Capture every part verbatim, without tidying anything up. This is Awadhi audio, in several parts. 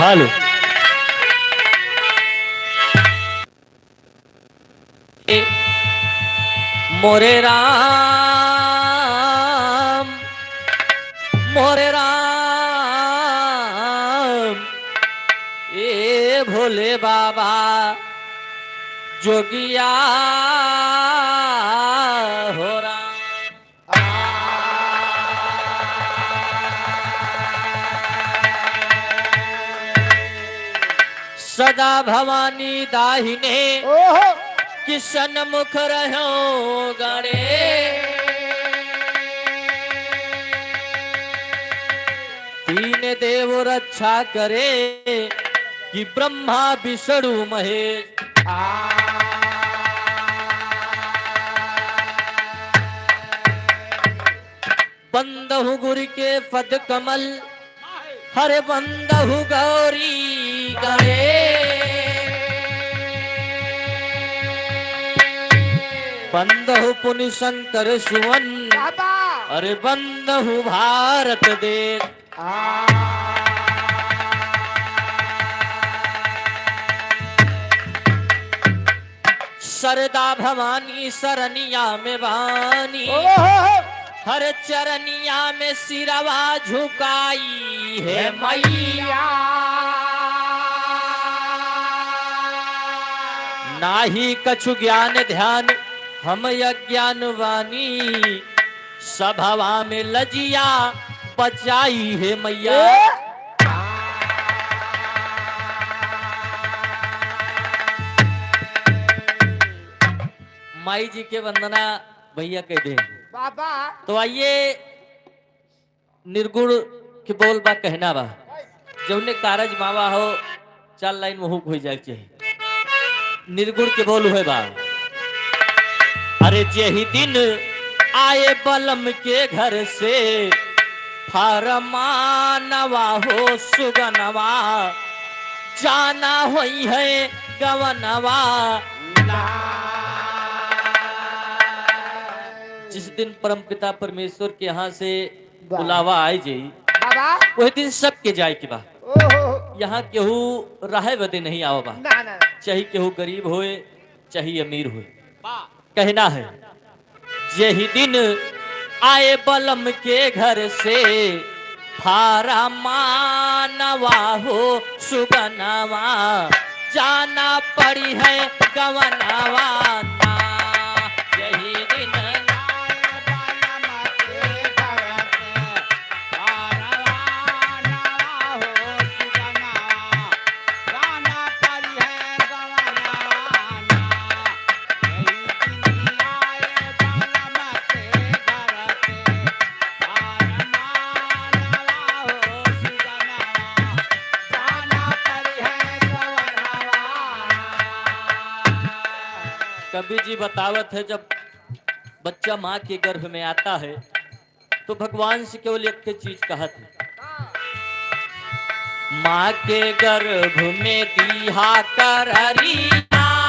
हेलो। मोरे राम, मोरे राम, ए भोले बाबा, जोगिया हो राम। सदा भवानी दाहिने, ओहो। कि सन्मुख रहो गणे। तीन देव रक्षा करे, कि ब्रह्मा विष्णु महेश। बंदहु गुरु के पद कमल, हरे बंदहु गौरी गणे। बंदहु पुनि शंकर सुवन, बाबा। अरे बंदहु भारत देश। आ। सरदा भवानी सरनिया में बानी, ओहो। हर चरनिया में सिरवा झुकाई है मैया। नाही कछु ज्ञान ध्यान हम अज्ञान बानी, सभवा में लजिया बचाई है मैया। ए? माई जी के वंदना भैया कह दे। बाबा। तो आइए, निर्गुण के बोल बा कहना बा, जौने कारज मावा हो, चार लाइन महूक होइ जाए के चाही। निर्गुण के बोल हुए बा। अरे जेहि दिन आए बलम के घर से, फरमानवा हो सुगनवा, जाना होई है गवनवा। जिस दिन परमपिता परमेश्वर के यहाँ से वाह। बुलावा आए जाई, बाबा। वही दिन सबके जाए के बा। ओहो। यहाँ केहू रहे बदे नहीं आवा बा। ना, ना, ना। चाहे केहू गरीब होए, चाहे अमीर होए। वाह। कहना है, जेहि दिन आए बलम के घर से, फरमानवा हो सुगनवा, जाना पड़ी है गवनवा ना। यही दिन कवि जी बतावत है, जब बच्चा माँ के गर्भ में आता है, तो भगवान से केवल एक ठे चीज कहत है, माँ के गर्भ में दीहा कररिया।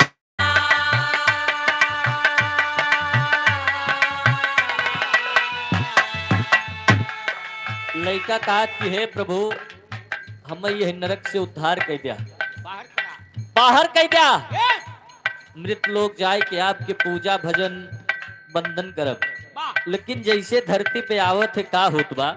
लइका कहत कि हे प्रभु, हमें यह नरक से उद्धार कर दिया, बाहर करा। बाहर कर दिया। ए! मृत लोग जाए के आपके पूजा भजन वंदन करब। वाह। लेकिन जैसे धरती पे आवत है, का होत बा?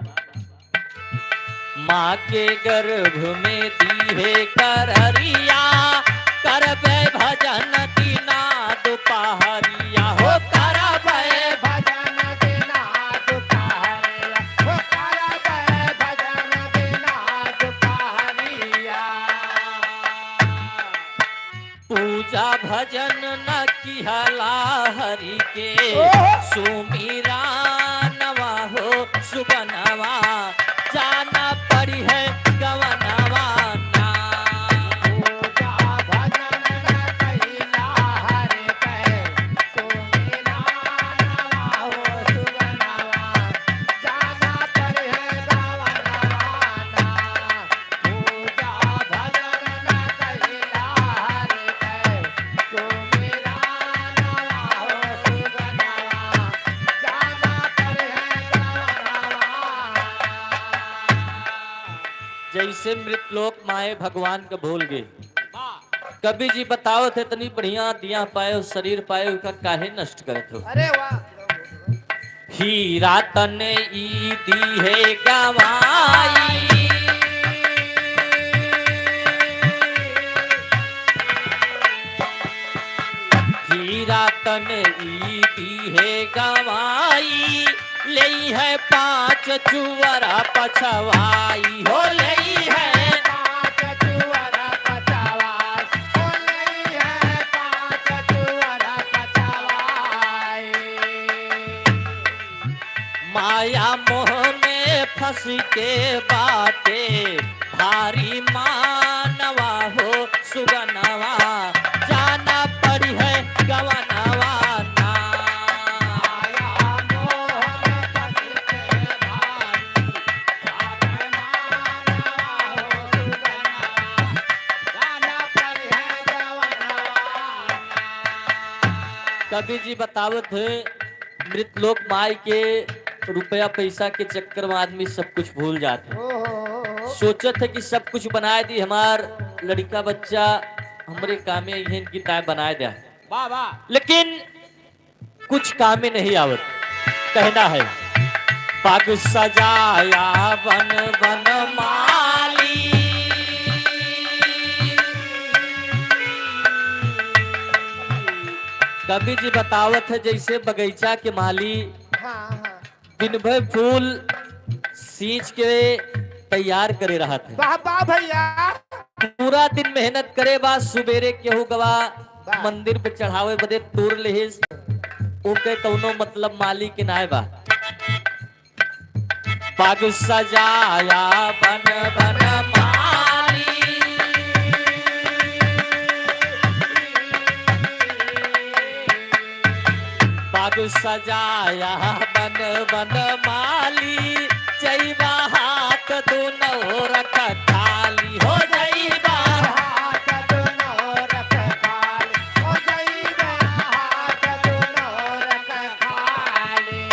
माँ के गर्भ में दीहे कररिया, करबे भजन दिना दुपहरिया हो, करबे भजन दिना दुपहरिया, हो करबे भजन दिना दुपहरिया। पूजा भजन न किहला हरि के, ओहो। सुमिरानवा हो सुगनवा, जाना पड़ी है गवनवा ना। पूजा भजन न किहला हरि के, सुमिरानवा हो सुगनवा, जाना पड़ी है गवनवा ना। पूजा भजन न कइला हरि के, सुमिरानवा हो सुगनवा, जाना पड़ी है गवनवा। जैसे मृतलोक माए भगवान के भूल गए। वाह। कवि जी बतावत है, इतनी बढ़िया दिया पाए और शरीर पाए, उनका काहे नष्ट करत हो? अरे वाह। हीरा तन ई दिहे गवाई, हीरा तन ई दिहे गवाई, लेई है पाँच चुअरा पछवाई हो, लेई है पाँच चुअरा पछवाई, हो लेई है पाँच चुअरा पछवाई। माया मोह में फँस के बाटे भारी मानवा हो सुगनवा, जाना पड़ी है गवनवा ना। माया मोह में फँस के भारी कवि जी बतावत है, मृतलोक माई के रुपया पैसा के चक्कर में आदमी सब कुछ भूल जात है। ओ हो हो हो। सोचत है कि सब कुछ बनाए दी, हमार लड़िका बच्चा हमरे कामे इहन की ताय बनाए द्या। वाह, वाह। लेकिन कुछ कामे नहीं आवत। कहना है, बाग सजाया बन बन माली। कवि जी बतावत है, जैसे बगीचा के माली हाँ, हाँ। दिन भर फूल सींच के तैयार करे रहत है। वाह, वाह भैया। पूरा दिन मेहनत करे बा, सुबेरे केहू गवा वाह। मंदिर पे चढ़ावे बदे तूर लेहिस, ओके कौनो मतलब माली के नाय बा। बाग सजाया बन बन माली, बाग सजाया बन बन माली, जइबा हाथ दुनो रख खाली हो, जइबा हाथ दुनो रख खाली हो, जइबा हाथ दुनो रख खाली।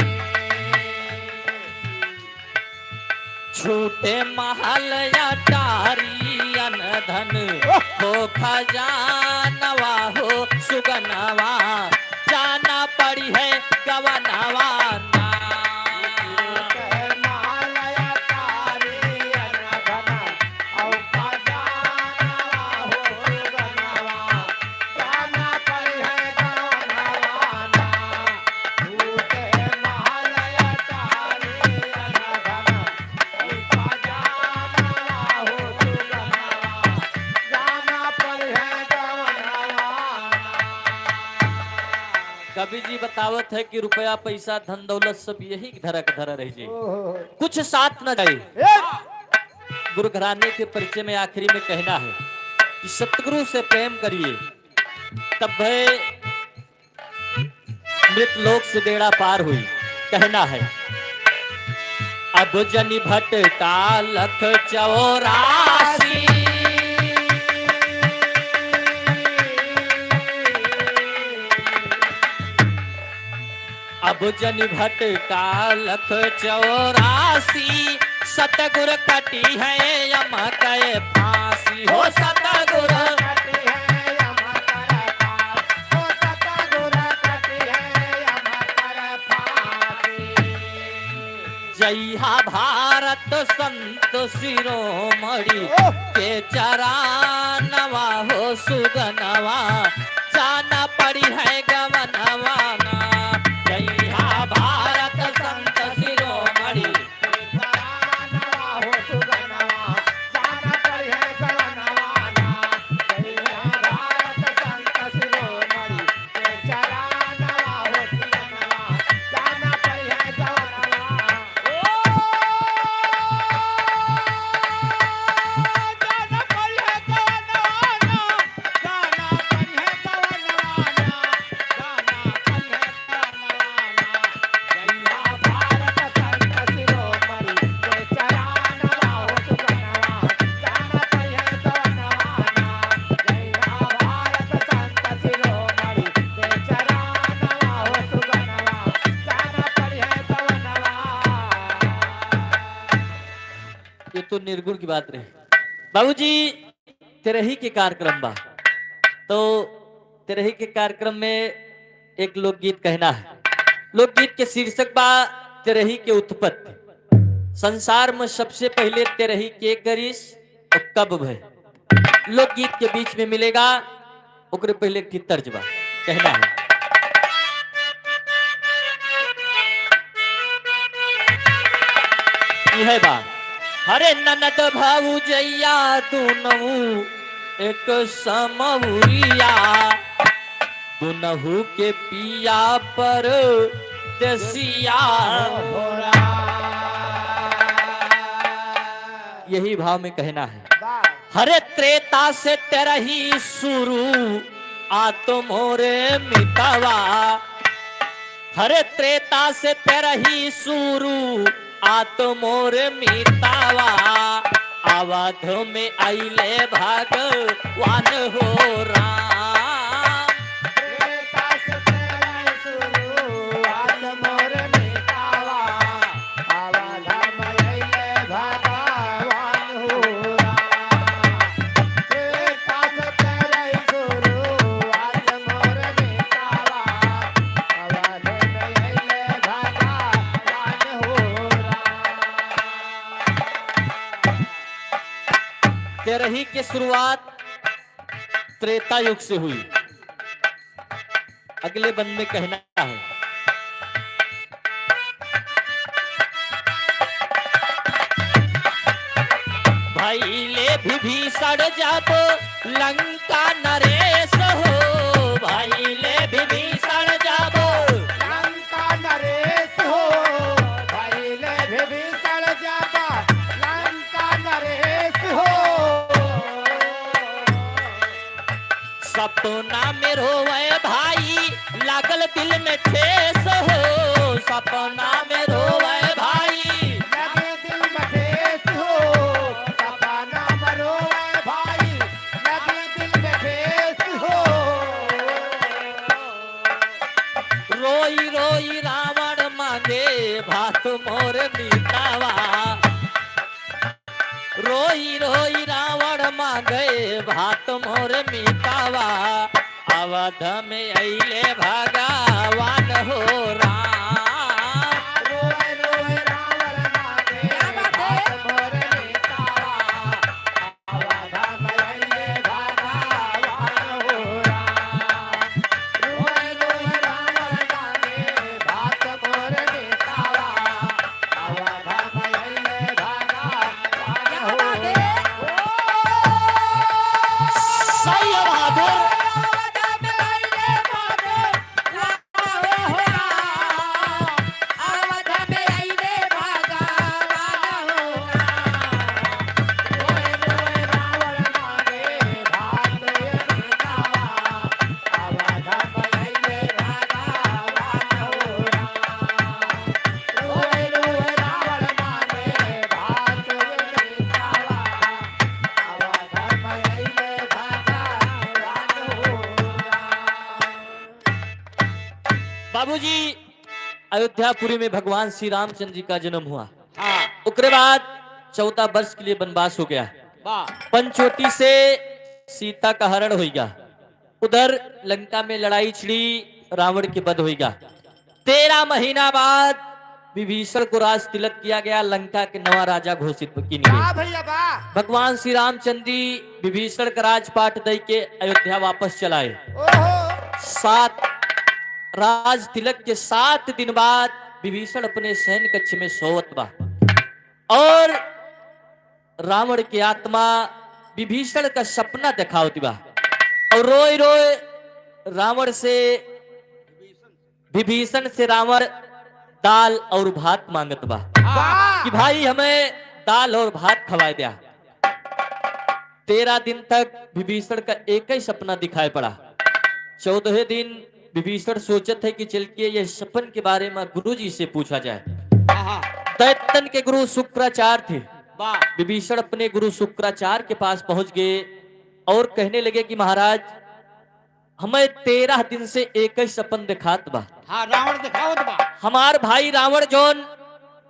छूटे महल अटारी अन धन हो खजानवा हो सुगनवा, जाना पड़ी है गवनवा ना। कवि जी बतावत है कि रुपया, पैसा, धन, दौलत सब यही धरक धरा रह जाए, ओहो। कुछ साथ न जाए। ए! गुरु घराने के परिचय में आखिरी में कहना है कि सतगुरु से प्रेम करिए, तब भय मृत लोक से बेड़ा पार हुई। कहना है, अब जनि भटका लख चौरासी, अब जनि भटका लख चौरासी, सतगुर कटी है यम कै फांसी हो, सतगुर कटी है यम कै फांसी हो, सतगुर कटी है यम कै फांसी। जइहा भारत संत शिरोमणि के चरानवा हो सुगनवा, जाना पड़ी है गवनवा ना। जइहा भारत संत शिरोमणि के चरानवा हो सुगनवा, जाना पड़ी है गवनवा ना। जइहा भारत संत शिरोमणि तो निर्गुण की बात रही। बाबूजी, तेरही के कार्यक्रम बा, तो तेरही के कार्यक्रम में एक लोकगीत कहना है। लोकगीत के शीर्षक बा तेरही के उत्पत्ति। संसार में सबसे पहले तेरही के करिस और कब भय, लोकगीत के बीच में मिलेगा, ओकरे पहले एक ठे तर्ज बा, कहना है। ई है बा। हरे ननद भौजैया दुनहु एक समउरिया, दुनहु के पिया परदेसिया। यही भाव में कहना है। वाह। हरे त्रेता से तेरही शुरू आत मोरे मितवा। हरे त्रेता से तेरही शुरू आत मोरे मितवा। अवध में अइले भगवान हो राम। त्रेता से तेरही शुरू आत मोरे मितवा। अवध में अइले भगवान हो राम। त्रेता से तेरही शुरू आत मोरे मितवा। अवध में अइले भगवान हो राम। तेरही के शुरुआत त्रेता युग से हुई। अगले बंद में कहना है। भइले विभीषण जब लंका नरेश हो, भइले विभीषण जब लंका नरेश हो, भइले विभीषण जब लंका नरेश हो। सपना में रोवे भाई, लागल दिल में ठेस हो। सपना में रोवे भाई, लागल दिल में ठेस हो। सपना में रोवे भाई, लागल दिल में ठेस हो। रोई रोई रावण मांगे भात मोर मीतावा। रोई रोई रावण मांगे भात मोर मीतावा। अवध में अइले भगवान हो राम। रोए रोए रावण मांगे क्या बात है? भात मोर मीतावा। अवध में अइले भगवान हो राम। रोए रोए रावण मांगे भात मोर मीतावा। अवध में अइले भगवान हो। सही है बहादुर। अवध में अइले भगवान हो राम। अवध में अइले भगवान हो राम। रोए रोए रावण मांगे भात मोर मीतावा। अवध में अइले भगवान हो राम। रोए रोए रावण मांगे भात मोर मीतावा। अवध में अइले भगवान हो राम। बाबूजी, अयोध्यापुरी में भगवान श्री रामचंद्र जी का जन्म हुआ। हाँ। ओकरे बाद चौदह वर्ष के लिए वनवास हो गया। वाह। पंचवटी से सीता का हरण होइगा। उधर लंका में लड़ाई छिड़ी, रावण के वध होइगा। तेरह महीना बाद विभीषण को राज तिलक किया गया, लंका के नवा राजा घोषित किन गए। वाह भैया, वाह। भगवान श्री रामचंद्र जी विभीषण का राजपाट दे के अयोध्या वापस चलाए। ओहो। सात, राज तिलक के सात दिन बाद विभीषण अपने शयन कक्ष में सोवत बा और रावण के आत्मा विभीषण का सपना देखावत बा और रोए रोए रावण से, विभीषण से रावण दाल और भात मांगत बा। वाह! कि भाई, हमें दाल और भात खवाए द्या। तेरह दिन तक विभीषण का एक ही सपना दिखाई पड़ा। चौदहवें दिन विभीषण सोचत है कि चल के ये सपन के बारे में गुरु जी से पूछा जाए। हाँ। दैत्यन के गुरु शुक्राचार्य थे। वाह। विभीषण अपने गुरु शुक्राचार्य के पास पहुंच गए और कहने लगे कि महाराज, हमें तेरह दिन से एक ही सपन दिखात बा। हाँ, रावण दिखावत बा। हमार भाई रावण जौन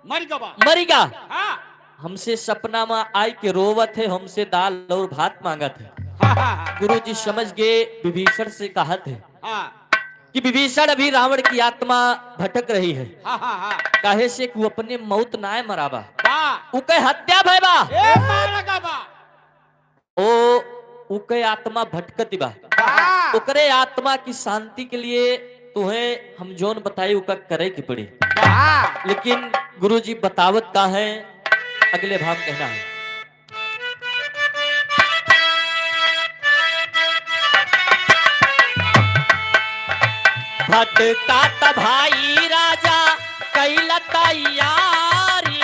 मर गवा। मरिगा। हाँ। हमसे सपना मा आइके रोवत है, हमसे दाल और भात माँगत है। हाँ, हाँ, हाँ। गुरुजी समझ गए, विभीषण से कहत है हाँ। कि विभीषण, अभी रावण की आत्मा भटक रही है। हाँ, हाँ, हाँ। काहे से कि उ अपने मौत नाय मराबा। बा। उके हत्या भय बा। ए, मारा का बा। ओ, उके आत्मा भटकत बा। बा। ओकरे आत्मा की शांति के लिए तुहें हम जौन बताई, उका करे के पड़ी। बा। लेकिन गुरुजी बतावत का है, अगले भाव कहना है। भटकात भाई राजा कैला तैयारी,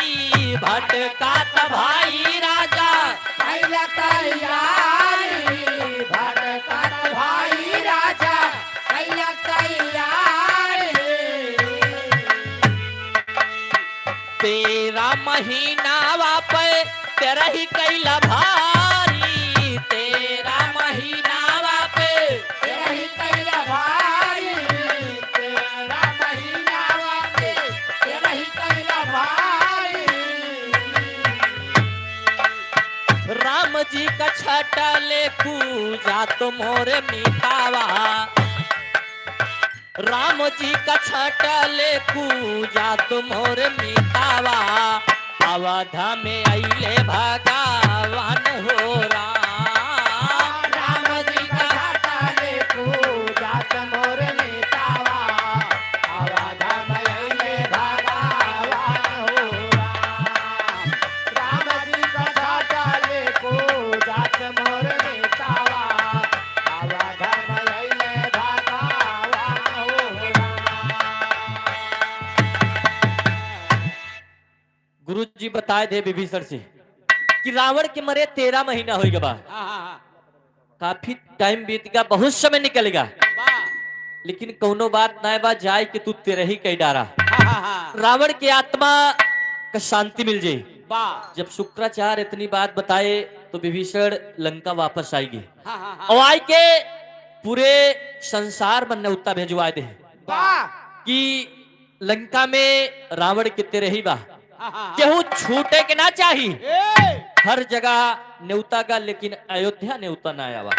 भटकात भाई राजा कैला तैयारी, भटकात भाई राजा कैला तैयारी। तेरह महीनावा पे तेरही कैला भारी, तेरह महीनावा पे तेरही कैला भारी, तेरह महीनावा पे तेरही कैला भारी। राम जी का छाटा ले कूजा तो मोरे मितावा, राम जी का छाटा ले कूजा तो मोर मितावा, अवध में अइले भगवान हो राम। राम जी का छाटा ले कूजा तो मोर मितावा, अवध में अइले भगवान हो राम। राम जी का छाटा ले कूजा तो मोर मितावा, अवध में अइले भगवान हो राम। गुरुजी बताए दे विभीषण से कि रावण के मरे तेरह महीना होइ गवा। हाँ, हाँ, हाँ। काफी टाइम बीत गवा, बहुत समय निकल गवा। वाह। लेकिन कौनो बात नाय बा, जाए के तू तेरही कई डारा। हाँ, हाँ, हाँ। रावण के आत्मा का शांति मिल जाए। वाह। जब शुक्राचार्य इतनी बात बताए तो विभीषण लंका वापस आइगे। हाँ, हाँ, हाँ। और आइके पूरे संसार में नेवता भेजवाए दे। वाह। कि लंका में रावण के तेरही बा। हाँ, हाँ, हाँ। केहू छूटे के ना चाही। ए! हर जगह नेवता का, लेकिन अयोध्या नेवता ना आवा।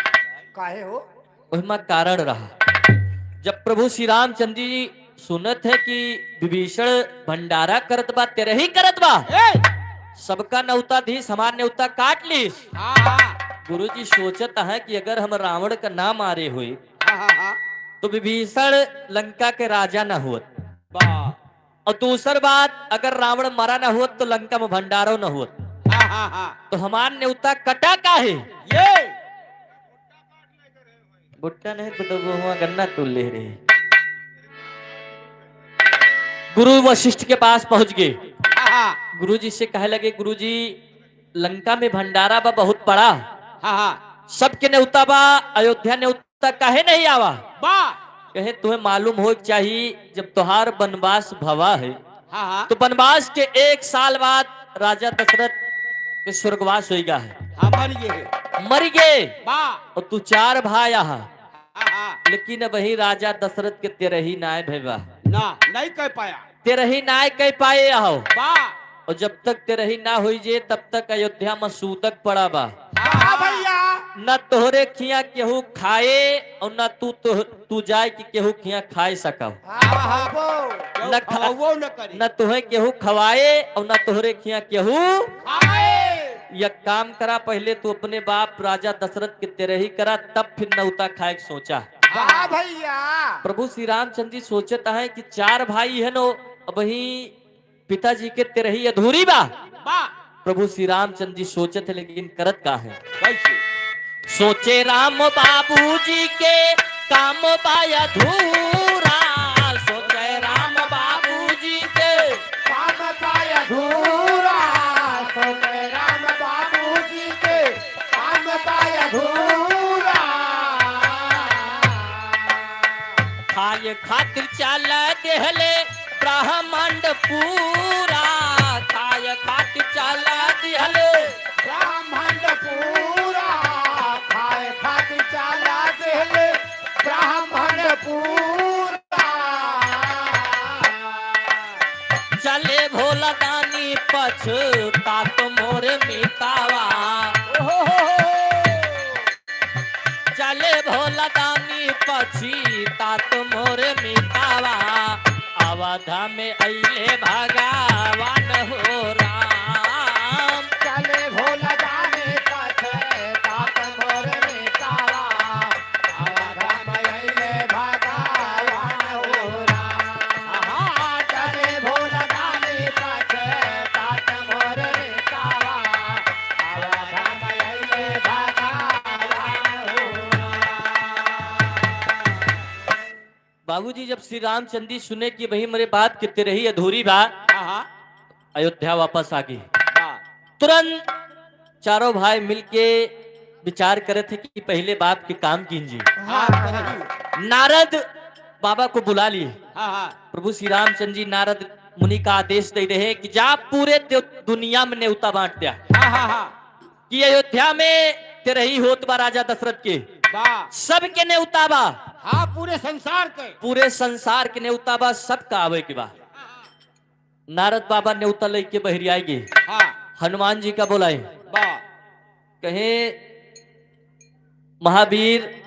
काहे हो? ओहिमा कारण रहा। जब प्रभु श्री रामचंद्र जी सुनत है कि विभीषण भंडारा करत बा, तेरही करत बा, ए! सबका नेवता दीस, हमार नेवता काट लीस। हाँ, हाँ। गुरुजी सोचत है कि अगर हम रावण का ना मारे हुए, हाँ, हाँ, हाँ। तो विभीषण लंका के राजा ना होत। वाह। और दूसर बात, अगर रावण मरा ना होत तो लंका में भंडारो ना होत। हाँ, हाँ, हाँ। तो हमार नेवता कटा काहे? ये। भुट्टा नहीं तो दो हुआ गन्ना तोल ले रहे। गुरु वशिष्ठ के पास पहुंच गए। हाँ, हाँ। गुरुजी से कहे लगे, "गुरुजी, लंका में भंडारा बा बहुत बड़ा, हाँ, हाँ। सबके नेवता बा, अयोध्या नेवता काहे नहीं आवा?" बा। कहे, "तुम्हें मालूम हो के चाही, जब तोहार वनवास भवा है, हाँ, हाँ। तो वनवास के एक साल बाद राजा दशरथ के स्वर्गवास होइगा है।" हाँ, मर गए। मर गए। बा। और तू चार भाई आहा। हाँ, हाँ। लेकिन अबहीं राजा दशरथ के तेरही नाय भय बा। ना, नहीं कह पाया। तेरही नाय कह पाए आहो। बा। और जब तक तेरही ना होई जे, तब तक अयोध्या में सूतक पड़ा बा। हाँ, हाँ भैया। न तोहरे खिया केहू खाए और न तू, तू, तू जाए कि केहू खिया खाए सकव। हाँ, हाँ। केहू न खा-, खवाओ न करी। न तोहे केहू खवाए और न तोहरे खिया केहू खाए। एक काम करा, पहले तू अपने बाप राजा दशरथ के तेरही करा, तब फिर नौता खाए के सोचा। हाँ भैया। प्रभु श्री रामचंद्र जी सोचत हैं कि चार भाई है नो, अबहीं पिताजी के तेरही अधूरी बा। बा। प्रभु श्री रामचंद्र जी सोचत है, लेकिन करत का है? कैसे? सोचे राम बाबूजी के काम बा अधूरा, सोचे राम बाबूजी के काम बा अधूरा, सोचे राम बाबूजी के काम बा अधूरा। खाए खातिर चाल देहले ब्रह्मांड पूरा, खाए खातिर चाल देहले ब्रह्मांड पूरा, खाए खातिर चाल देहले ब्रह्मांड पूरा। चले भोला दानी पछुत तात मोर मितावा। चले भोला दानी पछी तात मोर मितावा। अवध में अइले भगवान हो राम। चले भोला दानी पछी तात मोर मितावा। बाबूजी, जब श्री रामचंद्र जी सुने कि वही मेरे बात के तेरही अधूरी बा, हाँ, हाँ। अयोध्या वापस आ गए। वाह। तुरंत चारों भाई मिलके विचार करे थे कि पहले बाप के काम कीजिए। हाँ, हाँ। नारद बाबा को बुला लिए। हाँ, हाँ। प्रभु श्री रामचंद्र जी नारद मुनि का आदेश दे रहे कि जा पूरे दु-, दुनिया में नेवता बांट दिया। हाँ, हाँ, हाँ। कि अयोध्या में तेरही होत बा राजा दशरथ के। वाह। सबके नेवता बा। हाँ, पूरे संसार के। पूरे संसार के नेवता बा, सबका आवे के बा। नारद बाबा नेवता लेके बहरी आएगे। हाँ। हनुमान जी का बोलाए। वाह। कहे, "महावीर,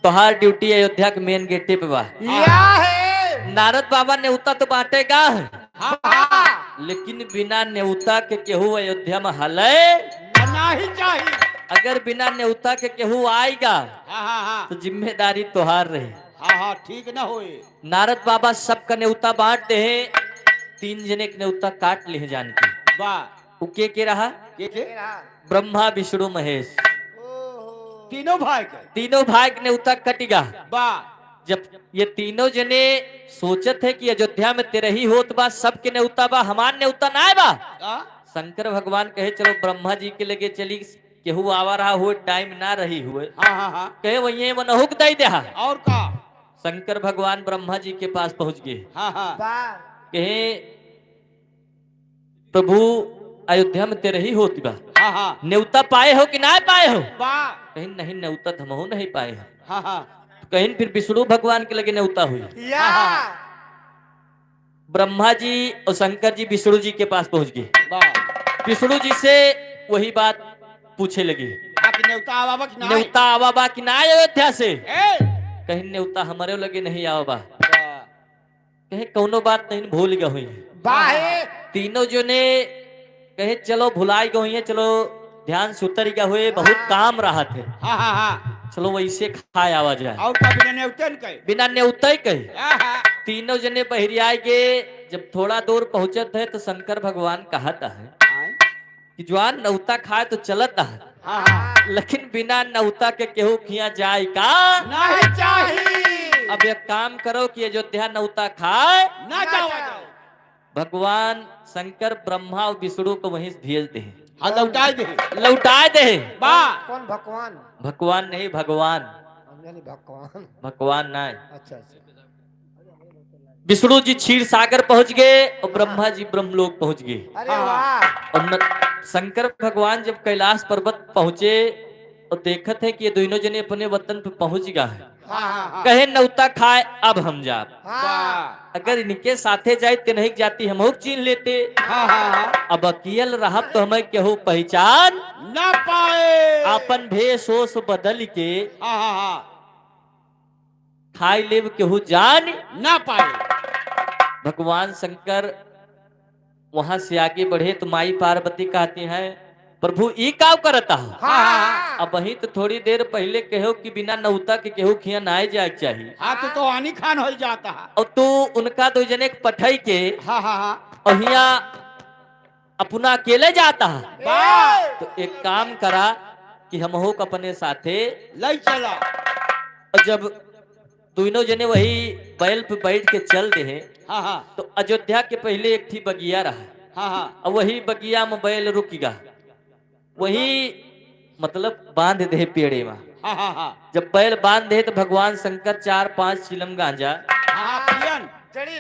तोहार ड्यूटी अयोध्या के मेन गेटे पे बा।" या है। नारद बाबा नेवता तो बांटेगा, हाँ, हाँ। लेकिन बिना नेवता के केहू अयोध्या में हले ना ही चाही। अगर बिना नेवता के केहू आएगा, हाँ, हाँ, हाँ। तो जिम्मेदारी तोहार रही। हाँ, हाँ, ठीक ना होए। नारद बाबा सबका नेवता बांट देहे, तीन जने के नेवता काट लिहे जानकी। वाह। उ के के रहा? के के? ब्रह्मा, विष्णु, महेश। ओहो। तीनों भाई के? तीनों भाई के नेवता कटिगा। वाह। जब ये तीनों जने सोचत है कि अयोध्या में तेरही होत बा, सबके नेवता बा, हमार नेवता नाय बा। का? शंकर भगवान कहे, "चलो ब्रह्मा जी के लगे चली, केहू आवा रहा हुए, टाइम ना रही हुए।" हाँ, हाँ, हाँ। कहे, "वहीं मनहुक दई देहा।" और का? शंकर भगवान ब्रह्मा जी के पास पहुँच गए। हाँ, हाँ। वाह। कहे, "प्रभु, अयोध्या में तेरही होत बा। हाँ, हाँ। नेवता पाए हो कि ना पाए हो?" वाह। कहे, "नहीं, नेवता तो हमहू नहीं पाए हो।" हाँ, हाँ। कहिन फिर विष्णु भगवान के लगे नेवता हुई। या। हाँ, हाँ। ब्रह्मा जी और शंकर जी विष्णु जी के पास पहुँच गए। वाह। विष्णु जी से वही बात पूछे लगे। हाँ, कि नेवता आवा बा कि ना? नेवता आवा बा कि ना अयोध्या से? ए! कहिन नेवता हमरे लगे नहीं आवा बा। वाह। कहे, "कौनो बात नहीं, भूल गए हुई।" वाह। तीनों जने कहे, "चलो भुलाई गए हुई है, चलो ध्यान से उतर गए हुए, बहुत काम रहत है।" हाँ, हाँ, हाँ। चलो वैसे खाए आवा जाए। और का बिना नेवतन कहे? बिना नेवतई कहे। हाँ, हाँ। तीनों जने बहरी आए गए। जब थोड़ा दूर पहुँचत है तो शंकर भगवान कहत है, हाँ। कि जवान नौता खाए तो चलत है, हाँ, हाँ। लेकिन बिना नौता के केहू खिया जाए का? नहीं चाही। अब एक काम करो कि अयोध्या नौता खाए ना जाओ। भगवान शंकर ब्रह्मा और विष्णु को वहीं से भेज दे। हाँ, लौटाए दे। लौटाए दे। बा। कौन भगवान? भगवान नहीं, भगवान। हम जानी भगवान। भगवान नहीं। अच्छा, अच्छा। विष्णु जी क्षीर सागर पहुंच गए और ब्रह्मा जी ब्रह्मलोक पहुंच गए। अरे हाँ। वाह। और न-, शंकर भगवान जब कैलाश पर्वत पहुंचे और देखत है कि ये दोनों जने अपने वतन पे पहुंच गया है, हाँ, हाँ, हाँ। कहे, "नौता खाए, अब हम जाब।" हाँ। वाह। अगर इनके साथे जाए, ते नहीं जाती, हम चीन लेते। हाँ, हाँ, हाँ। अब अकेल रहब तो हमें केहू पहचान ना पाए। अपन भेष ओस बदल के हाँ, हाँ, हाँ। खाई लेब केहू जान ना पाए। भगवान शंकर वहां से आगे बढ़े तो माई पार्वती कहती हैं, "प्रभु, ई का करता हो?" हाँ, हाँ, हाँ। अब वहीं तो थोड़ी देर पहले कहो कि बिना नौता के केहू खिया ना जाए के चाहिए। हाँ, तो, तो आनी खान हो जाता है। और तू उनका दो जने के पठाई के हाँ, हाँ, हाँ। और हिया अपना अकेले जाता है। वाह। तो एक काम करा कि हमहू के अपने साथे लई चला। और जब दोनों जने वही बैल पे बैठ के चल दे हैं, हाँ, हाँ। तो अयोध्या के पहले एक थी बगिया रहा। हाँ, हाँ। और वही बगिया में बैल रुक गया, वही मतलब बांध दे पेड़े में। हाँ, हाँ, हाँ। जब बैल बांध दे तो भगवान शंकर चार पांच चिलम गांजा हाँ, हाँ, पियन। जड़िन।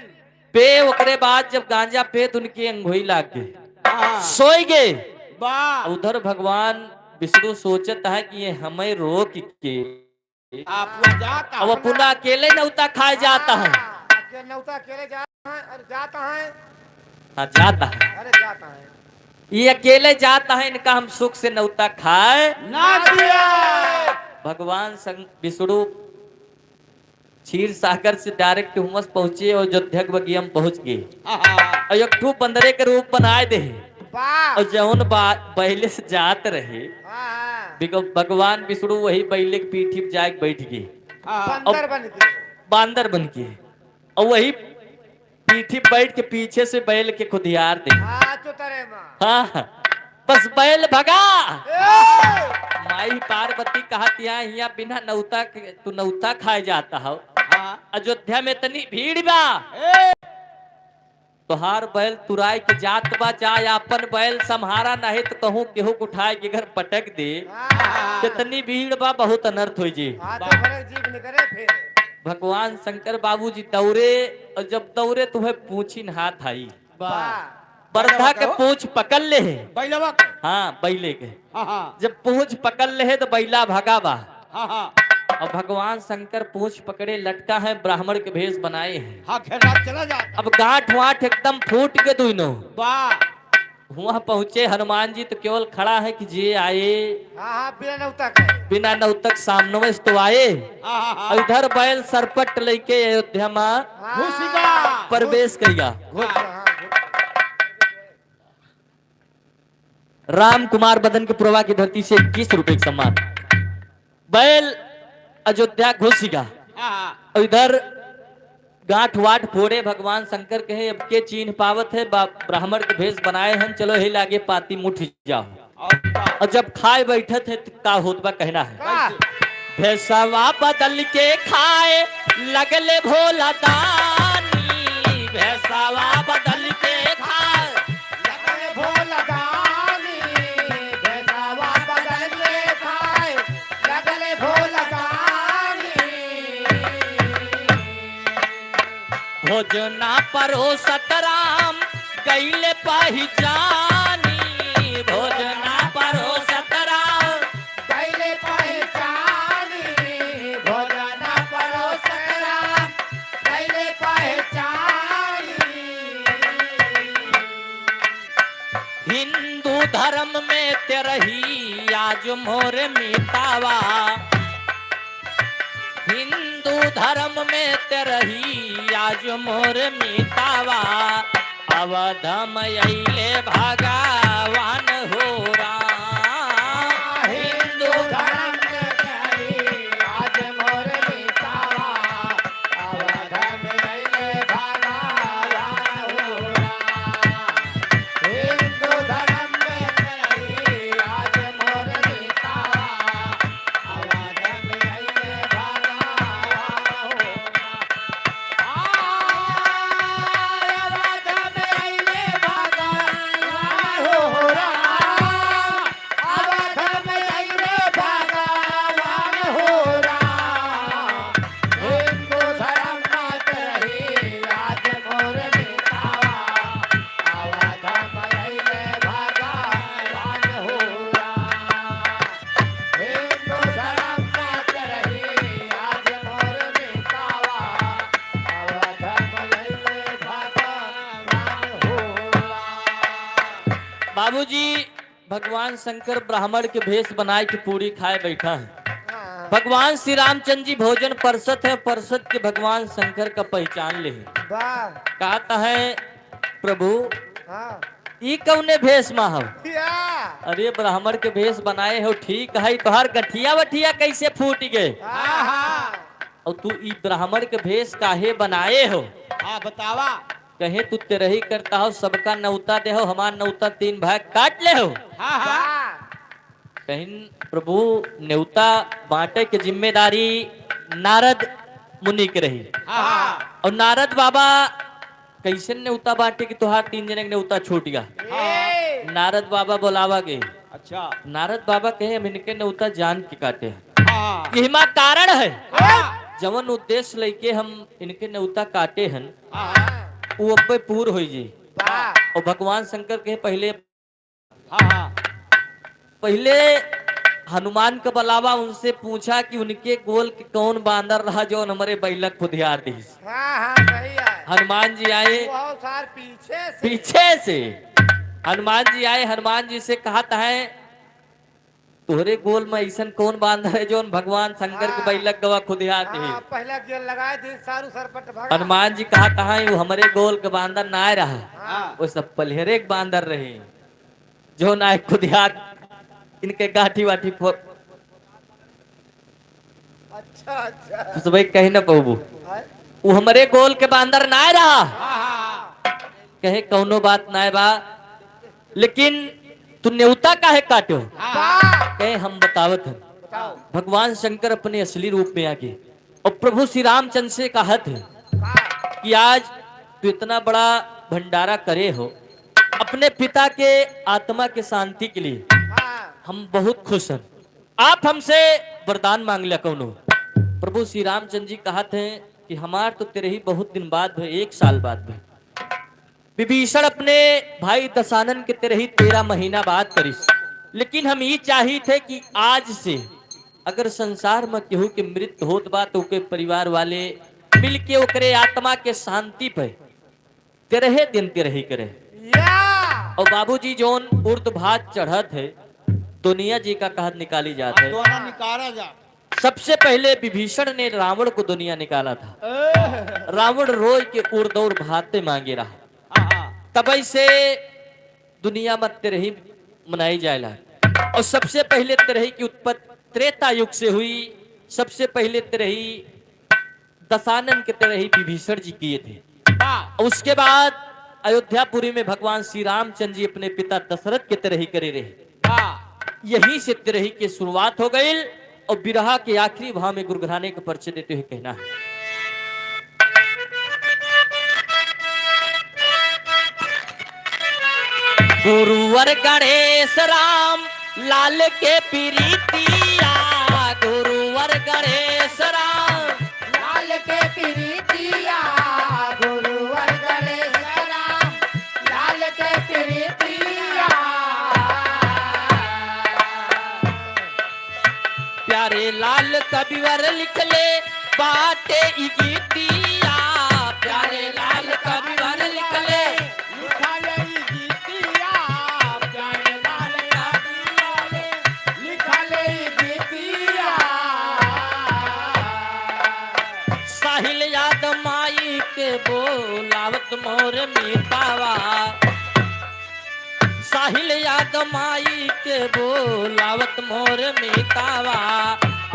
पे, ओकरे बाद जब गांजा पे तो उनकी अंगोई लाग गई, हाँ। सोई गए। वाह। उधर भगवान विष्णु सोचत है कि ये हमें रोक के आप वो जाता अब है। अपना अकेले नौता खाए जाता है। हाँ, अकेले नौता अकेले जाता है, अरे जाता है। हाँ, जाता है। अरे जाता है। ये अकेले जात हैं, इनका हम सुख से नौता खाए ना दिया। भगवान संग-, विष्णु क्षीर सागर से direct हुमस पहुँचे और अयोध्या के बगिया में पहुँच गए। हाँ, हाँ। और एक ठो बंदरे के रूप बनाए दे। वाह। और जौन बा-, बैले से जात रहे, हाँ, हाँ। बिग-, भगवान विष्णु वही बैले के पीठी पे जाके बैठ गए। हाँ। बंदर बन के। बांदर बन के। और वही पीठी बैठ के पीछे से बैल के खुदियार दे। हाँ, चुतरे माँ। हाँ, बस बैल भगा। ए! माई पार्वती कहत, "यहाँ, यहाँ बिना नौता के तू नौता खाए जाता हो। हाँ। अयोध्या में इतनी भीड़ बा। ए! तोहार बैल तुराए के जात बा, चाहे आपन बैल सम्हारा, नहीं तो कहूँ केहू के उठाए के घर पटक दे। हाँ। कितनी भीड़ बा, बहुत अनर्थ हो जी।" हाँ, तो भले जीभ निकले फिर। भगवान शंकर बाबूजी दौरे, और जब दौरे तो वह पूँछी न हाथ आई। वाह। बरधा के पूँछ पकड़ ले है। बैलवा के? हाँ, बैले के। हाँ, हाँ। जब पूँछ पकड़ ले है तो बैला भगा बा। हाँ, हाँ। और भगवान शंकर पूँछ पकड़े लटका है, ब्राह्मण के भेष बनाए हैं। हाँ, घेरा चला जा। अब गांठ वांठ एकदम फूट के दुइनो। वाह। हुआ पहुँचे हनुमान जी तो केवल खड़ा है कि जे आए हाँ, हाँ, बिना नौतक है। बिना नौतक सामने में तो आए। हाँ, हाँ, हाँ। और इधर बैल सरपट लेके अयोध्या में हाँ। घुस गया। प्रवेश कइगा। घुस गया, हाँ, घुस गया। राम कुमार बदन के पुरवा की धरती से इक्कीस रुपए के सम्मान। बैल अयोध्या घुसिगा। हाँ। और इधर गांठ वाट फोड़े, भगवान शंकर कहे, "अब के चीन्ह पावत है, बा-, ब्राह्मण के भेष बनाए हन, चलो ही लागे पाती मुठ जाओ।" और का? और जब खाए बैठत है तो का होत बा, कहना है। का? भेषवा बदल के खाए लगले भोला दानी, भेषवा बदल के खाए लगले भोला दानी, भेषवा बदल के खाए लगले भोला दानी। भोजना परोसत राम गइले पहिचानी, भोजना परोसत राम गइले पहिचानी, भोजना परोसत राम गइले पहिचानी। हिंदू धर्म में ते रही आज मोर मितावा, हिंदू धर्म में ते रही आज मोर मितावा, अवध में अइले भगवान हो राम। हिंदू धर्म में ते रही आज मोर मितावा, अवध में अइले भगवान हो राम। हिंदू धर्म में ते रही आज मोर मितावा, अवध में अइले भगवान हो राम। अवध में अइले भगवान हो राम। अवध में अइले भगवान हो राम। हिंदू धर्म में ते रही आज मोर मितावा। अवध में अइले भगवान हो राम। हिंदू धर्म में ते रही आज मोर मितावा। अवध में अइले भगवान हो राम। बाबूजी, भगवान शंकर ब्राह्मण के भेष बनाए के पूरी खाए बैठा है। हाँ। भगवान श्री रामचंद्र जी भोजन परसत है, परसत के भगवान शंकर का पहिचान ले है। वाह। कहत है, "प्रभु, हाँ। ई कौने भेष मा हो?" या। "अरे, ब्राह्मण के भेष बनाए हो, ठीक है, तोहार गठिया वठिया कैसे फूट गए? हाँ, हाँ। और तू ई ब्राह्मण के भेष काहे बनाए हो?" हाँ, बतावा। कहे, "तू तेरही करता हो, सबका नौता दे हो, हमार नौता तीन भाग काट ले हो।" हाँ, हाँ। कहिन, "प्रभु, नेवता बांटे के जिम्मेदारी नारद मुनि के रही।" हाँ, हाँ। और नारद बाबा कैसे नेवता बांटे कि तोहार तीन जने के नेवता छूट गया? हाँ। नारद बाबा बोलावा गए। अच्छा। नारद बाबा कहे, "हम इनके नेवता जान के काटे हैं।" हाँ। यही मा कारण है। हाँ। जवन उद्देश्य लेके हम इनके नेवता काटे हन, हाँ। वो अब्बे पूर होई जी। वाह। और भगवान शंकर कहे, "पहले" हाँ, हाँ। पहले हनुमान का बुलावा, उनसे पूछा कि उनके गोल के कौन बांदर रहा जो हमरे बैलक खुदियार दिस। हाँ, हाँ, सही है। हनुमान जी आए। वो सार पीछे से। पीछे से। हनुमान जी आए, हनुमान जी से कहत है, "तोहरे गोल में अइसन कौन बांदर है, जौन भगवान शंकर के हाँ। बैलक गवा खुद हाथ ही?" हाँ, पहला गेल लगाए दिन सारू सरपट भगा। हनुमान जी कहत है, "वो हमरे गोल के बांदर ना आए रहा, हाँ। वो सब पलहरे के बांदर रही, जौन आए खुद हाथ इनके गाठी वाठी फो-" अच्छा, अच्छा। तो सब कहीं ना पबू। आय? "वो हमरे गोल के बांदर ना आए रहा।" हाँ, हाँ, हाँ। कहे, "कौनो बात ना बा, लेकिन तू नेवता काहे काट्यो?" हाँ। कहे, "हम बतावत हन।" बताओ। भगवान शंकर अपने असली रूप में आके और प्रभु श्री रामचंद्र से कहत है कि आज तू इतना बड़ा भंडारा करे हो अपने पिता के आत्मा के शांति के लिए, हाँ। हम बहुत खुश हैं। आप हमसे वरदान मांग लिया कौनो। प्रभु श्री रामचंद्र जी कहत हैं कि हमार तो तेरे ही बहुत दिन बाद भे, एक साल बाद भे। विभीषण अपने भाई दशानन के तेरे ही तेरह महीना बाद करिस, लेकिन हम ई चाहित है कि आज से अगर संसार में केहू के मृत्यु होत बा तो ओके परिवार वाले मिलके ओकरे आत्मा के शांति पे तेरहे दिन तेरही करे। या! और बाबूजी जौन ऊर्ध्वभात चढ़त है, दुनिया जी का कहत निकाली जात हाँ, है। दुनिया निकाला जा। सबसे पहले विभीषण ने रावण को दुनिया निकाला था। ए! रावण रोय के ऊर्ध्वभात मांगे रहा। हाँ, हाँ। तब से दुनिया में तेरही मनाई जाएला। और सबसे पहले तेरही की उत्पत्ति त्रेता युग से हुई। सबसे पहले तेरही दशानन के तेरही विभीषण जी किए थे। वाह। और उसके बाद अयोध्यापुरी में भगवान श्री रामचंद्र जी अपने पिता दशरथ के तेरही करे रहे। वाह। यहीं से तेरही की शुरुआत हो गई। और बिरहा के आखिरी भाव में गुरु घराने को परिचय देते हुए कहना है। गुरुवर गणेश राम लाल के प्रीतिया, गुरुवर गणेश राम लाल के प्रीतिया, गुरुवर गणेश राम लाल के प्रीतिया। प्यारे लाल कविवर लिखले बाटे ई गीतिया, प्यारे लाल कविवर लिखले, लिखले ई गीतिया, प्यारे लाल कविवर लिखले ई गीतिया। साहिल याद माई के बोलावत मोर मीतावा, साहिल याद माई के बोलावत मोर मीतावा,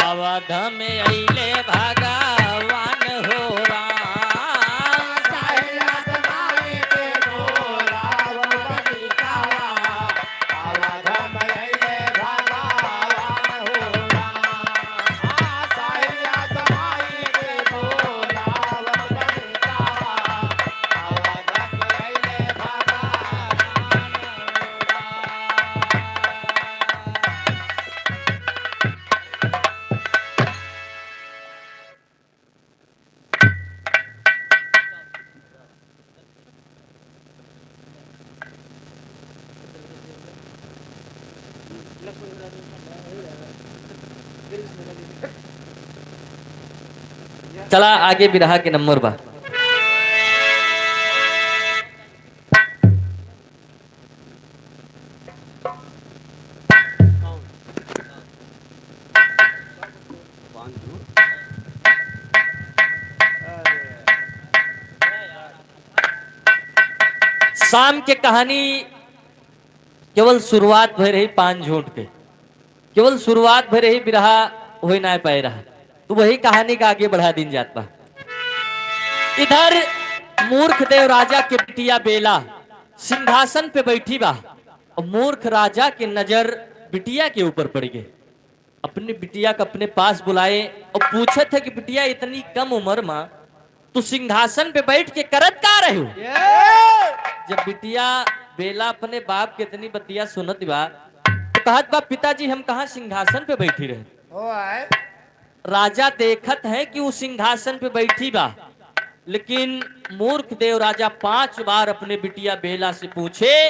अवध में अइले भगवान हो राम। साहिल याद माई के बोलावत मीतावा, अवध में अइले भगवान हो राम। साहिल याद माई के बोलावत मीतावा, चला आगे बिरहा के नंबर बा। शाम के कहानी केवल शुरुआत भय रही पान झूठ के, केवल शुरुआत भय रही, बिरहा होई ना पाए रहा, तो वही कहानी का आगे बढ़ा दिन जात बा। इधर मूर्ख देव राजा के बिटिया बेला सिंहासन पे बैठी बा और मूर्ख राजा के नजर बिटिया के ऊपर पड़ गए। अपने बिटिया का अपने पास बुलाए और पूछत है कि बिटिया, इतनी कम उम्र में तू सिंहासन पे बैठ के करत का रहे हो? ये! जब बिटिया बेला अपने बाप के इतनी बतिया सुनत बा, तो कहत बा, "पिताजी, हम कहाँ सिंहासन पे बैठी रहे?" ओ आए। राजा देखत है कि वो सिंहासन पे बैठी बा, लेकिन मूर्ख देव राजा पांच बार अपने बिटिया बेला से पूछे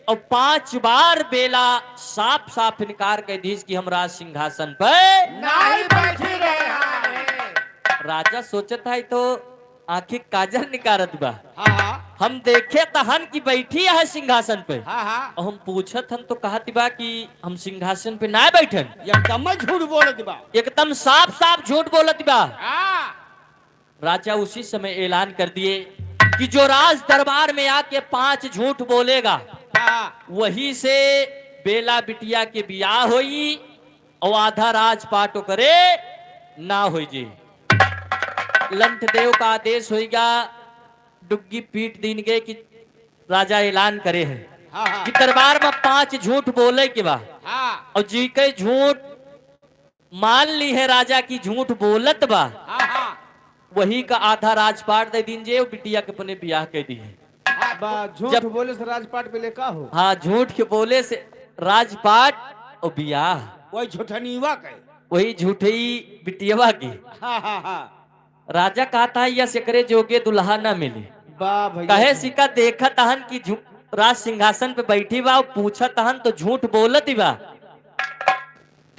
और पांच बार बेला साफ साफ इनकार कर दीस कि हम राज सिंहासन पे नहीं बैठी रहे हैं। राजा सोचत है तो आंखी काजर निकारत बा। हाँ, हाँ। हम देखे तहन कि बैठी है सिंहासन पे। हाँ, हाँ। और हम पूछत हन तो कहत बा कि हम सिंहासन पे ना बैठन। एकदम झूठ बोलत बा। एकदम साफ साफ झूठ बोलत बा। हाँ। राजा उसी समय ऐलान कर दिए कि जो राज दरबार में आके पांच झूठ बोलेगा, हाँ। वही से बेला बिटिया के बियाह होई और आधा राजपाट ओकरे ना होई जी। लंठदेव का आदेश होइगा, डुग्गी पीट दीन गए कि राजा ऐलान करे हैं हाँ, हाँ। कि दरबार में पांच झूठ बोले के बा। हाँ। और जी के झूठ मान ली है राजा की झूठ बोलत बा, हाँ, हाँ। वही का आधा राजपाट दे दीन जे, बिटिया के अपने बियाह कह दी है। बा, झूठ जब बोले से राजपाट मिले का हो? हाँ, झूठ के बोले से राजपाट और बियाह। वही झूठनीवा के। वही झूठई बिटियवा की। हाँ, हाँ, हाँ। राजा कहत है, "यस एकरे जोगे दुल्हा ना मिली।" बा भैया। कहे सिका देखत हन कि झू-, राज सिंहासन पे बैठी बा, पूछत हन तो झूठ बोलत ही बा।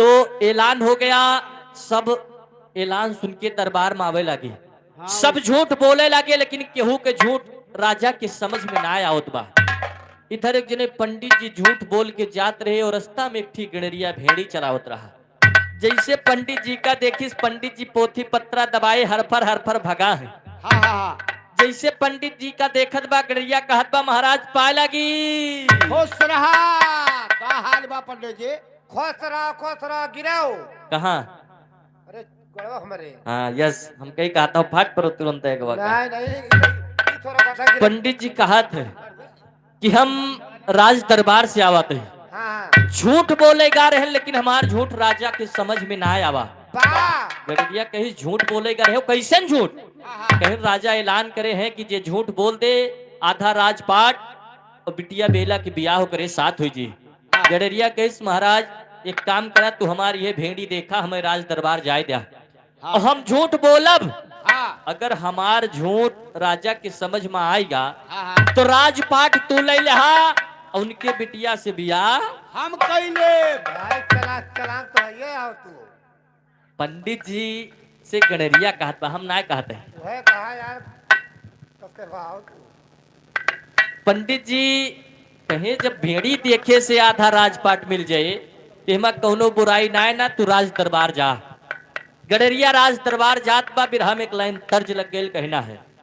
तो ऐलान हो गया, सब ऐलान सुन के दरबार में आवे लागे। हाँ। सब झूठ बोले लागे, लेकिन केहू के झूठ राजा के समझ में ना आवत बा। इधर एक जने पंडित जी झूठ बोल के जात रहे और रास्ता में एक ठी गड़रिया भेड़ी चरावत रहा। जैसे पंडित जी का देखिस, पंडित जी पोथी पत्रा दबाए हरफर हरफर भगा है। हाँ, हाँ, हाँ। जैसे पंडित जी का देखत बा गड़रिया, कहत बा, "महाराज पाए लागी।" खुश रहा। का हाल बा पंडित जी? खुश रहा, खुश रहा, गिराओ। कहाँ? अरे, गड़वा हमारे। हाँ, यस, हम कहीं कहता हूँ, फाट पर तुरंत एक बार। नहीं, नहीं, ये, ये थोड़ा कथा गिरा। पंडित जी कहत है कि हम राज दरबार से आवत है। हाँ, हाँ। झूठ बोले गा रहे, लेकिन हमार झूठ राजा के समझ में ना आवा। बा। गड़रिया कही, "झूठ बोले गा रहे हो, कैसन झूठ?" हाँ, हाँ। कहीं राजा ऐलान करे हैं कि जे झूठ बोल दे, आधा राजपाट और बिटिया बेला के बियाह करे साथ हुई जी। गड़रिया कहिस, "महाराज, एक काम करा, तू हमार ये भेड़ी देखा, हमें राज दरबार जाए द्या। हाँ। और हम झूठ बोलब, हाँ। अगर हमार झूठ राजा के समझ में आएगा, हाँ, हाँ। तो राजपाट तू ले लेहा, और उनके बिटिया से बियाह हम कइले।" भाई, चला, चला तो है, ये आओ तू। पंडित जी से गड़रिया कहत बा, हम ना कहत है। वह कहा यार, कब करवाओ तू? पंडित जी कहे, "जब भेड़ी देखे से आधा राजपाट मिल जाए, तो एमा कौनो बुराई ना है, ना तू राज दरबार जा।" गड़रिया राज दरबार जात बा, बिरहा में एक लाइन तर्ज लग गइल, कहना है।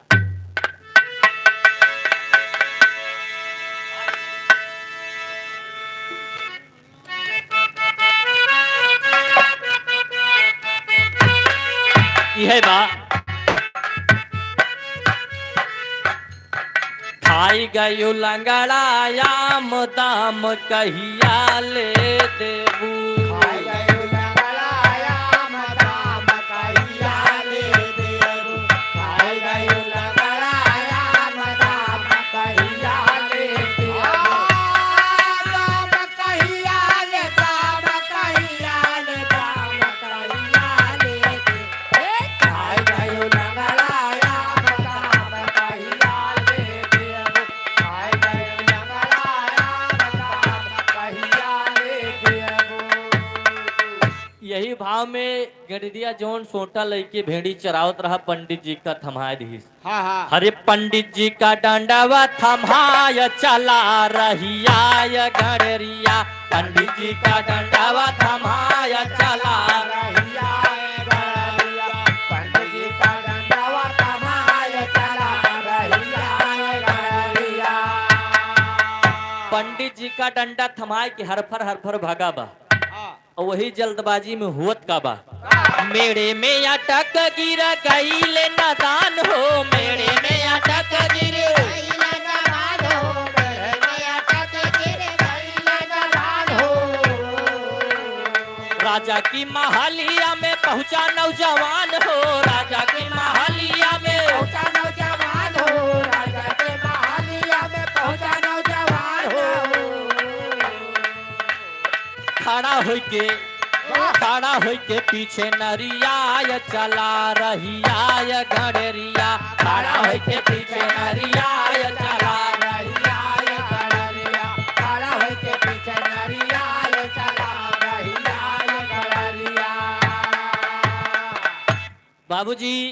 इहे बा। खाई गयो लंगड़ा आम दाम कहिया ले देबू। खाई गयो लंगड़ा आम दाम कहिया ले देबू। खाई गयो लंगड़ा आम दाम कहिया ले देबू। आ, दाम कहिया ले, दाम कहिया ले, दाम कहिया ले देबू। ए, खाई गयो लंगड़ा आम दाम कहिया ले देबू। खाई गयो लंगड़ा आम दाम कहिया ले देबू। यही भाव में गड़रिया जौन सोटा लइके भेड़ी चरावत रहा, पंडित जी का थमाए दिहिस। हाँ, हाँ। अरे पंडित जी का डंडवा थमाय चला रहिया ये गड़रिया, पंडित जी का डंडवा थमाय चला रहिया ये गड़रिया, पंडित जी का डंडवा थमाय चला रहिया ये गड़रिया। पंडित जी का डंडा थमाए के हरफर हरफर भागा बा। हाँ। और वही जल्दबाजी में हुअत का बा। मेड़े में अटक गिर गईले नादान हो, मेड़े में अटक गिर गईले नादान हो, मेड़े में अटक गिर गईले नादान हो। राजा की महलिया में पहुंचा नौजवान हो, राजा की महलिया में पहुंचा नौजवान हो, राजा की महलिया में पहुंचा नौजवान हो। खड़ा होइके, खड़ा होइके पीछे नरियाय चला रहियाय गड़रिया। खड़ा होइके पीछे नरियाय चला रहियाय गड़रिया। खड़ा होइके पीछे नरियाय चला रहियाय गड़रिया। बाबूजी,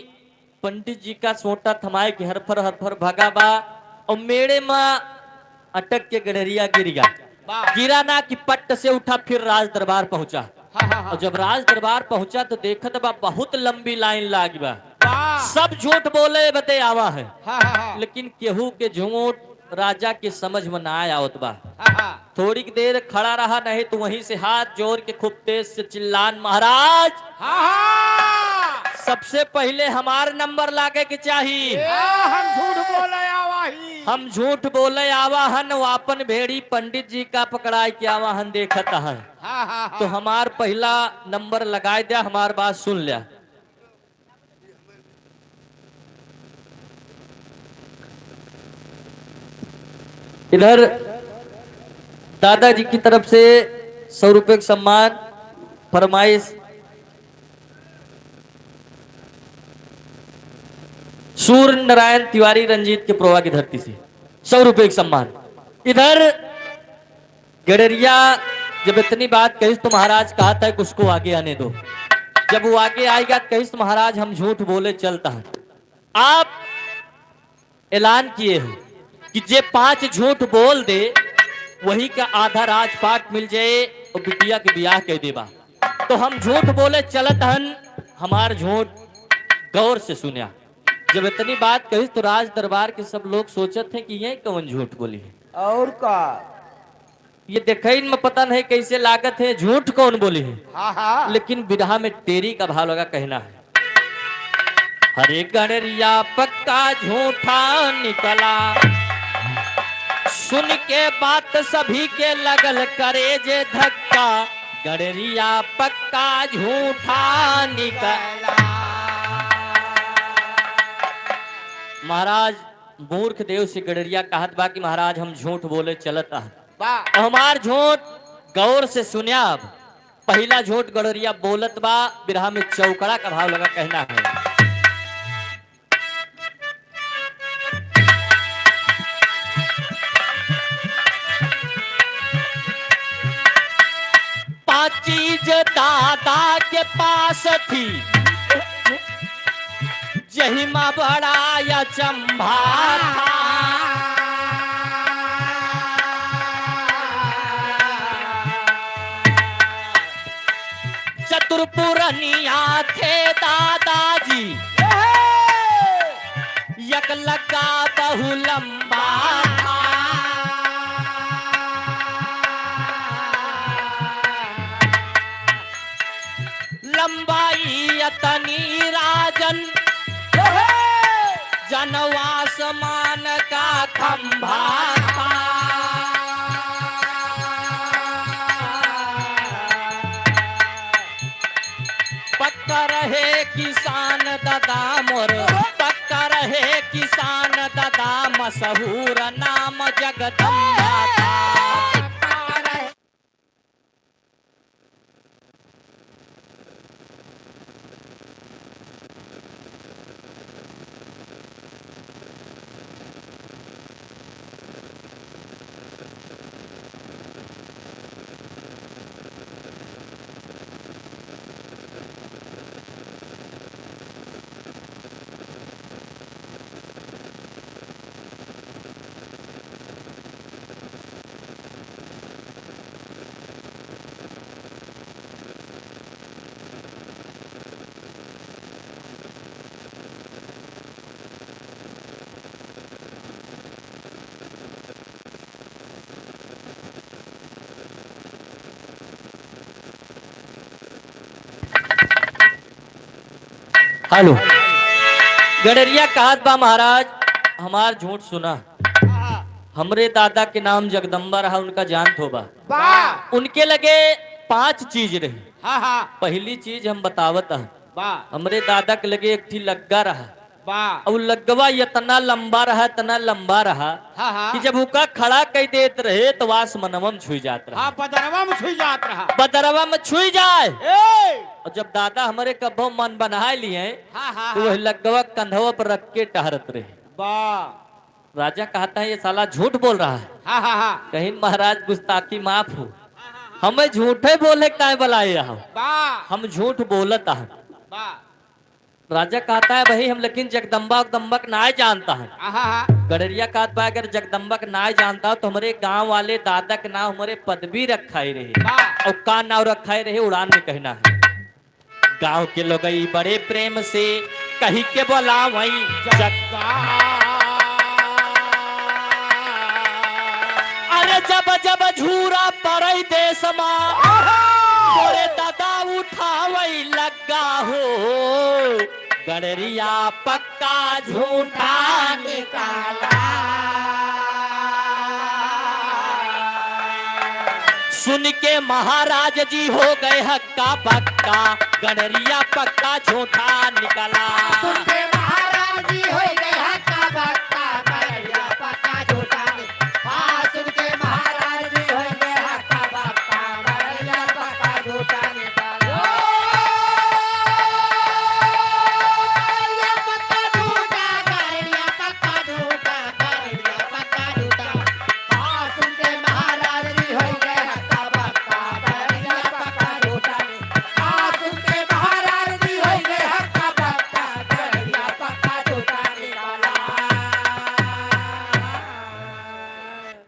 पंडित जी का सोटा थमाए के हरफर हरफर भगा बा। और मेड़े मा अटक के गड़रिया गिर गया। वाह। गिरा ना कि पट्ट से उठा, फिर राज दरबार पहुंचा। हाँ, हाँ, हाँ। और जब राज दरबार पहुंचा तो देखत बा बहुत लंबी लाइन लाग बा। वाह। सब झूठ बोले बदे आवा है। हाँ, हाँ, हाँ। लेकिन केहू के झूठ राजा के समझ में ना आवत बा। हाँ, हाँ। थोड़ी देर खड़ा रहा, नहीं तो वहीं से हाथ जोड़ के खूब तेज से चिल्लान, महाराज, हाँ, हाँ। सबसे पहिले हमार नंबर लागे के चाही। ए, हम झूठ बोले आवा ही। हम झूठ बोले आवा हन, वो आपन भेड़ी पंडित जी का पकड़ाए के आवा हन, देखत हन। हाँ, हाँ, हाँ। तो हमार पहिला नंबर लगाए द्या, हमार बात सुन ल्या। इधर दादाजी की तरफ से सौ रुपये का सम्मान, फरमाइश सूर्य नारायण तिवारी रंजीत के प्रोवा की धरती से सौ रुपये का सम्मान। इधर गड़रिया जब इतनी बात कहिस तो महाराज कहत है कि उसको आगे आने दो। जब वो आगे आएगा तो कहिस तो महाराज हम झूठ बोले चलता है। आप ऐलान किए हैं कि जे पांच झूठ बोल दे वही का आधा राजपाट मिल जाए और बिटिया के बियाह कह देबा। तो हम झूठ बोले चलत हन, हमार झूठ गौर से सुन्या। जब इतनी बात कहिस तो राज दरबार के सब लोग सोचत हैं कि ये कौन झूठ बोली है। और का? ये देखइन में पता नहीं कैसे लागत है, झूठ कौन बोली है। हाँ, हाँ। लेकिन बिरहा में टेरी का भाव लगा कहना है। हरे गड़रिया पक्का झूठा निकला, सुन के बात सभी के लगल करेजे धक्का, गड़रिया पक्का झूठा निकला। महाराज मूर्ख देव से गड़रिया कहत बा कि महाराज हम झूठ बोले चलत आ। वाह। हमार झूठ गौर से सुन्या। अब पहिला झूठ गड़रिया बोलत बा, बिरहा में चौकड़ा का भाव लगा कहना है। पाँच चीज दादा के पास थी, जहिमा बड़ा अचंभा था। चतुर पुरनिया थे दादाजी, एक लग्गा बहु लंबा था। लंबाई अतनी राजन, जन आसमान का खंभा। पक्का रहे किसान दादा मोर, पक्का रहे किसान दादा, मशहूर नाम जगदम्बा था। हेलो। गड़रिया कहत बा, महाराज, हमार झूठ सुना। हमरे दादा के नाम जगदम्बा रहा, उनका जानत होबा। बा। उनके लगे पांच चीज रही। हाँ, हाँ। पहली चीज हम बतावत हन। बा। हमरे दादा के लगे एक ठी लग्गा रहा। बा। अब लग्गवा इतना लंबा रहा, इतना लंबा रहा हाँ, हाँ। कि जब उका खड़ा कइ देत रहे तो आसमनवा में छुई जात रहा। हाँ, बदरवा में छुई जात रहा। बदरवा में छुई जाए। ए! और जब दादा हमरे कब्बो मन बनाए लिए, हाँ, हाँ, तो वह हाँ। लग्गवा कंधवा पर रख के टहरत रहे। बा। राजा कहता है, "ये साला झूठ बोल रहा है।" हाँ, हाँ, हाँ। कहिन, "महाराज, गुस्ताखी माफ हो, हमें झूठे बोले काहे बुलाए हो? बा। हम झूठ बोलत हन।" बा। राजा कहता है, "भाई, हम लेकिन जगदम्बा उगदम्बा के नाय जानता है।" हाँ, हाँ, हाँ। गड़रिया कहत बा, अगर जगदम्बा के नाय जानता हो तो हमरे गांव वाले दादा के नाम हमरे पदवी रखाई रहे। वाह। और का नाम रखाई रहे, उड़ान में कहना है। गांव के लोगई बड़े प्रेम से कही के बोलावई जग्गा। अरे जब जब झूरा पड़ई देश मा, मोरे दादा उठावई लग्गा हो। गड़रिया पक्का झूठा निकाला। सुन के महाराज जी हो गए हक्का बक्का, गड़रिया पक्का झूठा निकला। सुन के महाराज जी हो गए हक्का बक्का, गड़रिया पक्का झूठा नि-, हाँ, सुन के महाराज जी हो गए हक्का बक्का, गड़रिया पक्का झूठा निकला। गड़रिया पक्का झूठा, गड़रिया पक्का झूठा, गड़रिया पक्का झूठा। हाँ, सुन के महाराज जी होई गए हक्का बक्का, गड़रिया पक्का झूठा। हाँ, सुन के महाराज जी होई गए हक्का बक्का, गड़रिया पक्का झूठा निकाला।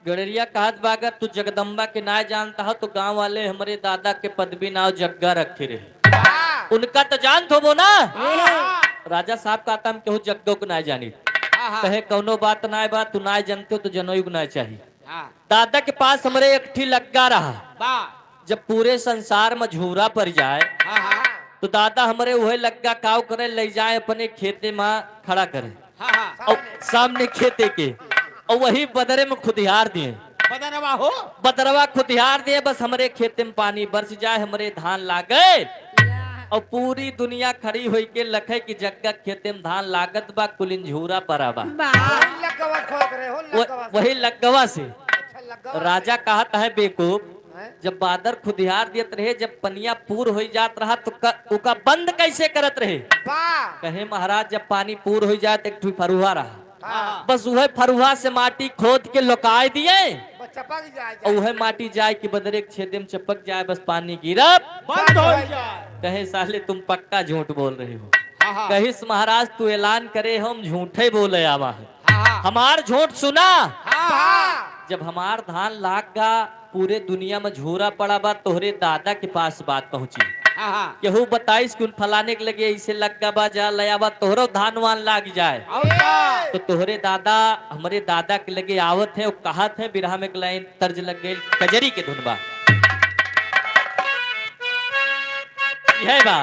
गड़रिया कहत बा, अगर तू जगदम्बा के ना जानता हो तो गांव वाले हमरे दादा के पदवी नाव जग्गा रखे रहे। हाँ। उनका तो जानत होबो ना? हाँ। राजा साहब कहत, हम केहू जग्गो के ना जानी। हाँ, हाँ। कहे, कौनो बात ना बा, तू ना जानते हो तो जनोई के ना चाही। हाँ। दादा के पास हमरे एक ठी लग्गा रहा। बा। जब पूरे संसार में झूरा पड़ जाए, हाँ, हाँ। तो दादा हमरे उहे लग्गा काव करे, ले जाए अपने खेते में खड़ा करे। हाँ, हाँ। और सामने खेते के, और वही बदरे में खुदिहार दिए। बदरवा हो? बदरवा खुदिहार दिए, बस हमरे खेते में पानी बरस जाए, हमरे धान लागे। और पूरी दुनिया खड़ी होई के लखे कि जग्गा खेते में धान लागत बा, कुलिन झूरा परा बा। बा। वही लग्गवा खोद रहे हो, वो, लग्गवा से। वही लग्गवा से। अच्छा, लग्गवा से। राजा कहत है, बेवकूफ, हैं? जब बादर खुदिहार दियत रहे, जब पनिया पूर होई जात रहा, तो क-, उका बंद कैसे करत रहे? बा। कहे, महाराज, जब पानी पूर होई जाए, तो एक ठो फरुहा रहा। हाँ। बस उहे फरुहा से माटी खोद के लुकाए दिए। बस चपक जाए, और उहे माटी जाए कि बदरे के छेदे में चपक जाए, बस पानी गिरब बंद हो जाए। कहे, साले, तुम पक्का झूठ बोल रहे हो। हाँ, हाँ। कहिस, महाराज, तू ऐलान करे, हम झूठे बोले आवा है। हाँ, हाँ। हमार झूठ सुना। हाँ, हाँ। जब हमार धान लाग गा, पूरे दुनिया में झूरा पड़ा बा, तोहरे दादा के पास बात पहुंची। हाँ, हाँ। केहू बताइस कि उन फलाने के लगे ऐसे लग्गा बा, जा ले आवा, तोहरो धान वान लाग जाए। और का? तो तोहरे दादा, हमरे दादा के लगे आवत है, वो कहत है, बिरहा में एक लाइन तर्ज लग गई, कजरी के धुन बा। यह बा,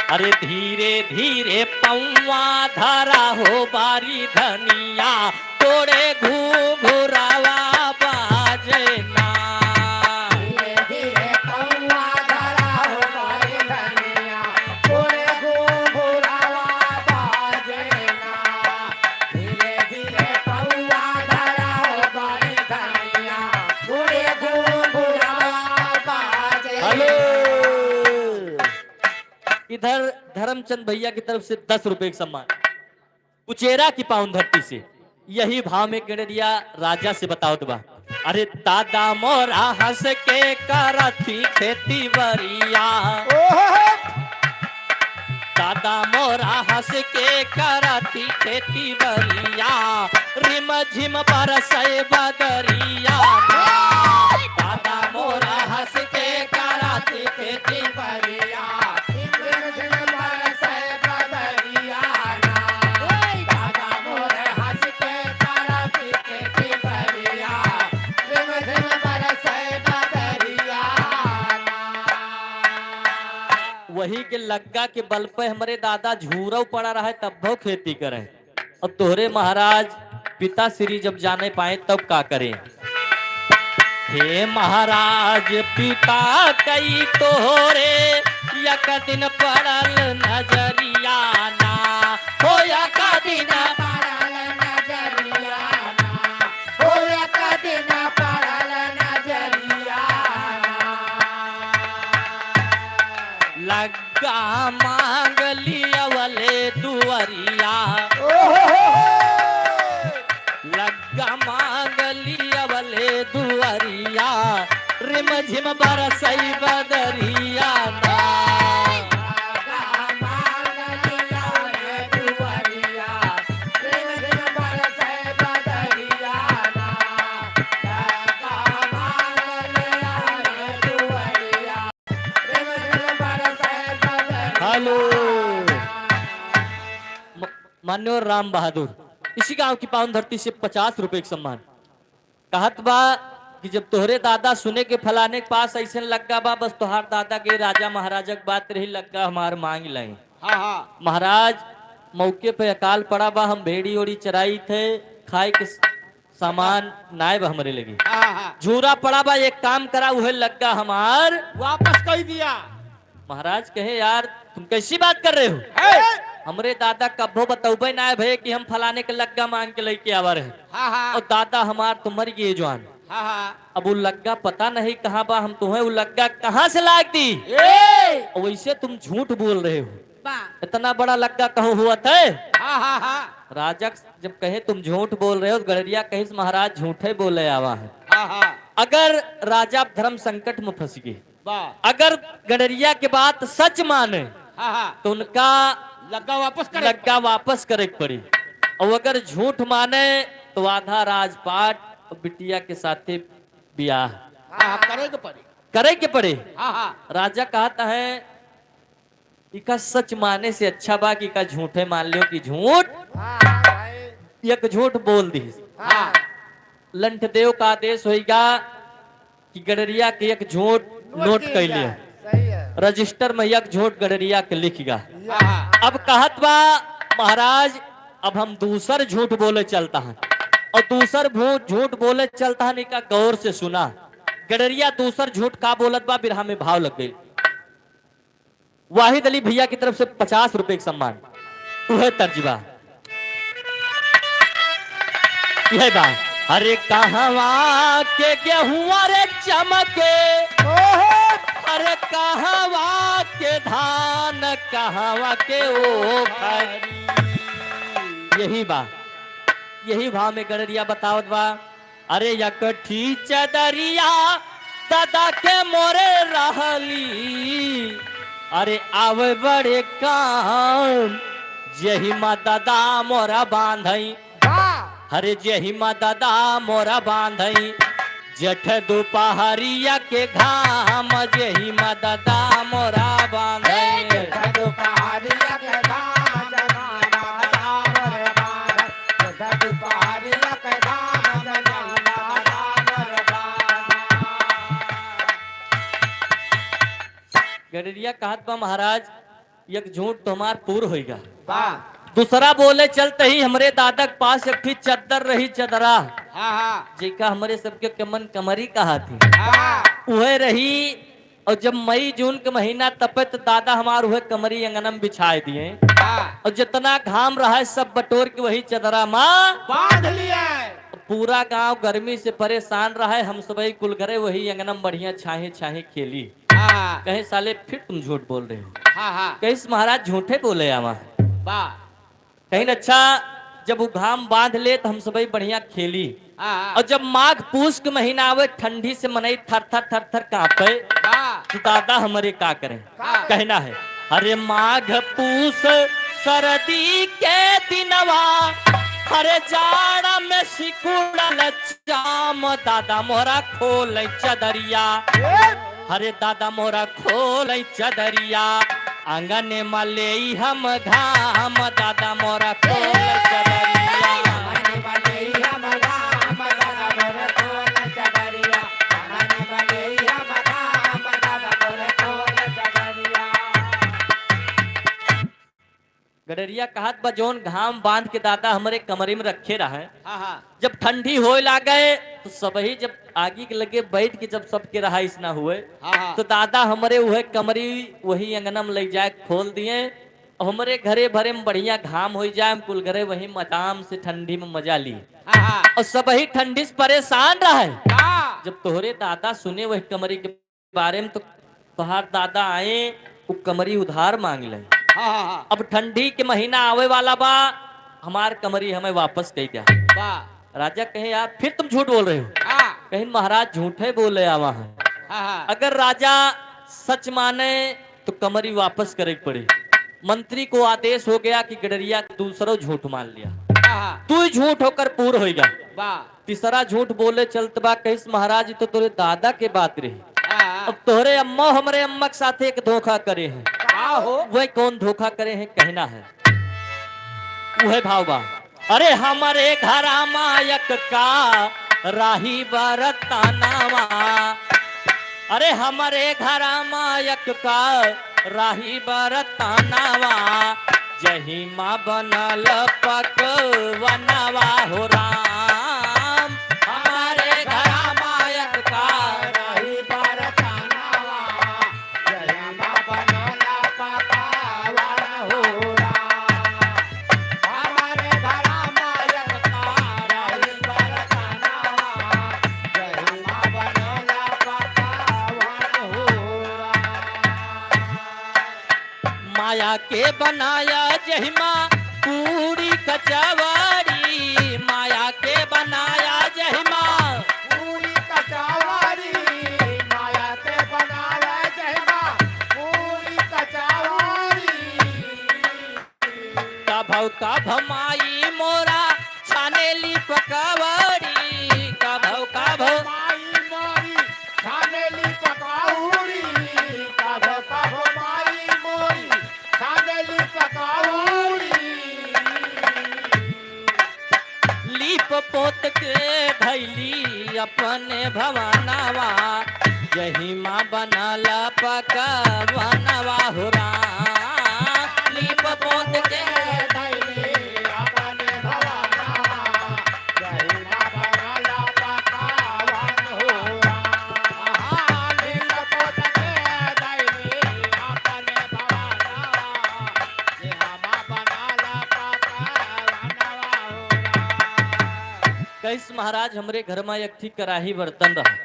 अरे धीरे धीरे पौवा धरा हो बारी धनिया, तोड़े घुघुरावा बाजे ना। धीरे धीरे पौवा धरा हो बारी धनिया, तोड़े घुघुरावा बाजे ना। धीरे धीरे पौवा धरा हो बारी धनिया, तोड़े घुघुरावा बाजे ना। हेलो। इधर धर्मचंद भैया की तरफ से दस रुपए का सम्मान। उचेरा की पावन धरती से यही भाव में गड़रिया राजा से बतावत बा। अरे दादा मोरा हंस के करथी खेती बरिया। ओहो! दादा मोरा हंस के करथी खेती बरिया, रिम झिम बरसै बदरिया ना। दादा मोरा हंस के करथी खेती बरिया, रिम झिम बरसै बदरिया ना। दादा मोरा हंस के करथी खेती बरिया, रिम झिम बरसै बदरिया ना। वही के लग्गा के बल पे हमरे दादा झूरव पड़ा रहे, तब भव खेती करे। अब तोहरे महाराज पिताश्री जब जाने पाए, तब का करें? हे महाराज पिता कई तोहरे, यक दिन पड़ल नजरिया ना। हो यक दिन पड़ल नजरिया ना। हो यक दिन पड़ल नजरिया ना। लग्गा मांग लियवले दुअरिया। ओहो हो हो। लग्गा मांग लियवले दुअरिया, रिम झिम बरसै बदरिया ना। लग्गा मांग लियवले दुअरिया, रिम झिम बरसै म-, मान्यवर राम बहादुर, इसी गांव की पावन धरती से पचास रुपए के सम्मान। कहत बा कि जब तोहरे दादा सुने के फलाने के पास ऐसे लग्गा बा, बस तोहार दादा के राजा महाराजा के बात रही, लग्गा हमार मांग लें। हाँ, हाँ। महाराज, मौके पे अकाल पड़ा बा, हम भेड़ी ओड़ी चराई थे, खाए के स-, सामान नाय बा हमरे लगे। हाँ, हाँ। झूरा पड़ा बा, एक काम करा, उहे लग्गा हमार वापस कई दिया। महाराज कहे, "यार, तुम कैसी बात कर रहे हो? हे! हमरे दादा कब्बो बतौबे ना है भैया कि हम फलाने के लग्गा मांग के लेके आवा रहे। हाँ, हाँ। और दादा हमार तो मर गए जवान। हाँ, हाँ। अब वो लग्गा पता नहीं कहाँ बा, हम तुम्हें वो लग्गा कहाँ से लाग दी? ए! और वैसे तुम झूठ बोल रहे हो। बा। इतना बड़ा लग्गा कहूँ हुआ था?" हाँ, हाँ, हाँ। राजा जब कहे, "तुम झूठ बोल रहे हो," तो गड़रिया कहिस, "महाराज, झूठे बोले आवा है।" हाँ, हाँ। अगर राजा धर्म संकट में फंस गए, वाह। अगर गड़रिया के बात सच माने, हाँ, हाँ। तो उनका लग्गा वापस करे के लग्गा पड़ी। वापस करे के पड़ी। और अगर झूठ माने, तो आधा राजपाट और बिटिया के साथे बियाह हाँ, हाँ, करे के पड़ी। करे के पड़ी। हाँ, हाँ। राजा कहता है, "इका सच माने से अच्छा बा कि इका झूठे मान लियो कि झूठ।" हाँ, हाँ, भाई। एक झूठ बोल दी। हाँ। लंठदेव का आदेश होइगा कि गड़रिया के एक झूठ नोट नोट कीन कइ लियो। जाए। सही है। रजिस्टर में एक झूठ गड़रिया के लिख गा। हाँ। अब कहत बा, "महाराज, अब हम दूसर झूठ बोले चलता है।" और दूसर भू-, झूठ बोले चलता है, इका गौर से सुना। गड़रिया दूसर झूठ का बोलत बा, बिरहा में भाव लग गई। वाहिद अली भैया की तरफ से पचास रुपए के सम्मान। उहे तर्ज बा। यह बा। "अरे कहवा के गेहुआ रे चमके, ओहो! अरे कहवा के धान, कहवा के ओखरी।" यही बा, यही भाव में गड़रिया बतावत बा। "अरे एकठी चदरिया दादा के मोरे रहली, अरे आवे बड़े काम, जेही मा दादा मोरा बांधई।" वाह। "अरे जेही मा दादा मोरा बांधई, जेठ दुपहरिया के घाम, जेही मा दादा मोरा बांधई।" जेठ दुपहरिया के घाम, जेही मा दादा मोरा बांधई। गड़रिया कहत बा, "महाराज, एक झूठ तो हमार पूर होइगा।" वाह। दूसरा बोले चलते ही हमरे दादा के पास एक ठी चद्दर रही, चदरा। हाँ, हाँ। जेका हमरे सबके कमन कमरी कहा थी। हाँ। उहे रही। और जब मई जून के महीना तपे तो दादा हमार उहे कमरी अंगनम बिछाए दिए। हाँ। और जितना घाम रहा है सब बटोर के वही चदरा मा बांध लिया है। पूरा गांव गर्मी से परेशान रहा है, हम सबही कुल घरे वही अंगनम बढ़िया छाहे छाहे खेली। हाँ। कहे, "साले फिर तुम झूठ बोल रहे हो।" हाँ, हाँ। कहिस, "महाराज झूठे बोले आवा।" वाह। कहिन, "अच्छा, जब वो घाम बांध ले तो हम सबही बढ़िया खेली।" हाँ, हाँ। और जब माघ पूस के महीना आवे, ठंडी से मनई थर थर थर थर कांपे, हाँ। तो दादा हमरे का करें? का? कहना है, "अरे माघ पूस सरदी के दिनवा, अरे जाड़ा में सिकुड़ल चाम, दादा मोरा खोले चदरिया।" ए! अरे दादा मोरा खोले चदरिया, आंगन मा लेई हम घाम, दादा मोरा खोले चदरिया। गड़रिया कहत बा, "जौन घाम बांध के दादा हमरे कमरे में रखे रहे, हाँ, हाँ। जब ठंडी होए लागे, तो सबही जब आगी के लगे बैठ के जब सबके रहाइश ना हुए, हाँ, हाँ। तो दादा हमरे उहे कमरी वही अंगना में ले जाए खोल दिए। अब हमरे घरे भरे में बढ़िया घाम होई जाए, हम कुल घरे वही आराम से ठंडी में मजा ली।" हाँ, हाँ। और सबही ठंडी से परेशान रहे। हाँ। जब तोहरे दादा सुने वही कमरी के बारे में तो तोहार दादा आए, उ कमरी उधार मांग ले। हाँ, हाँ, हाँ। अब ठंडी के महीना आवे वाला बा, हमार कमरी हमें वापस कई द्या। वाह। राजा कहे, "यार, फिर तुम झूठ बोल रहे हो।" हाँ। कहिन, "महाराज, झूठे बोले आवा है।" हाँ, हाँ। अगर राजा सच माने तो कमरी वापस करे के पड़े। मंत्री को आदेश हो गया कि गड़रिया दूसरो झूठ मान लिया। हाँ, हाँ। तू ही झूठ होकर पूर होइगा। वाह। तीसरा झूठ बोले चलत बा, कहिस, "महाराज, ई तो तोरे दादा के बात रही। हाँ। अब तोहरे अम्मा हमरे अम्मा के साथे एक धोखा करे हैं।" का? आहो। वह कौन धोखा करे हैं, कहना है। वह भाव बा। अरे हमरे घरा मायक का राही बरतनवा, अरे हमरे घरा मायक का राही बरतनवा, जहिमा बनल पकवनवा हो राम। हमरे घरा मायक का राही बरतनवा, जहिमा बनल पकवन हो राम। हमरे घरा मायक का राही बरतनवा, जहिमा बनल पकवन हो राम। माया के बनाया जहिमा पूरी कचौड़ी, माया के बनाया जहिमा पूरी कचौड़ी, माया के बनाया जहिमा पूरी कचौड़ी। कभौ कभौ माई मोरा छानेली पकौड़ी, कभौ कभौ माई मोरी छानेली पकौड़ी, कभौ कभौ माई मोरी छानेली पकौड़ी। लीप पोत के धैली अपने भवनवा, जहिमा बनल पकवनवा हो राम। लीप पोत के धैली अपने भवनवा, जहिमा बनल पकवन हो राम। लीप पोत के धैली अपने भवनवा, जहिमा बनल पकवन हो राम। कहिस महाराज, हमरे घर मा एक ठी कराही बर्तन रहा,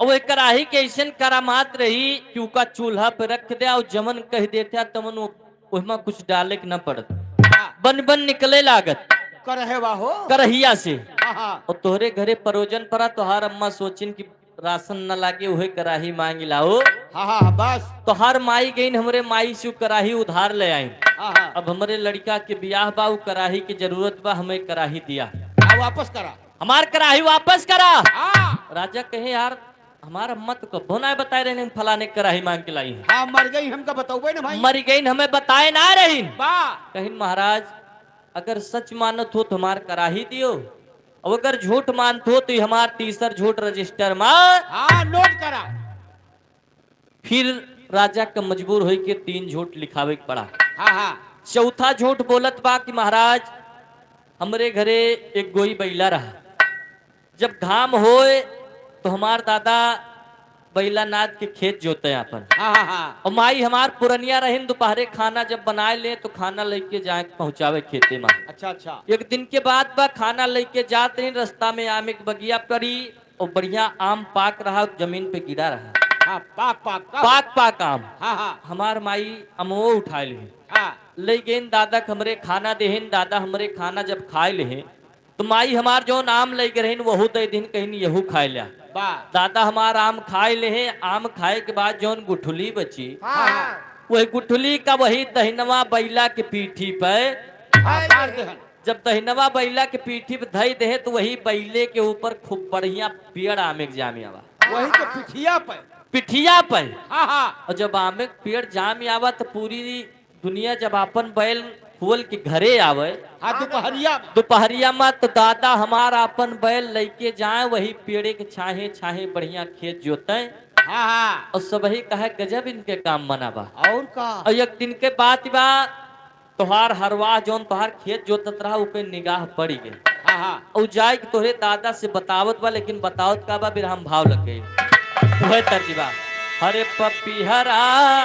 अउ एक कराही के अइसन करामात रही कि उका चूल्हा पे रख द्या अउ जमन कहि देत्या तमन वो, ओहमा कुछ डाले के न पड़त। हाँ। बन बन निकले लागत। करहे वाहो। करहिया से। हाँ, हाँ। अउ तोहरे घरे परोजन परा, तोहार अम्मा सोचिन कि राशन न लागे, उहे कराही मांगि लाओ। हाँ, हाँ, हाँ, बस। तोहार माई गइन, हमरे माई से उ कराही उधार ले आइन। हाँ, हाँ। अब हमरे लड़िका के बियाह बा, उ कराही के जरूरत बा, हमें कराही दिया। हाँ, वापस करा। हमार कराही वापस करा। हाँ। राजा कहे, "यार, हमार अम्मा तो कब्बो ना बताए रहे, फलाने कराही मांग के लाई है।" हाँ, मर गई, हमका बतौबे न भाई। मर गई, हमें बताए ना रही। बा। कहिन, "महाराज, अगर सच मानत हो तो हमार कराही दियो, और अगर झूठ मानत हो तो ये हमार तीसर झूठ रजिस्टर मा।" हाँ, नोट करा। फिर राजा का मजबूर होई के तीन झूठ लिखावे के पड़ा। हाँ, हाँ। चौथा झूठ बोलत बा कि महाराज, हमरे घरे एक गोई बैला रहा, जब घाम होए तो हमार दादा बैला नाद के खेत जोते आपन। हाँ, हाँ, हाँ। और माई हमार पुरनिया रहिन, दोपहरे खाना जब बनाए ले तो खाना लेके जाए पहुँचावे खेते मा। अच्छा, अच्छा। एक दिन के बात बा, खाना लेके जात रहिन, रास्ता में आम एक बगिया पड़ी, और बढ़िया आम पाक रहा, जमीन पे गिरा रहा। हाँ, पाक, पाक, का? पाक, पाक आम। हाँ, हाँ। हमार माई अमवो उठाए लेहिन। हाँ। ले गइन दादा के हमरे खाना देहिन, दादा हमरे खाना जब खाए लेहिन, तो माई हमार जौन आम ले गए रहिन, वहू दे दिन कहिन, "यहू खाए ल्या।" वाह। दादा हमार आम खाए लेहे, आम खाए के बाद जौन गुठली बची, हाँ। वही गुठली का वही दहिनवा बैला के पीठी पे हाँ, फाड़ देहन। जब दहिनवा बैला के पीठी पे धई देहे, तो वही बैले के ऊपर खूब बढ़िया पेड़ आमे के जामे आवा। वही के पिठिया पे। पिठिया पे। हाँ, हाँ। और जब आमे के पेड़ जामे आवा, तो पूरी दुनिया जब आपन बैल खोल के घरे आवे, हाँ, दोपहरिया में। दोपहरिया में तो दादा हमार आपन बैल लेके जाए, वही पेड़े के छाहे, छाहे बढ़िया खेत जोते। हाँ, हाँ। और सबही कहे, "गजब इनके काम बना बा।" और का? और एक दिन के बात बा, तोहार हरवाह जौन तोहार खेत जोतत रहा, ऊपर निगाह पड़ी गई। हाँ, हाँ। और जाए के तोहरे दादा से बतावत बा, लेकिन बतावत का बा, बिरहम भाव लग गई। वह तर्ज बा, "अरे पपिहरा,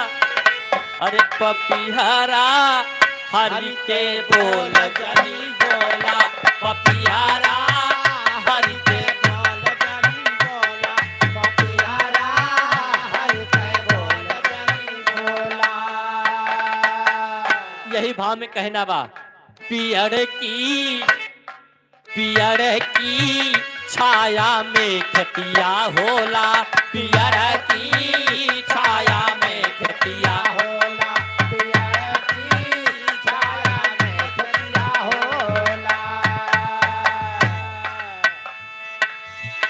अरे पपिहरा, हरि के बोल जनी बोला, पपिहरा, हरि के बोल जनी बोला, पपिहरा, हरि के बोल जनी बोला।" यही भाव में कहना बा, पियड़ की, पियड़ की छाया में खेतिया होला, पियड़ की छाया में खेतिया होला, पियड़ की छाया में खेतिया होला।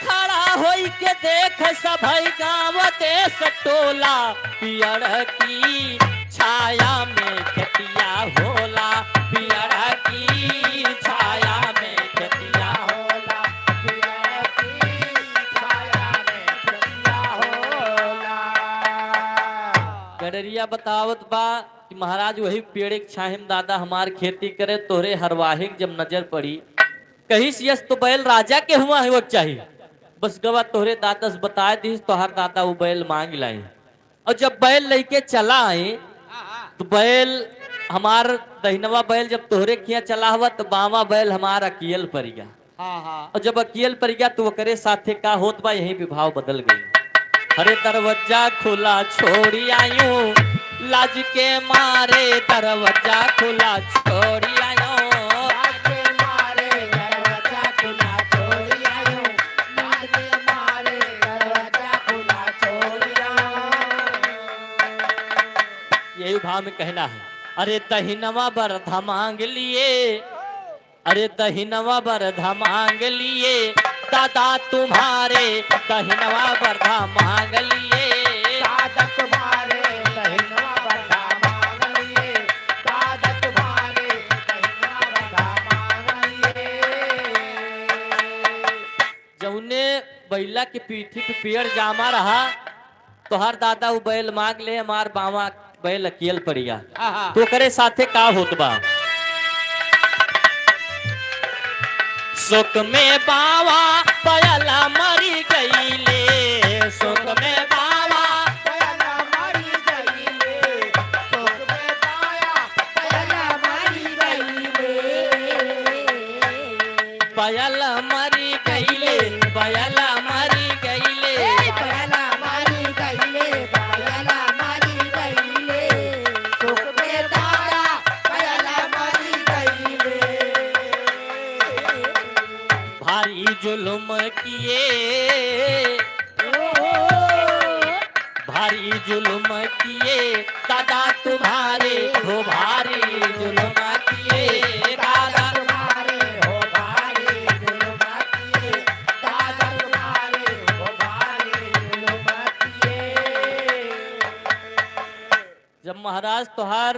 खड़ा होई के देख सभई गाँव देश टोला, पियड़ की छाया में खेतिया होला, पियरा की छाया में खेतिया होला, पियरा की छाया में खेतिया होला। गडरिया बतावत बा कि महाराज, वही पेड़े के छाहे में दादा हमार खेती करे, तोहरे हरवाही के जब नजर पड़ी, कहिस यस तो बैल राजा के हुआ होए के चाही। बस गवा तोहरे दादा से बताए दिस, तोहार दादा वो बैल मांग लाई। और जब बैल लइके चला आए, तो बैल हमार दहिनवा बैल जब तोहरे खिया चला हुआ, तो बावां बैल हमार अकियल पड़ गया। हाँ, हाँ। और जब अकियल पड़ गया, तो ओकरे साथे का होत बा, यहीं पे भाव बदल गई। अरे दरवाजा खुला छोड़ी आयूं, लाज के मारे दरवाजा खुला छोड़ी आयूं। लाज के मारे दरवाजा खुला छोड़ी आयूं, लाज के मारे दरवाजा खुला छोड़ी आयूं। यही भाव में कहना है। अरे दहिनवा बरधा मांग लिए, अरे दहिनवा बरधा मांग लिए, दादा तुम्हारे दहिनवा बरधा मांग लिए। दादा तुम्हारे दहिनवा बरधा मांग लिए, दादा तुम्हारे दहिनवा बरधा मांग लिए। जौने बैला के पीठी पे पेड़ जामा रहा, तोहार दादा उ बैल मांग ले, हमार बावां बैल अकियल पड़ गया। आहा। तो ओकरे साथे का होत बा? शोक में बावां बैला मरी गईले, शोक में बावां बैला मरी गईले, शोक में बावां बैला मरी गईले। बयल मरी गईले, बयल मरी गईले। ए, बयल मरी गईले, बयल मरी गईले। शोक में दादा बयल मरी गईले। भारी जुल्म किए। ओ। भारी जुल्म किए दादा तुम्हारे, हो भारी जुल्म किए दादा तुम्हारे, हो भारी जुल्म किए दादा तुम्हारे, हो भारी जुल्म किए। जब महाराज तोहार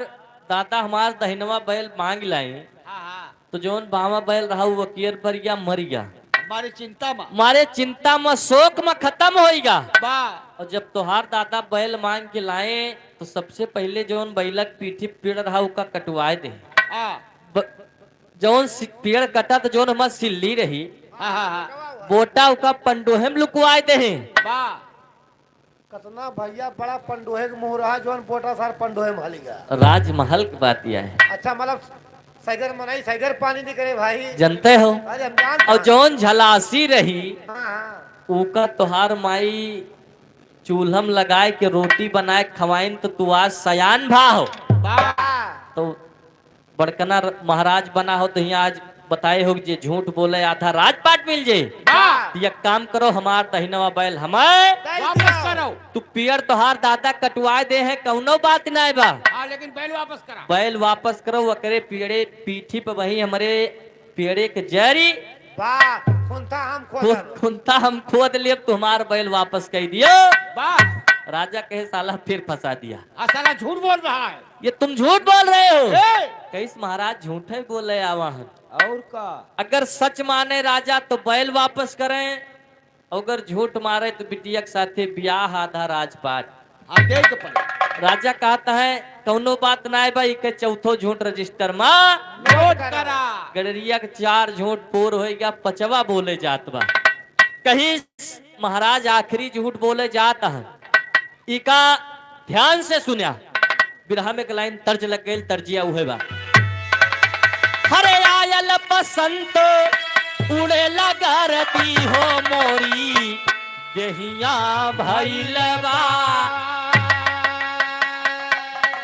दादा हमार दहिनवा बैल मांग लाए, हाँ, हाँ। तो जौन बावां बैल रहा, वो अकियर पर गया, मर गया। मारे चिंता मा। मारे चिंता मा, शोक मा खतम होइगा। बा। और जब तोहार दादा बैल मांग के लाए, तो सबसे पहले जौन बैलक पीठी पेड़ रहा, उका कटवाए दे। हाँ। ब-, जौन सि-, पेड़ कटा, तो जौन हमार सिल्ली रही, हाँ, हाँ, हाँ। बोटा उका पंडोहे में लुकवाए दे। बा। कतना भैया बड़ा पंडोहे के मुंह रहा, जौन बोटा सार पंडोहे में हलिगा। राजमहल की बात यह है। अच्छा, मतलब, सैगर मनई, सैगर पानी नहीं करे भाई। जनते हो? अरे, हम जानते और हैं। जौन झलासी रही, हाँ, हाँ। ऊका तोहार माई चूल्हम लगाए के रोटी बनाए खवाइन, तो तू आज सयान भा हो। वाह। तो बड़कना र-, महाराज बना हो, तो हियाँ आज बताए हो कि जे झूठ बोले, आधा राजपाट मिल जे। वाह। तो एक काम करो, हमार दहिनवा बैल हमें वापस करो। तू पेड़ तोहार दादा कटवाए दे हैं, कौनो बात नाय बा। हाँ, लेकिन बैल वापस करा। बैल वापस करो, ओकरे पेड़े पीठी पे वही हमरे पेड़े के जरी। वाह, खुंता हम खोद खु-, खुंता हम खोद लेब, तुम्हार बैल वापस कई दियो। वाह। राजा कहे, "साला फिर फंसा दिया।" आ, साला झूठ बोल रहा है। ये तुम झूठ बोल रहे हो। ए! कहिस, "महाराज झूठे बोले आवा हन।" और का? अगर सच माने राजा तो बैल वापस करें, अगर झूठ मारे तो बिटिया के साथे ब्याह आधा राजपाट। हाँ, दे के पड़े। राजा कहत है, "कौनो बात नाय बा, इके चौथो झूठ रजिस्टर मा नोट करा।" गडरिया के चार झूठ पूर होइगा, पचवा बोले जात बा। कहिस, "महाराज आखिरी झूठ बोले जात है।" इका ध्यान से सुन्या। बिरहा में एक लाइन तर्ज लग गइल, तर्जिया उहे बा। हरे आयल बसंत उड़े लगा रती हो मोरी देहिया भइल बा।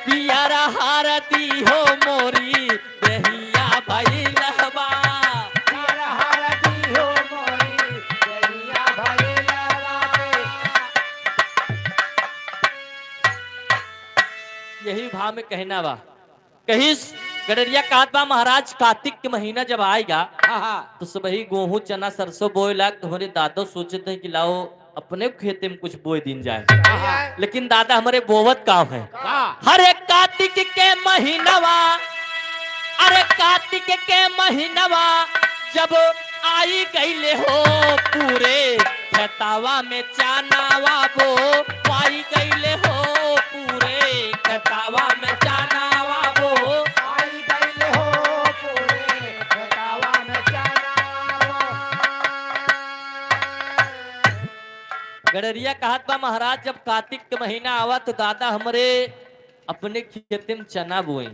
पियर हरती हो मोरी देहिया भइल बा। पियर हरती हो मोरी देहिया भइल बा। यही भाव में कहना बा। कहिस, गडरिया कहत बा, "महाराज, कातिक के महीना जब आएगा, हाँ, हाँ। तो सबही गोहूँ, चना, सरसों बोए लाग, तो हमरे दादो सोचत हैं कि लाओ, अपने खेते में कुछ बोए दिन जाए। हाँ। लेकिन दादा हमरे बोवत का है? का? हरे कातिक के महीनवा, अरे कातिक के महीनवा जब आई गईले हो पूरे खेतावा में चनावा बो, आई गईले हो पूरे खेतावा में चनावा बो। आई गईले हो पूरे खेतावा में चनावा। गड़रिया कहत बा, महाराज, जब कातिक के महीना आवा तो दादा हमरे अपने खेते में चना बोई।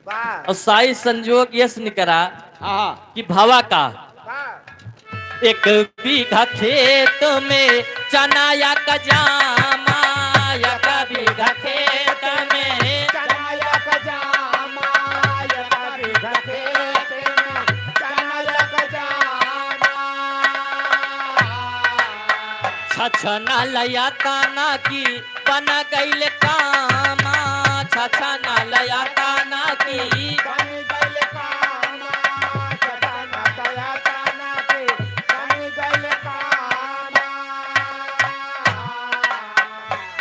वाह। और साई संजोग यस निकरा हाँ। कि भावा का वाह। एक बीघा खेत में चना या कजामा, एक बीघा खेत में चना या कजामा, एक बीघा खेत में चना या कजामा। छछना लया ताना की बन गइल कामा, छछना लया ताना की। बन गइल कामा, छछना लया ताना की, बन गइल कामा।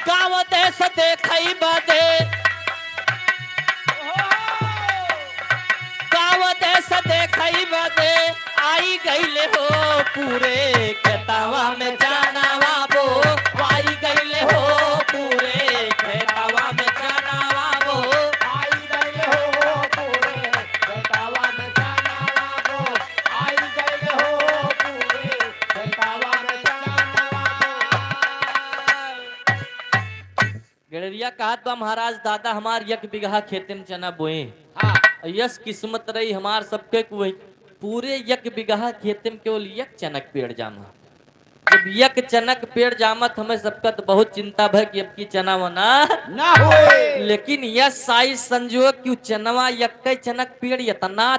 गाँव देश देखई बदे, गाँव देश देखई बदे, आई गइले हो पूरे खेतवा में चनावा बो, आई गइले हो पूरे खेतवा में चनावा बो, आई गइले हो पूरे खेतवा में चनावा बो, आई गइले हो पूरे खेतवा में चनावा बो। गड़रिया कहत बा, महाराज, दादा हमार एक बिगहा खेते में चना बोए। हाँ। और यस किस्मत रही हमार सबके कि वही पूरे एक बिगहा खेते में केवल एक चनक पेड़ जामा। जब एक चनक पेड़ जामत हमें सबका तो बहुत चिंता भय कि अब की चना वना ना होए। लेकिन यस साई संजोग कि उ चनवा एक चनक पेड़ इतना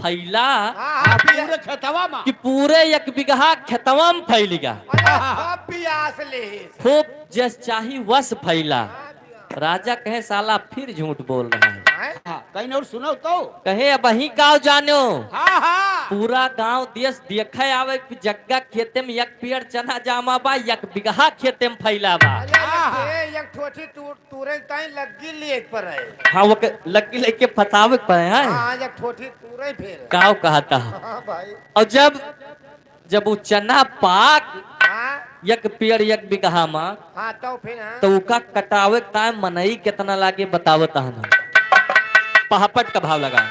फैला हाँ, हाँ, पूरे खेतवा में। कि पूरे एक बिगहा खेतवा में फैल गा। अरे, हाँ, हाँ। खूब पियास ले। खूब जस चाही वस फैला। राजा कहे, "साला फिर झूठ बोल रहा है।" हैं? हाँ, कहीं और सुनो तो। कहे, "अबहीं गाँव जानो।" हाँ, हाँ। पूरा गाँव देश देखे आवे कि जग्गा खेते में एक पेड़ चना जामा बा, एक बिगहा खेते में फैला बा। अरे, हाँ, हाँ। ये एक ठोठी टूट तुरंत ताई लग्गी लेके पर है। हाँ, वो के-, लग्गी लेके फंसावे के पड़े हैं। हाँ, एक ठोठी तुरंत फेर। काव कहता? हाँ भाई। और जब, जब वो चना पाक हाँ। एक पेड़ एक बिगहा मा, हाँ, तो फिर, हाँ। तो उका कटावे के time मनई कितना लागे बतावत हन। पहापट का भाव लगा।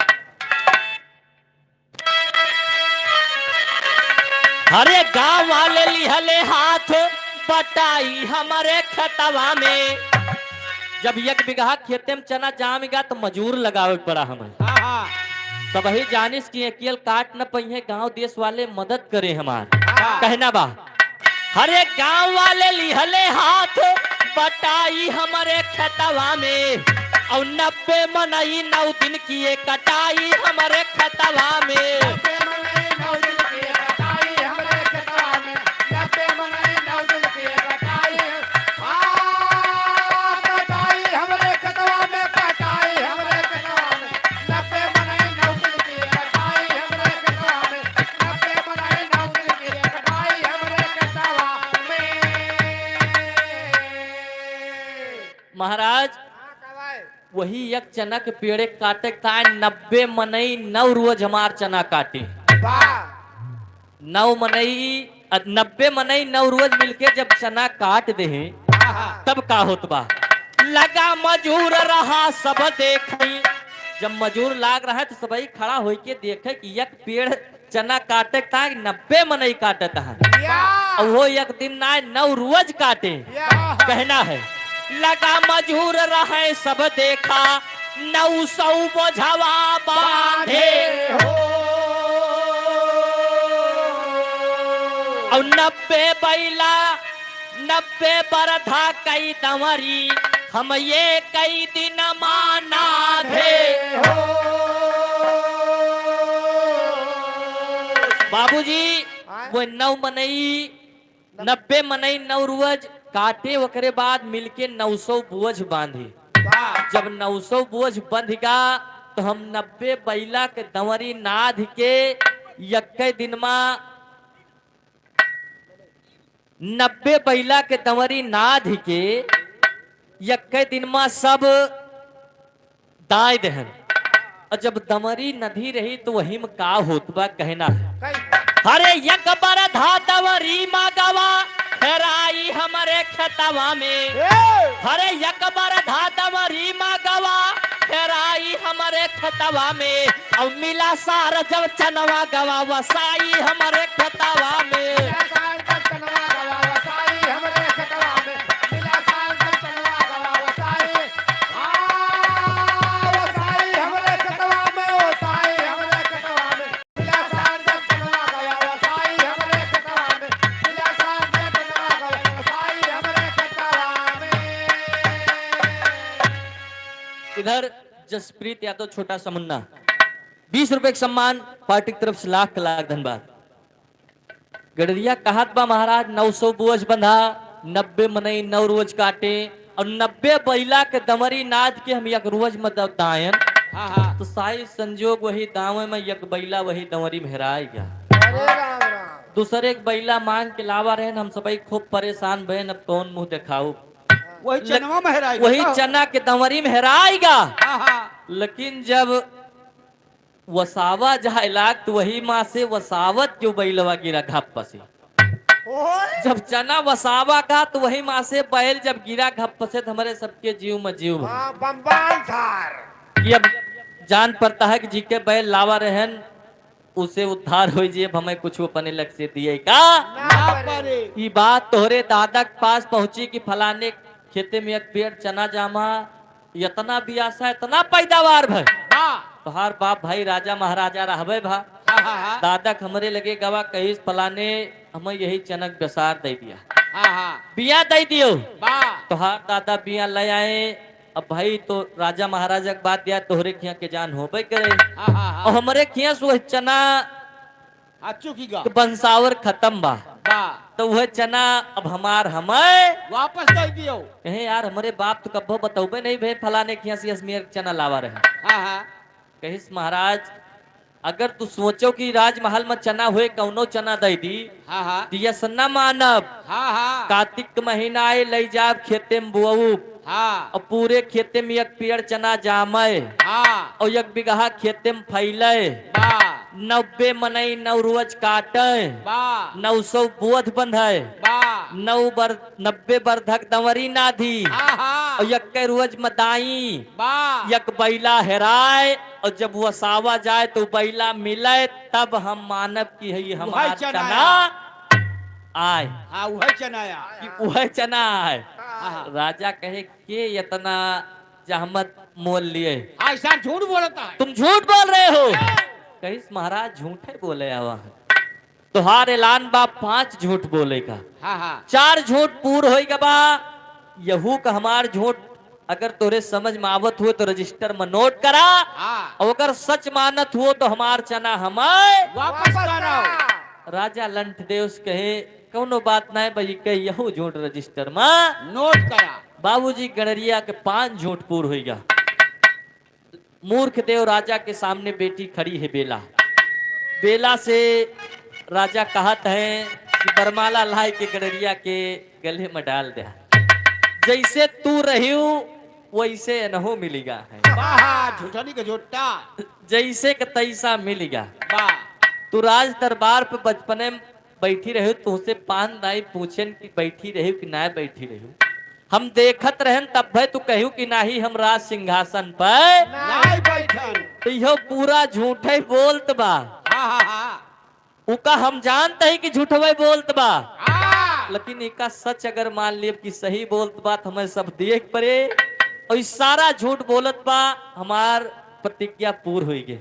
हरे गाँव वाले लिहले हाथ बटाई हमरे खेतवा में। जब एक बिगहा खेते में चना जाम गा तो मजूर लगावे के पड़ा हमें। हाँ, हाँ। तबही जानिस कि अकेल काट न पइहे, गाँव देश वाले मदद करे हमार। हाँ। कहना बा, हरे गाँव वाले लिहले हाथ बटाई हमरे खेतवा में, और नब्बे मनई नौ दिन किए कटाई हमरे खेतवा में। नब्बे मनई नौ दिन किए कटाई हमरे खेतवा में। नब्बे मनई नौ दिन किए कटाई। हाँ, कटाई हमरे खेतवा में, कटाई हमरे खेतवा में। नब्बे मनई नौ दिन किए कटाई हमरे खेतवा में। नब्बे मनई नौ दिन किए कटाई हमरे खेतवा में। महाराज, हाँ, का भाई? वही एक चनक पेड़े काटे ताय नब्बे मनई नौ रोज हमार चना काटे। वाह। नौ मनई, अ, नब्बे मनई नौ रोज मिलके जब चना काट देहे, आहा। तब का होत बा? लगा मजूर रहा सब देखई। जब मजूर लाग रहा है तो सबही खड़ा होइके देखे कि एक पेड़ चना काटे ताक नब्बे मनई काटत है। या। और वो एक दिन ना, नौ रोज काटे। या। कहना है, लगा मजूर रहे सब देखा, नौ सौ बोझवा बांधे। बांधे हो। और नब्बे बैला, नब्बे बरधा कई दंवरी, हम ये कई दिन माना धे। हो। बाबूजी, हाँ? वो नौ मनई, नब्बे मनई नौ रोज काटे, ओकरे बाद मिलके नौ सौ बोझ बांधे। वाह। जब नौ सौ बोझ बंध गा, तो हम नब्बे बैला के दंवरी नाध के यक्के दिन मा नब्बे बैला के दंवरी नाधि के यक्के दिन मा सब दाय देहन। और जब दंवरी नधी रही तो वही में का होत बा कहना है। कई? हरे एक बरधा दंवरी मा गवा हेराई हमरे खेतवा में। ए! हरे एक बरधा दंवरी मा गवा हेराई हमरे खेतवा में। अब मिला सार जब चनवा गवा वसाई हमरे खेतवा में। मिला सार जब चनवा गवा वसाई हमरे खेतवा में। मिला सार जब चनवा गवा वसाई। हाँ, वसाई हमरे खेतवा में, वसाई हमरे खेतवा में। मिला सार जब चनवा गवा वसाई हमरे खेतवा में। मिला सार जब चनवा गवा वसाई हमरे खेतवा में। इधर जसप्रीत यादव छोटा सा मुन्ना, बीस रुपए के सम्मान, पार्टी की तरफ से लाख लाख धन्यवाद। गड़रिया कहत बा, महाराज, नौ सौ बोझ बंधा, नब्बे मनई नौ रोज काटे, और नब्बे बैला के दंवरी नाध के हम एक रोज में द-, दायन। हाँ, हाँ। तो साई संजोग वही दावे में एक बैला वही दंवरी में हेराई गया। अरे राम राम। दूसरे एक बैला मांग के लावा रहन, हम सबई खूब परेशान भयन, अब कौन मुंह देखाऊ। वही ल-, चनवा में हेराई वही गया। चना के दंवरी में हेराई गया। हाँ, हाँ। लेकिन जब वसावा जाए लाग, तो वही मा से वसावत जो बैलवा गिरा घप्प से। ओए! जब चना वसावा का, तो वही मा से बैल जब गिरा घप्प से, तो हमरे सबके जीव में जीव भर। हाँ, बम्बान सार। कि अब जान पड़ता है कि जी के बैल लावा रहन, उसे उद्धार होई जी, अब हमें कुछ अपने लग से दिए का? ना ना पड़े। पड़े। ई बात तोहरे दादा के पास पहुंची कि फलाने खेते में एक पेड़ चना जामा, इतना बियासा, इतना पैदावार भय। हाँ। तोहार बाप भाई राजा महाराजा रहबे भा। हाँ, हाँ, हाँ। दादा के हमरे लगे गवा कहिस, "फलाने, हमें यही चनक बेसार दे दिया।" हाँ, हाँ। बिया दे दियो। बा। तोहार दादा बिया ले आए। अब भाई तो राजा महाराजा के बात दिया, तोहरे खिया के जान होबे करे। हाँ, हाँ, हाँ। और हमरे खिया से वह चना हाँ, चुकी गा। तो बंसावर खत्म बा। बा। तो वह चना अब हमार हमें वापस दे दियो। कहे, "यार, हमरे बाप तो कब्बो बतौबे नहीं भे, फलाने खिया से असमियर चना लावा रहे।" हाँ, हाँ। कहिस, "महाराज, अगर तू सोचो कि राजमहल में चना होए, कौनो चना दे दी, हाँ, हाँ। तो यस न मानब। हाँ, हाँ। कातिक महीना आए, लई जाब खेते में बोअब। हाँ। और पूरे खेते में एक पेड़ चना जामे। हाँ। और एक बिगहा खेते में फैले। बा। नब्बे मनई नौ रोज काटे। बा। नौ सौ बोध बंधे। बा। नौ बर-, नब्बे बरधक दंवरी नाधी। हाँ, हाँ। और यक्के रोज मदाई। बा। यक बैला हेराए और जब वसावा जाए तो बैला मिले, तब हम मानब कि हई वही हमार चना चना आए। आए। हाँ, वही चना आए। कि वही चना आए। हाँ, हाँ। राजा कहे, "के इतना जहमत मोल लिए?" हाँ, ऐसा झूठ बोलता है। तुम झूठ बोल रहे हो। कहिस, "महाराज झूठे बोले आवा है।" तोहार ऐलान बा पांच झूठ बोले का। हाँ, हाँ। चार झूठ पूर होई का बा, यहू का हमार झूठ अगर तोरे समझ में आवत हुए तो रजिस्टर में नोट करा, हाँ। और अगर सच मानत हुओ तो हमार चना हमें वापस करो। राजा लंठदेव से कहे, "कौनो बात नाय बा, ई कहे यहू झूठ रजिस्टर में नोट करा।" बाबूजी गड़रिया के पांच झूठ पूर होई गा। मूर्ख देव राजा के सामने बेटी खड़ी है बेला। बेला से राजा कहत हैं कि बरमाला लाए के गड़रिया के गले में डाल दे। जैसे तू रहियो वैसे एनहू मिलिगा है। वाह, झूठनी के झोटा। जैसे के तैसा मिलिगा। वाह। तू राज दरबार पे बचपने में बैठी रहियो, तुहसे पान दाई पूछेन कि बैठी रहियो कि ना बैठी रहियो। हम देखत रहन तब भय तू कहियो कि नाही हम राज सिंहासन पर नाहीं बैठन। तो इहो पूरा झूठे बोलत बा। हाँ, हाँ, हाँ। उका हम जानत ही कि झूठवे बोलत बा। हाँ। लेकिन इका सच अगर मान लियब कि सही बोलत बा, तो हमें सब देख परे। और ई सारा झूठ बोलत बा, हमार प्रतिज्ञा पूर होई गे।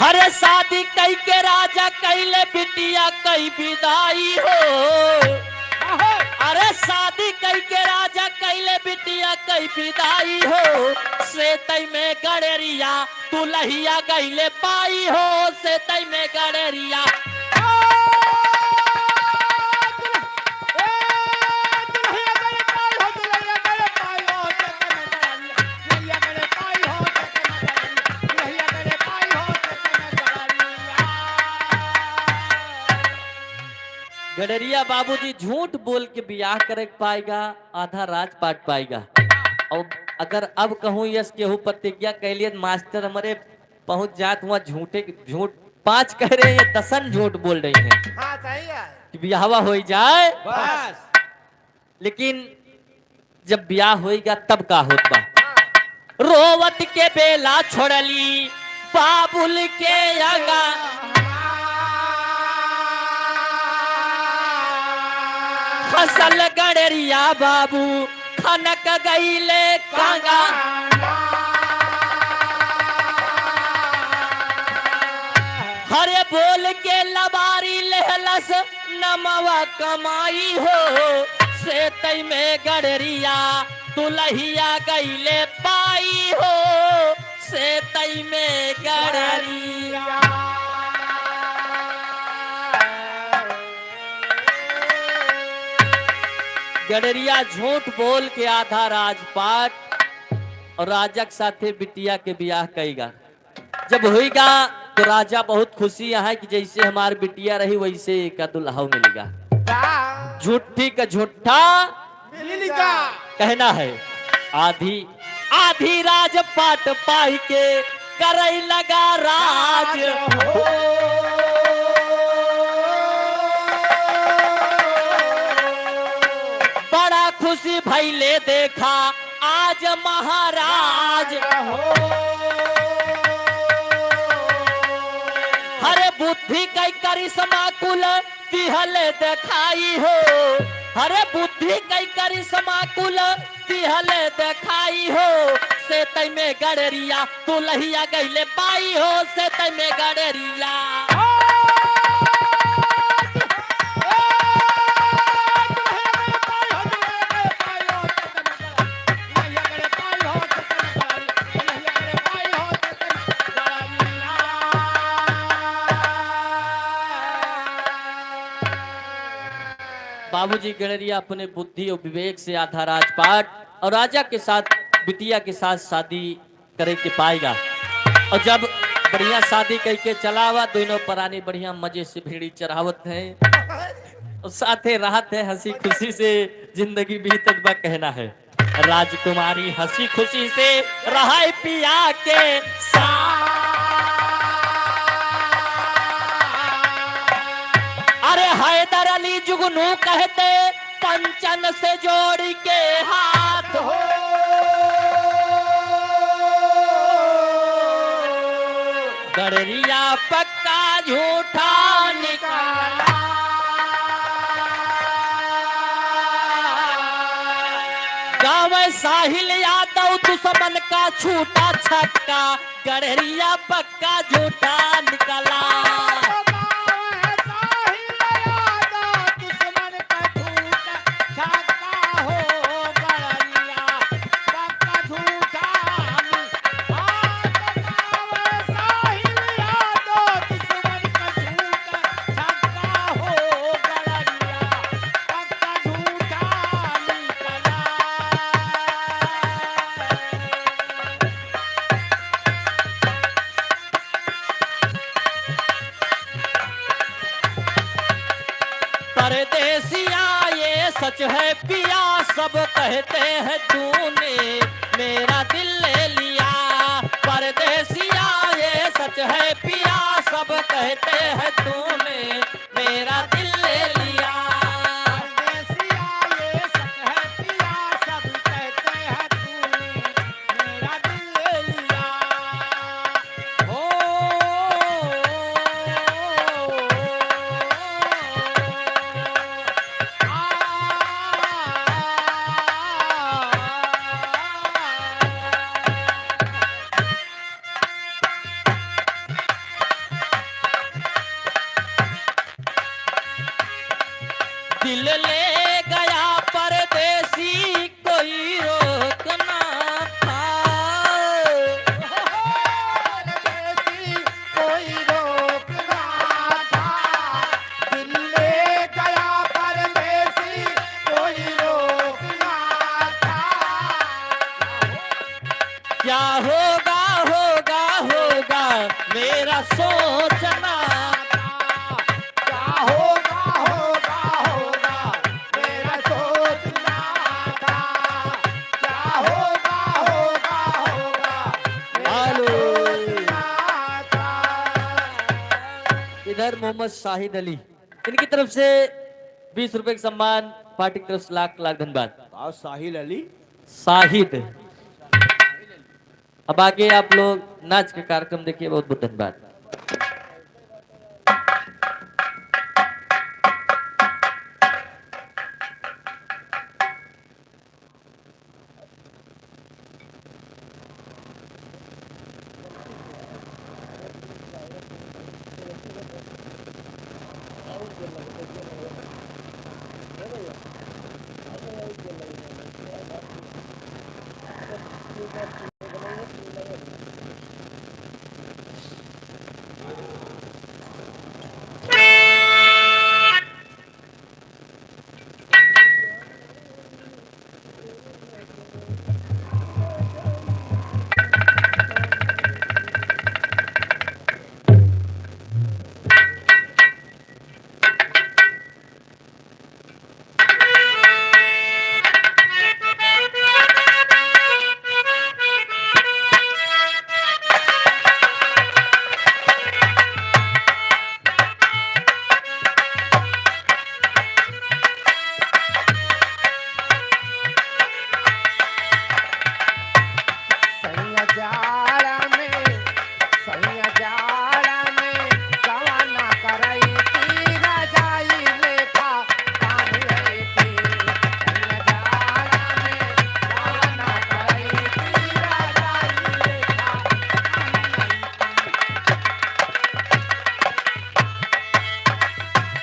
अरे शादी कई के राजा कैले बिटिया कई विदाई हो। अरे शादी कई के राजा कैले बिटिया कई विदाई हो। सेतई में गड़ेरिया दुलहिया गईले पाई हो। सेतई में गड़ेरिया। गड़ेरिया बाबूजी झूठ बोल के बियाह करे के पाएगा, आधा राजपाट पाएगा। और अगर अब कहूँ यस केहू प्रतिज्ञा कइ लिए, मास्टर हमरे पहुँच जात हुआ झूठे, झूठ पाँच कह रहे हैं, ये दसन झूठ बोल रही हैं हाँ, सही है। कि बियाहवा होइ जाए। बस। लेकिन जब बियाह होइगा तब का होत बा? रोवत के बेला छोड़ली बाबुल के अंगा। हंसल गड़ेरिया बाबू खनक गईले कांगा। हरे बोल के लबारी लेहलस नमवा कमाई हो, से तई में गड़ेरिया दुलहिया गईले पाई हो, से तई में गड़ेरिया। गड़ेरिया झूठ बोल के आधा राजपाट और राजा के साथे बिटिया के बियाह कईगा। जब होइगा तो राजा बहुत खुशी है कि जैसे हमार बिटिया रही वैसे एका दुल्हा मिलिगा। झूठी का झूठा मिलिगा। कहना है। आधी आधी राजपाट पाई के करई लगा राज। बड़ा खुशी भइले देखा आज महाराज। हरे बुद्धि कई करिश्मा कुल दिहले देखाई हो। हरे बुद्धि कई करिश्मा कुल दिहले देखाई हो। से तई में गड़ेरिया दुलहिया गईले पाई हो। से तई में गड़ेरिया। बाबूजी गड़ेरिया अपने बुद्धि और विवेक से आधा राजपाट और राजा के साथ, बिटिया के साथ शादी करे के पाएगा। और जब बढ़िया शादी करके चला आवा, दोनों परानी बढ़िया मजे से भेड़ी चरावत हैं और साथे रहत है, हंसी खुशी से जिंदगी बीतत बा। कहना है। राजकुमारी हंसी खुशी से रहाय पिया के साथ। अरे हैदर अली जुगनू कहते पंचन से जोड़ के हाथ हो। गड़ेरिया पक्का झूठा निकाला। गावे साहिल यादव दुश्मन का छूटा छक्का, गड़ेरिया पक्का झूठा निकला। परदेसिया ये सच है पिया, सब कहते हैं तूने मेरा दिल ले लिया। परदेसिया ये सच है पिया, सब कहते हैं तूने मेरा दिल ले लिया। परदेसिया ये सच है पिया, सब कहते हैं तूने मेरा दिल ले लिया। हो। दिल ले गया परदेसी, कोई रोक ना था। परदेसी, कोई रोक ना था। दिल ले गया परदेसी, कोई रोक ना था। क्या होगा, होगा, होगा, मेरा सोचना। क्या होगा, होगा, सर मोहम्मद शाहिद अली, इनकी तरफ से बीस रुपए का सम्मान, पार्टी की तरफ से लाख लाख धन्यवाद। वाह, शाहिद अली। शाहिद। अब आगे आप लोग नाच के कार्यक्रम देखिए। बहुत बहुत धन्यवाद। सैया जाड़ा में, सैया जाड़ा में, कवाना करई की रजाई लेखा, काम आई थी। सैया जाड़ा में, कवाना करई की रजाई लेखा, काम आई थी।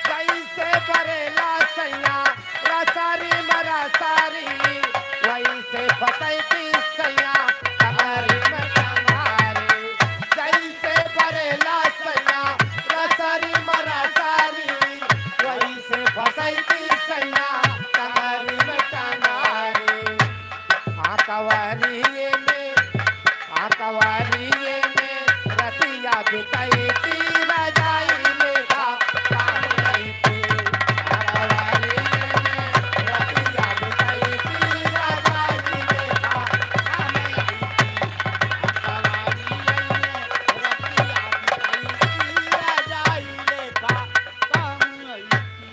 जैसे बरेला सैया, रसारी मरासारी, वैसे फसैती सैया, कमारी में कमारी। जैसे बरेला सैया, रसारी मरासारी, वैसे फसैती सैया, कमारी में कमारी। हाँ, कवारी में आ कवारिये में रतिया बिताई की रजाई लेखा काम आई थी। आ कवारिये में रतिया बिताई की रजाई लेखा काम आई थी। आ कवारिये में रतिया बिताई की रजाई लेखा काम आई थी।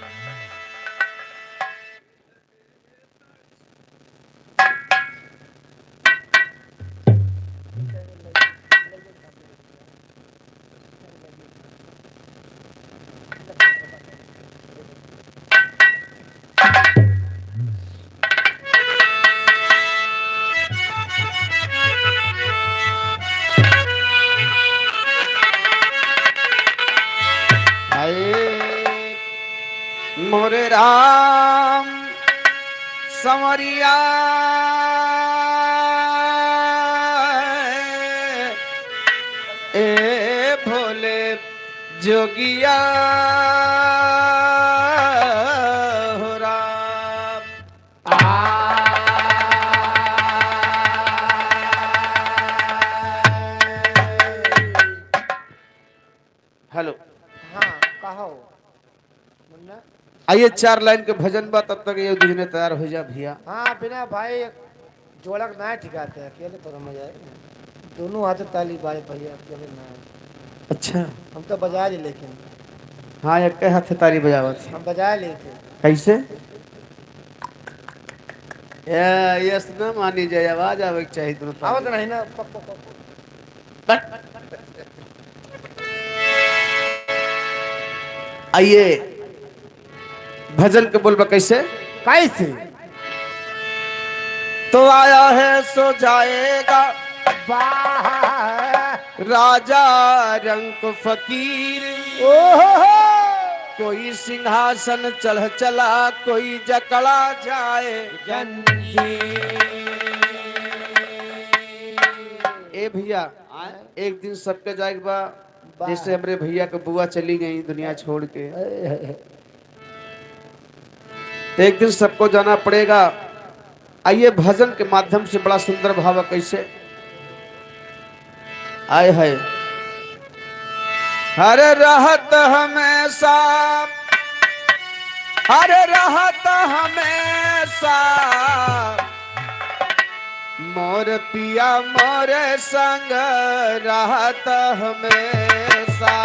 हाय मोरे राम संवरिया, ए भोले जोगिया हो राम। आ। हेलो। हाँ, कहो। मुन्ना? आइए, चार लाइन के भजन बा, तब तक ये दू जने तैयार हो जा भैया। हाँ, बिना भाई जोड़क ना ठिकाते, अकेले थोड़ा मजा आए। दोनों हाथ ताली बाजे भैया, अकेले ना। अच्छा। हम तो बजा ली लेकिन। हाँ, एक हाथ ताली बजावत। हम बजा ली थे। कैसे? ए, यस ना मानी जाए, आवाज आवे के चाहिए दोनों ताली। आवत नहीं ना, पक, पक, पक, पक। आइए, भजन के बोलबा कैसे? कैसे? तो आया है सो जाएगा। वाह। राजा रंक फकीर। ओहो। कोई सिंहासन चढ़ चला, कोई जकड़ा जाए जंजीर। ए भैया, आय? एक दिन सबके जाए के बा, बा। जैसे हमरे भैया के बुआ चली गई दुनिया छोड़ के, ए, ए, ए। तो एक दिन सबको जाना पड़ेगा। आइए, भजन के माध्यम से बड़ा सुंदर भाव है, कैसे? आए है। हर रहत हमेशा, हर रहत हमेशा मोर पिया मोरे संग रहत हमेशा।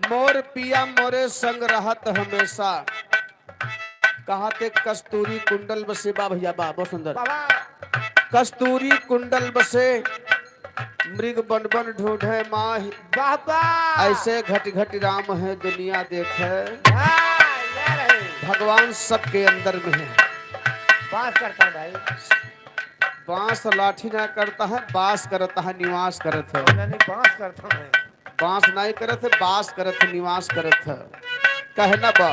मोर पिया मोरे संग रहत हमेसा। कहा थे कस्तूरी कुंडल बसे बा भैया, बा, बहुत सुंदर। बाबा। कस्तूरी कुंडल बसे, मृग बन बन ढूंढे माहि। बाबा। ऐसे घटि घटि राम है दुनिया देखे। हाँ, ले रहे। भगवान सबके अंदर में है। बास करता है भाई। बास लाठी ना करता है, बास करता है, निवास करत है। नहीं, नहीं, बास करता है। बास नाई करत है, बास करत है, निवास करत है। कहना बा।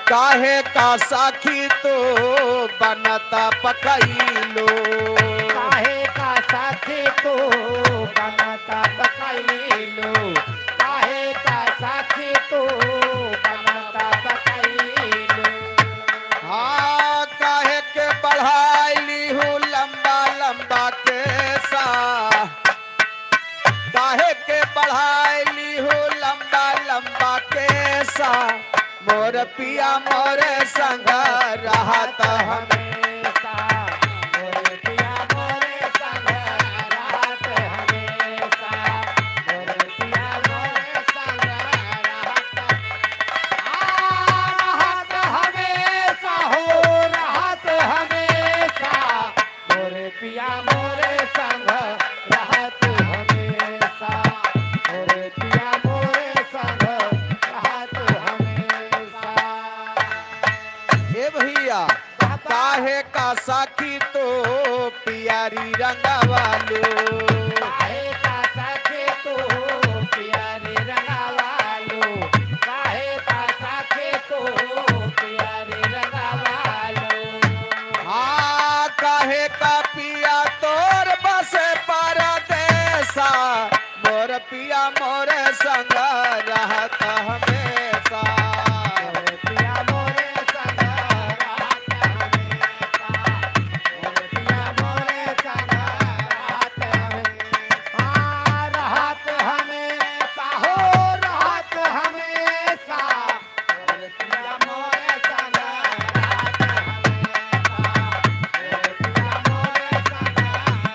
काहे का साखी तू बनता पकैलो? काहे का साखी तू बनता पकैलो? काहे का साखी तू बनता पकैलो? हाँ, काहे के बढ़ाई ली हूँ लंबा लंबा केसा? काहे के बढ़ाई ली हूँ लंबा लंबा केसा? मोर पिया मोरे संग रहत हमेसा। मोर पिया मोरे संग रहत हमेसा। मोर पिया मोरे संग रहत, आ, रहत हमेसा हो, रहत हमेसा। मोरे पिया मोरे संग रहत हमेसा, मोरे पिया मोरे संग रहत हमेसा। ए भैया, बाबा। काहे का साखी तो पियारी रंगवालो? काहे का साखी तो पियारी रंगवालो? काहे का साखी तो पियारी रंगवालो? हाँ, काहे का पिया तोर बसे परदेसा, मोर पिया मोरे संग रहत हमेसा। मोर पिया मोरे संग रहत हमेसा। मोर पिया मोरे संग रहत हमेसा। हाँ, रहत हमेसा हो, रहत हमेसा। मोर पिया मोरे संग रहत हमेसा, मोर पिया मोरे संग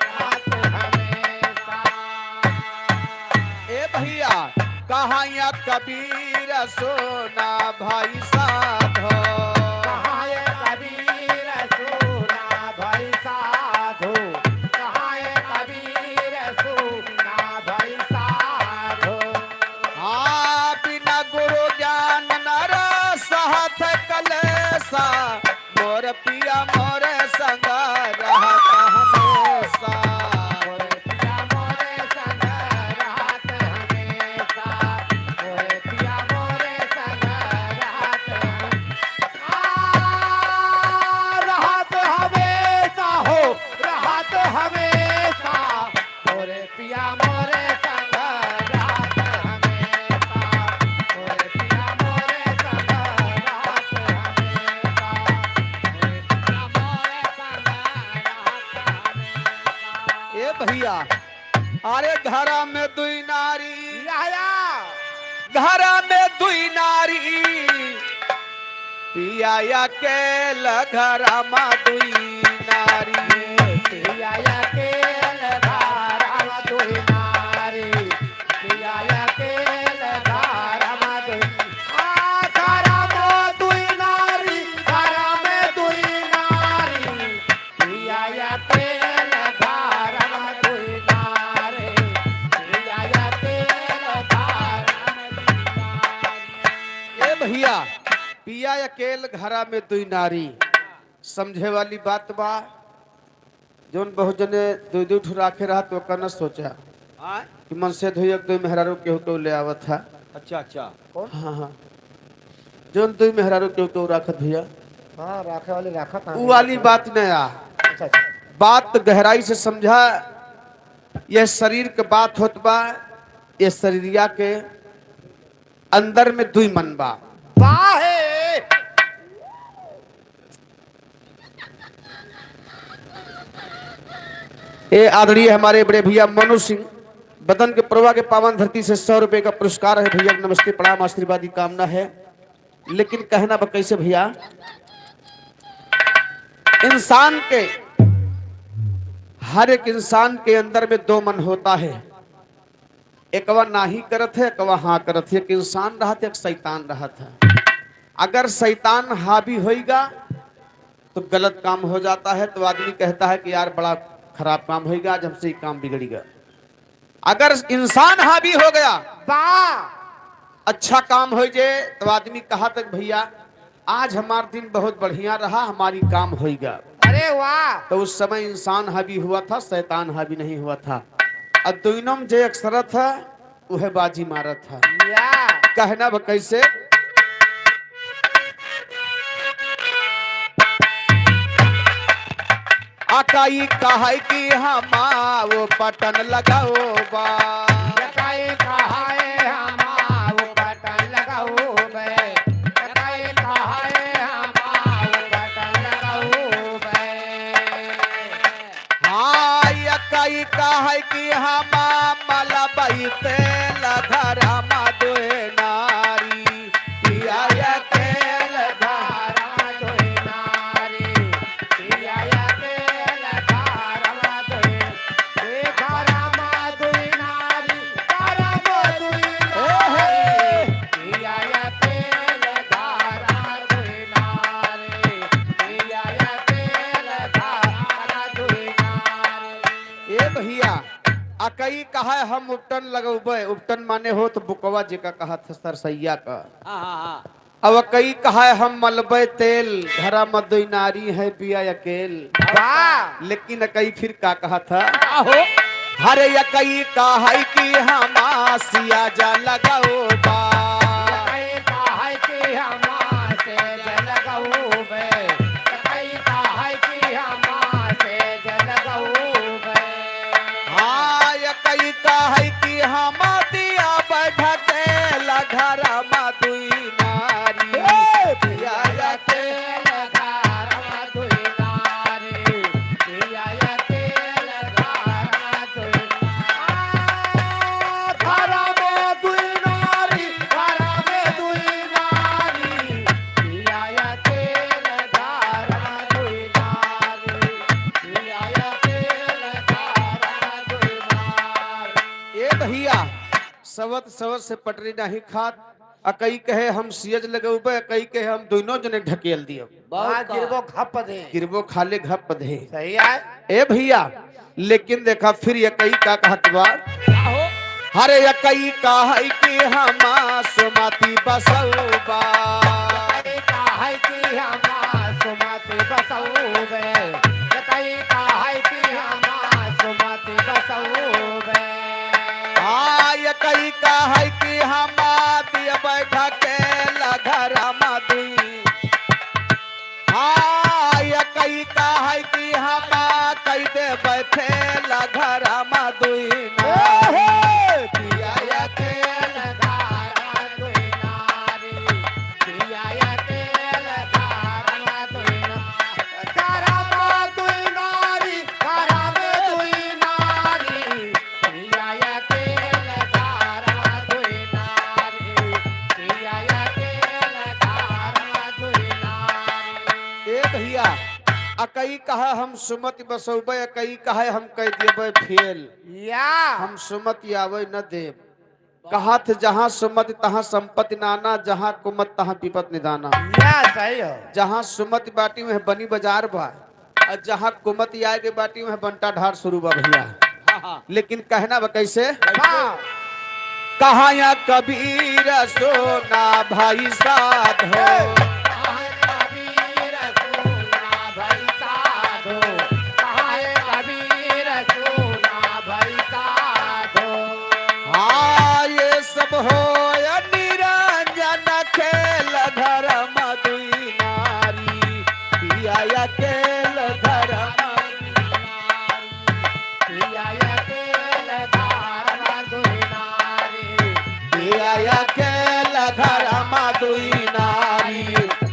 रहत हमेसा। ए भैया, कहाँ या कबीर सोना भाई साधो? कहाँ या कबीर सोना भाई साधो? कहाँ या कबीर सोना भाई साधो? हाँ, बिना गुरु ज्ञान नर सहत कलेसा, मोर पिया मोरे संग रहत हमेसा। मोर पिया मोरे संग रहत हमेसा, मोर पिया मोरे संग रहत हमेसा। आ, रहत हमेसा हो, रहत हमेसा। मोरे पिया मोरे संग रहत हमेसा, मोरे पिया मोरे संग रहत हमेसा, मोरे पिया मोरे संग रहत हमेसा। ए भैया, अरे घरा में दुई नारी, या, या। घरा में दुई नारी, पिया अकेल घरा मा दुई नारी। पिया अकेल घरा मा दुई नारी। पिया अकेल घरा मा दुई, आ, घरा मा दुई नारी, घरा मा दुई नारी। पिया अकेल घरा मा दुई नारी। पिया अकेल घरा मा दुई नारी। ए भैया, पिया अकेल घरा में दुई नारी, समझे वाली बात बा। जौन बहुत जने दुई दुई ठो राखे रहत, ओकर न सोचा आय? कि मन से धोई एक दुई मेहरारू केहू केहू ले आवत है। अच्छा, अच्छा। कौन? हाँ, हाँ। जौन दुई मेहरारू केहू केहू राखत भैया। हाँ, राखे वाले राखत हैं। उ वाली बात न आ। अच्छा, अच्छा। बात गहराई से समझा, यह शरीर के बात होत बा, यह शरीरिया के अंदर में दुई मन बा। बाहे। ए आदरणीय हमारे बड़े भैया मनु सिंह, वतन के पुरवा के पावन धरती से सौ रुपए का पुरस्कार है भैया, नमस्ते, प्रणाम, आशीर्वाद की कामना है। लेकिन कहना बा कैसे भैया, इंसान के, हर एक इंसान के अंदर में दो मन होता है, एकवा नाही करत है, एकवा हाँ करत है। एक इंसान रहत है, एक शैतान रहत है। अगर शैतान हावी होइगा तो गलत काम हो जाता है, तो आदमी कहता है कि यार, बड़ा खराब काम होइगा, आज हमसे ये काम बिगड़िगा। अगर इंसान हावी हो गया, वाह! अच्छा काम हो जे, तो आदमी कहा तक, भैया, आज हमार दिन बहुत बढ़िया रहा, हमारी काम होइगा। अरे वाह! तो उस समय इंसान हावी हुआ था, शैतान हावी नहीं हुआ था। अब दोनों में जे अक्सरत है, उहे बाजी मारत है। या। कहना बा कैसे? अकई कहै कि हमा वो पटन लगाओ बा। अकई कहै हमा वो पटन लगाओ बे। अकई कहै हमा वो पटन लगाओ बे। हाँ, अकई कहै कि हमा मलबै तेल घरमा दुइ नारी। पिया अकेल घरमा दुइ नारी, पिया अकेल घरमा दुइ, ए घरमा दुइ नारी, घरमा दुइ नारी, पिया अकेल घरमा दुइ नारी, पिया अकेल घरमा दुइ नारी। ए भैया, अकई कहै हम उपटन लगौबे, उपटन माने होत बुकवा जेका कहत है सरसैया का। हाँ, हाँ, हाँ। अब अकई कहै हम मलबै तेल, घरमा दुइ नारी है पिया अकेल। वाह! लेकिन अकई फिर का कहत है? का हो? हरे अकई कहै कि हमा सियाजा लगाओ बा। अकई कहै कि हमा सेज लगाओ बे। अकई कहै कि हमा सेज लगाओ बे। हाँ, अकई कहै कि हमा दिया बैठा तेल घरमा दुइ नारी। ए! पिया अकेल घरमा दुइ नारी, पिया अकेल घरमा दुइ नारी। आ, घरमा दुइ नारी, घरमा दुइ नारी, पिया अकेल घरमा दुइ नारी, पिया अकेल घरमा दुइ नारी। ए भैया, सवत सवत से पटरी नाही खात। अकई कहे हम सियज लगौबे, अकई कहे हम दुइनो जने ढकेल दियब। बहुत हाँ, का। गिरबो खप दे। गिरबो खाले घप दे। सही है। ए भैया, लेकिन देखा फिर अकई का कहत बा। का हो? हरे अकई कहै कि हमा सुमति बसौबा। अकई कहै कि हमा सुमति बसौबे। अकई कहै कि हमा सुमति बसौबे। हाँ, अकई कहै कि हमा दिया बैठा के घरमा दुइ। हाँ, अकई कहै कि हमा कई देबै खेल घरमा दुइ नारी। ओहो! पिया अकेल घरमा दुइ नारी। पिया अकेल घरमा दुइ नारी। घरमा दुइ नारी, घरमा दुइ नारी। पिया अकेल घरमा दुइ नारी, पिया अकेल घरमा दुइ नारी। ए भैया, अकई कहा हम सुमति बसौबे, अकई कहा हम कई देबे फेल। या। हम सुमति आवै न देब। कहत जहाँ सुमति तहाँ संपत्ति नाना, जहाँ कुमति तहाँ विपति निदाना। या, सही हो। जहाँ सुमति बाटी वह बनी बजार बा। आ जहाँ कुमति आए के बाटी, वहाँ बंटा ढार शुरू बा भैया। हाँ, हाँ। लेकिन कहना बा कैसे? हाँ। कहाँ या कबीर सोना भाई साधो। कहाँ या कबीर सोना भाई साधो। कहाँ या कबीर सोना भाई साधो। हाँ, ये सब होय निरंजन खेल घरमा दुइ नारी। पिया अकेल घरमा दुइ नारी। पिया अकेल घरमा दुइ नारी। पिया अकेल घरमा दुइ नारी।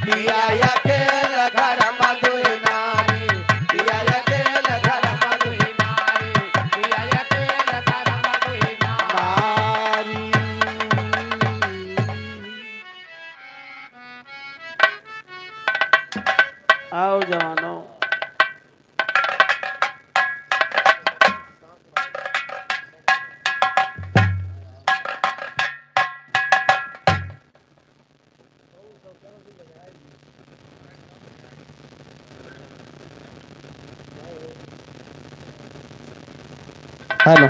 पिया अकेल घरमा दुइ नारी। पिया अकेल घरमा दुइ नारी। पिया अकेल घरमा दुइ नारी। आओ जवानों। हेलो।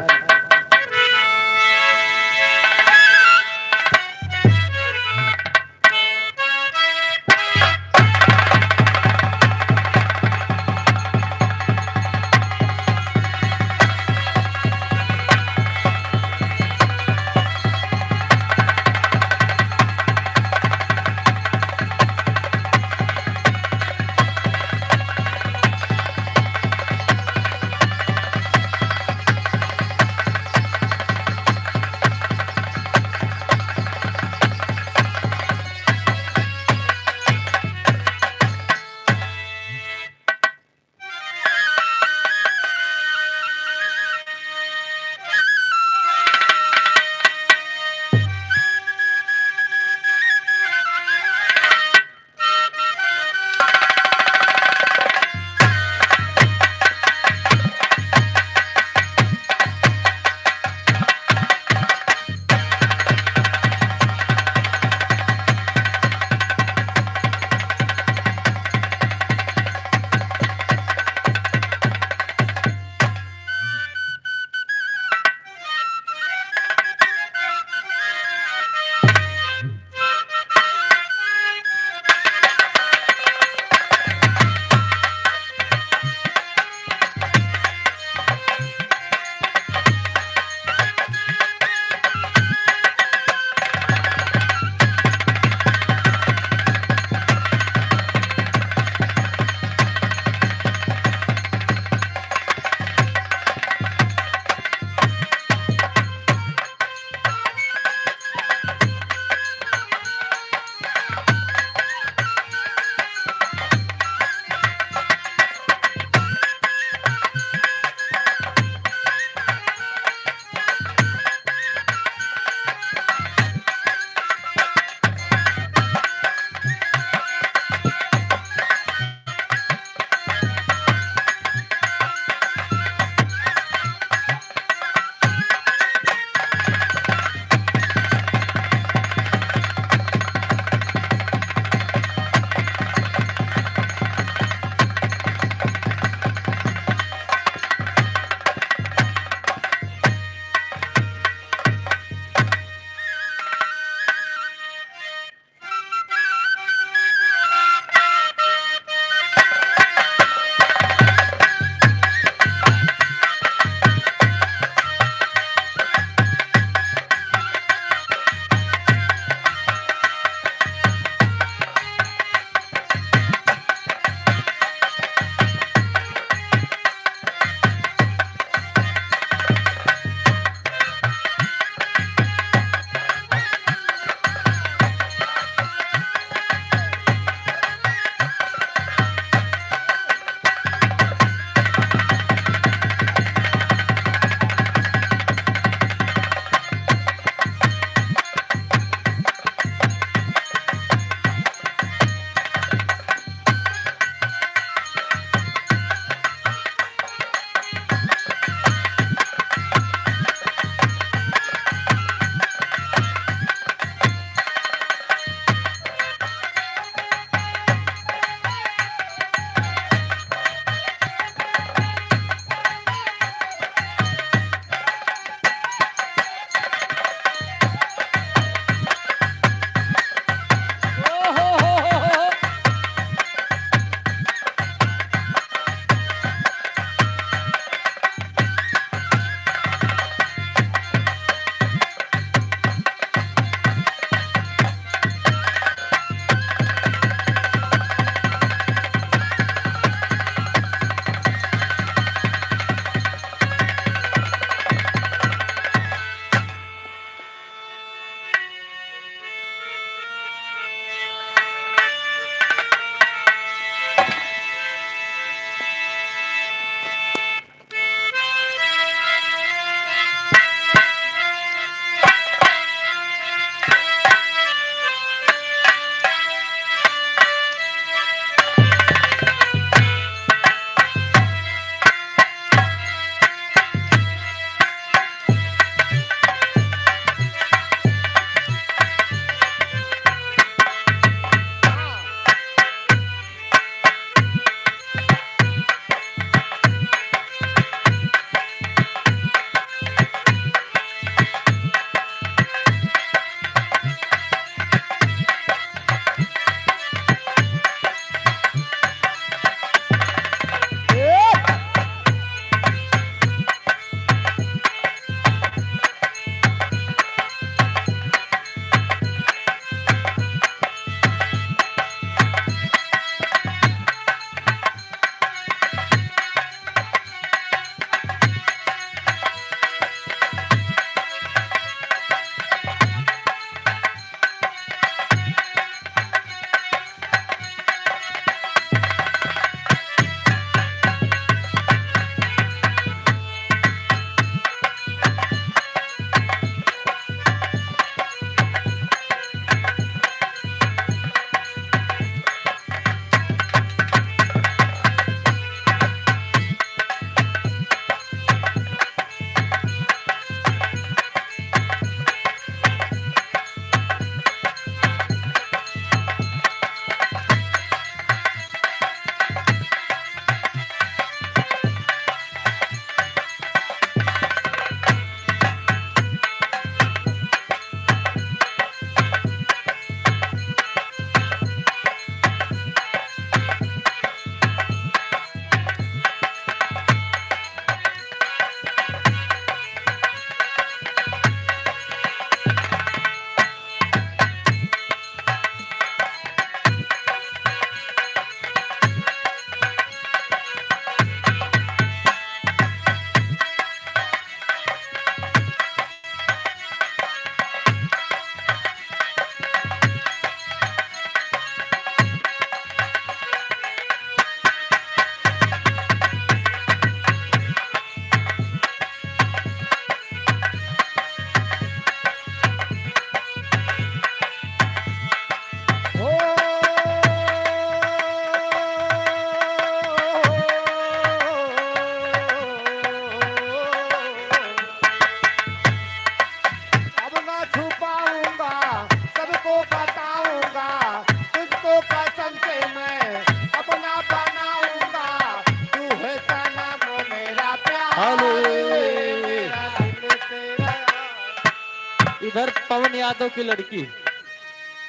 यादव की लड़की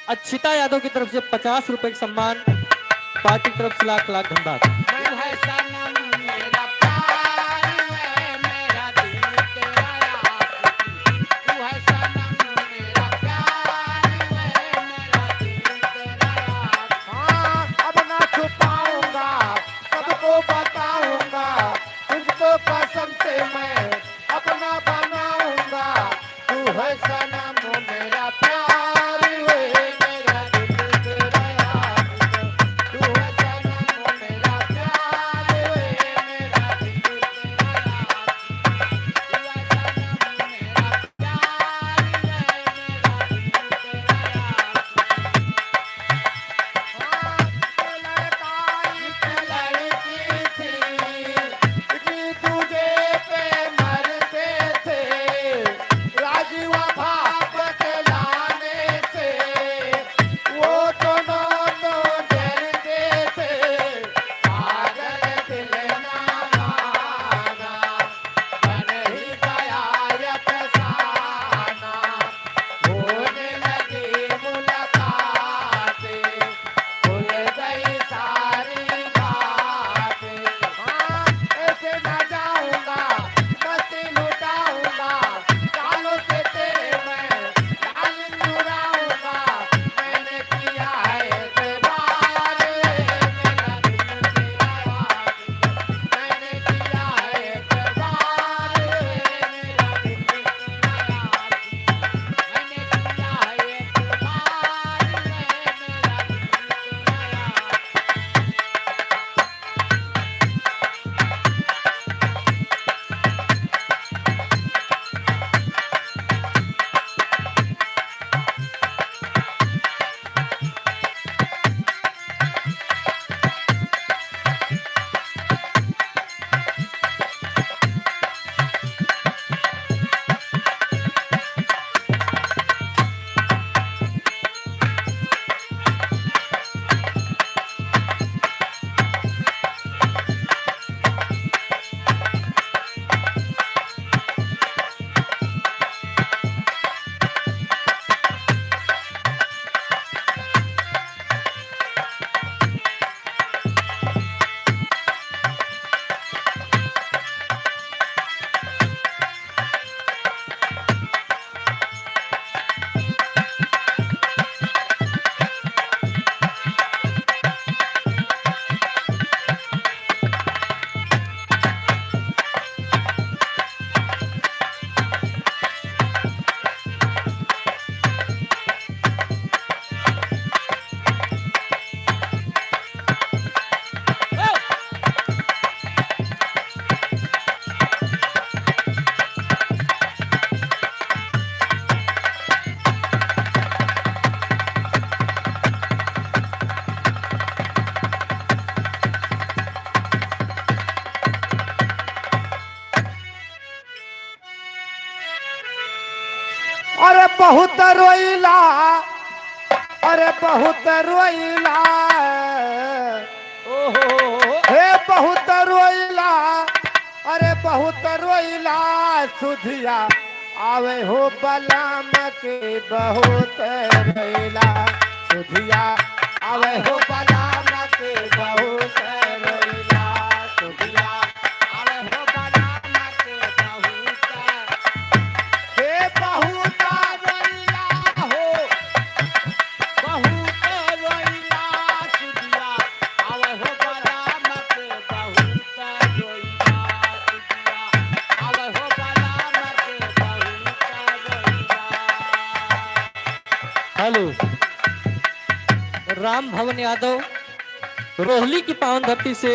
अक्षिता यादव की तरफ से पचास रुपए का सम्मान, पार्टी की तरफ से लाख लाख धन्यवाद। हाँ, अब ना छुपाऊंगा, सबको बताऊंगा, तुझको कसम से मैं अपना बनाऊंगा। तू है सनम मेरा प्यार, वे मेरा दिल तेरा यार। तू है सनम मेरा प्यार, वे मेरा दिल तेरा यार। तू है सनम मेरा प्यार, वे मेरा दिल तेरा यार। अरे बहुत रोइला, अरे बहुत रोइला, ओहो। हे बहुत रोइला, अरे बहुत रोइला, सुधिया आवे हो बलम के बहुत रोइला, सुधिया आवे हो बलम के बहुत रोइला, सुधिया आवे हो बलम के बहुत, हे बहुत रोइला हो, बहुत रोइला, सुधिया आवे हो बलम के बहुत रोइला, सुधिया आवे हो बलम के बहुत रोइला। हेलो, राम भवन यादव, रोहली की पावन धरती से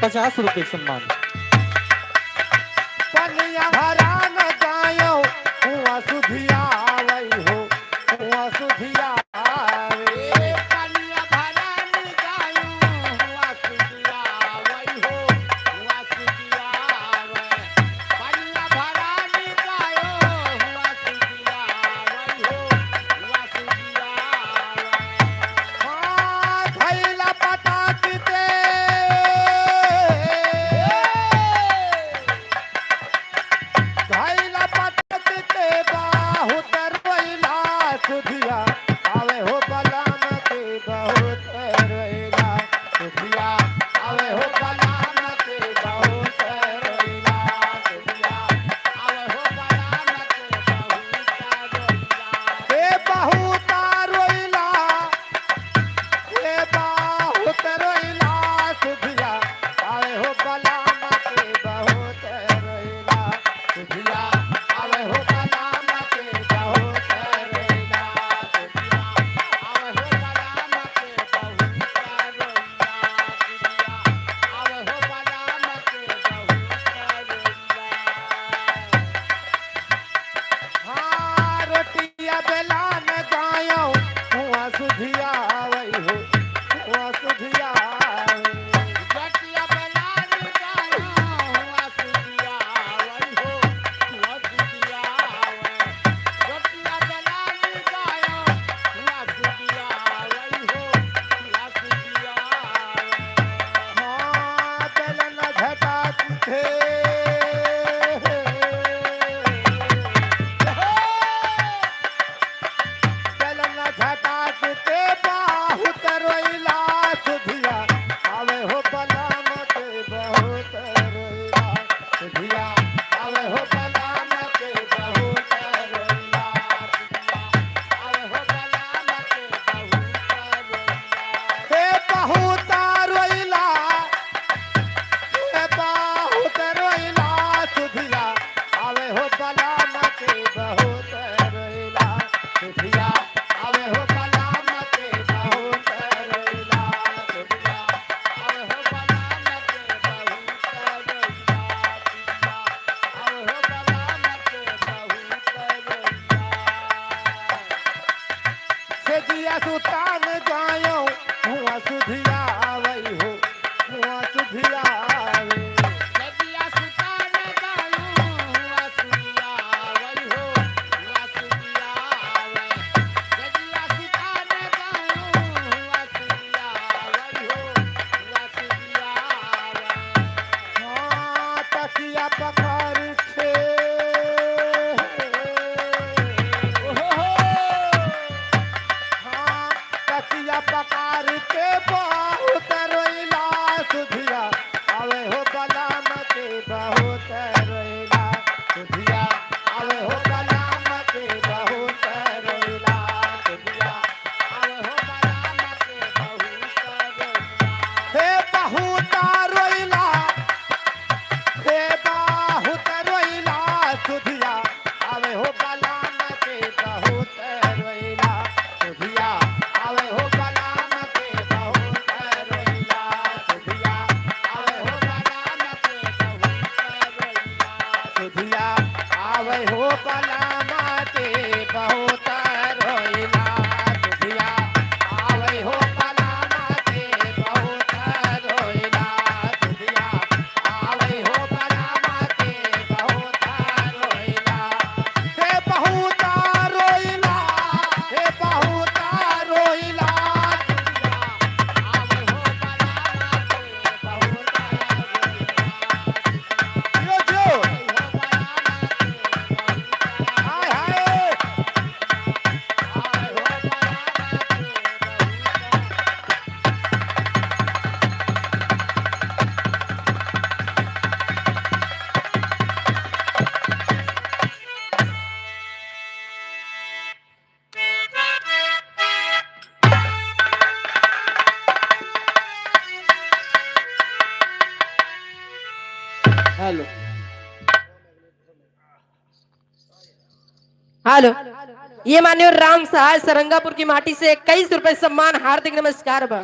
पचास रुपए सम्मान। पनिया भरा न जायो, हुआ सुधिया आवई हो, हुआ सुधिया आवे। पनिया भरा न जायो, हुआ सुधिया आवई हो, हुआ सुधिया आवे। पनिया भरा न जायो, हुआ सुधिया आवई हो, हुआ सुधिया आवई। हाँ, धइला पटाक दे। आवे हो बलम के बहुत रोइला, सुधिया, आवे हो बलम के बहुत रोइला। हे बहुत रोइला, हे बहुत रोइला, सुधिया, आवे हो बलम के बहुत रोइला, सुधिया, आवे हो बलम के बहुत रोइला, सुधिया, आवे हो बलम के बहुत रोइला। हाँ, रोटिया बेलान गायो, हुआ सुधिया आवै हो, हुआ सुधिया आवै। रोटिया बेलान गायो, हुआ सुधिया आवै हो, हुआ सुधिया आवै। रोटिया बेलान गायो, हुआ सुधिया आवै हो, हुआ सुधिया आवै। हाँ, बेलन झटाक के। बेलन झटाक के बहुत रोइला सुधिया, आवे हो बलम के बहुत रोइला सुधिया, आवे हो बलम के बहुत रोइला। हे बहुत रोइला, हे बहुत रोइला सुधिया, आवे हो बलम के बहुत रोइला सुधिया, आवे हो बलम के बहुत रोइला सुधिया, आवे हो बलम के बहुत रोइला सुधिया, आवे हो बलम के बहुत रोइला। सेजिया सुतान गायो, हुआ सुधिया आवै हो, हुआ सुधिया आवै। सेजिया सुतान गायो, हुआ सुधिया आवै हो, हुआ सुधिया आवै। सेजिया सुतान गायो, हुआ सुधिया आवै हो, हुआ सुधिया आवै। हाँ, तकिया पकड़ के। ओहो हो। हाँ, तकिया पकड़ के बहुत रोइला सुधिया, आवे हो बलम के बहुत रोइला सुधिया, आवे हो बलम के बहुत रोइला सुधिया। हे बहुत रोइला, हे बहुत रोइला सुधिया, आवे हो बलम के बहुत रोइला सुधिया, आवे हो बलम के बहुत रोइला सुधिया, आवे हो बलम के बहुत रोइला सुधिया, आवे हो बलम के बहुत रोइला सुधिया, आवे हो बलम के बहुत रोइला सुधिया, आवे हो बलम के बहुत रोइला। हे बहुत रोइला, हे बहुत रोइला सुधिया, आवे हो बलम के बहुत रोइला। जियो, जियो। हाय, हाय। हेलो। हेलो, ये मान्य राम सहाय सरंगापुर की माटी से इक्कीस रुपए सम्मान, हार्दिक नमस्कार बा।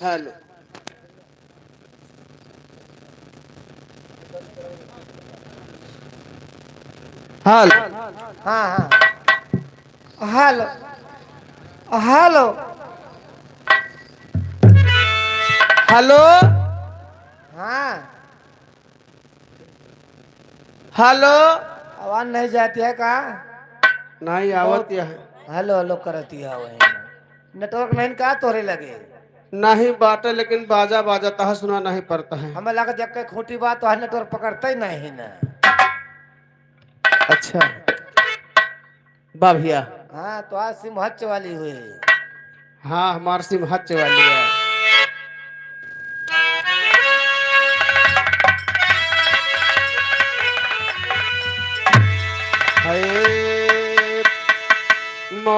हेलो। हेलो। हाँ, हाँ। हेलो। हेलो। हेलो। हाँ। हेलो। आवाज नहीं जाती है का? नहीं, आवत बहुत है। हेलो, हेलो करती है वही। नेटवर्क नहीं का तोहरे लगे? नहीं बाटे, लेकिन बाजा बाजत है, सुना नहीं पड़ता है। हमें लगा जब के खूंटी बा तो नेटवर्क पकड़ते ही नहीं ना। अच्छा। बा भैया। हाँ, तो आज सिम हच्च वाली हुई। हाँ, हमार सिम हच्च वाली है।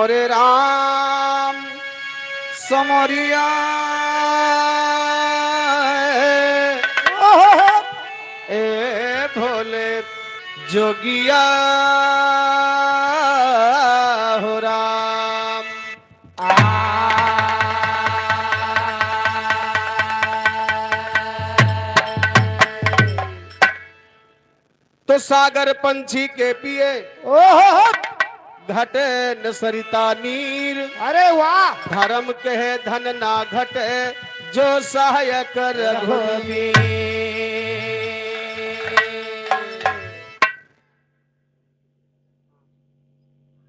हरे राम समरिया, ए भोले जोगिया हो राम। तो सागर पंछी के पिए, ओहो हो। घटे न सरिता नीर। अरे वाह। धर्म के है धन ना घटे, जो सहायक रघुवीर।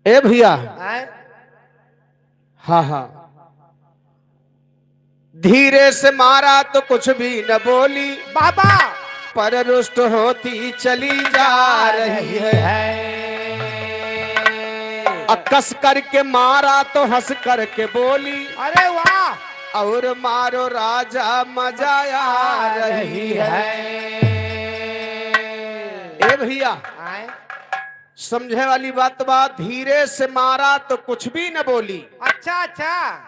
ए भैया। आए। हाँ, हाँ। धीरे से मारा तो कुछ भी न बोली, बाबा। पर रुष्ट होती चली जा रही है। अ, कस करके मारा तो हंस करके बोली, अरे वाह। और मारो राजा मजा आ रही है। ए भैया, आए। समझे वाली बात बा, धीरे से मारा तो कुछ भी न बोली। अच्छा, अच्छा।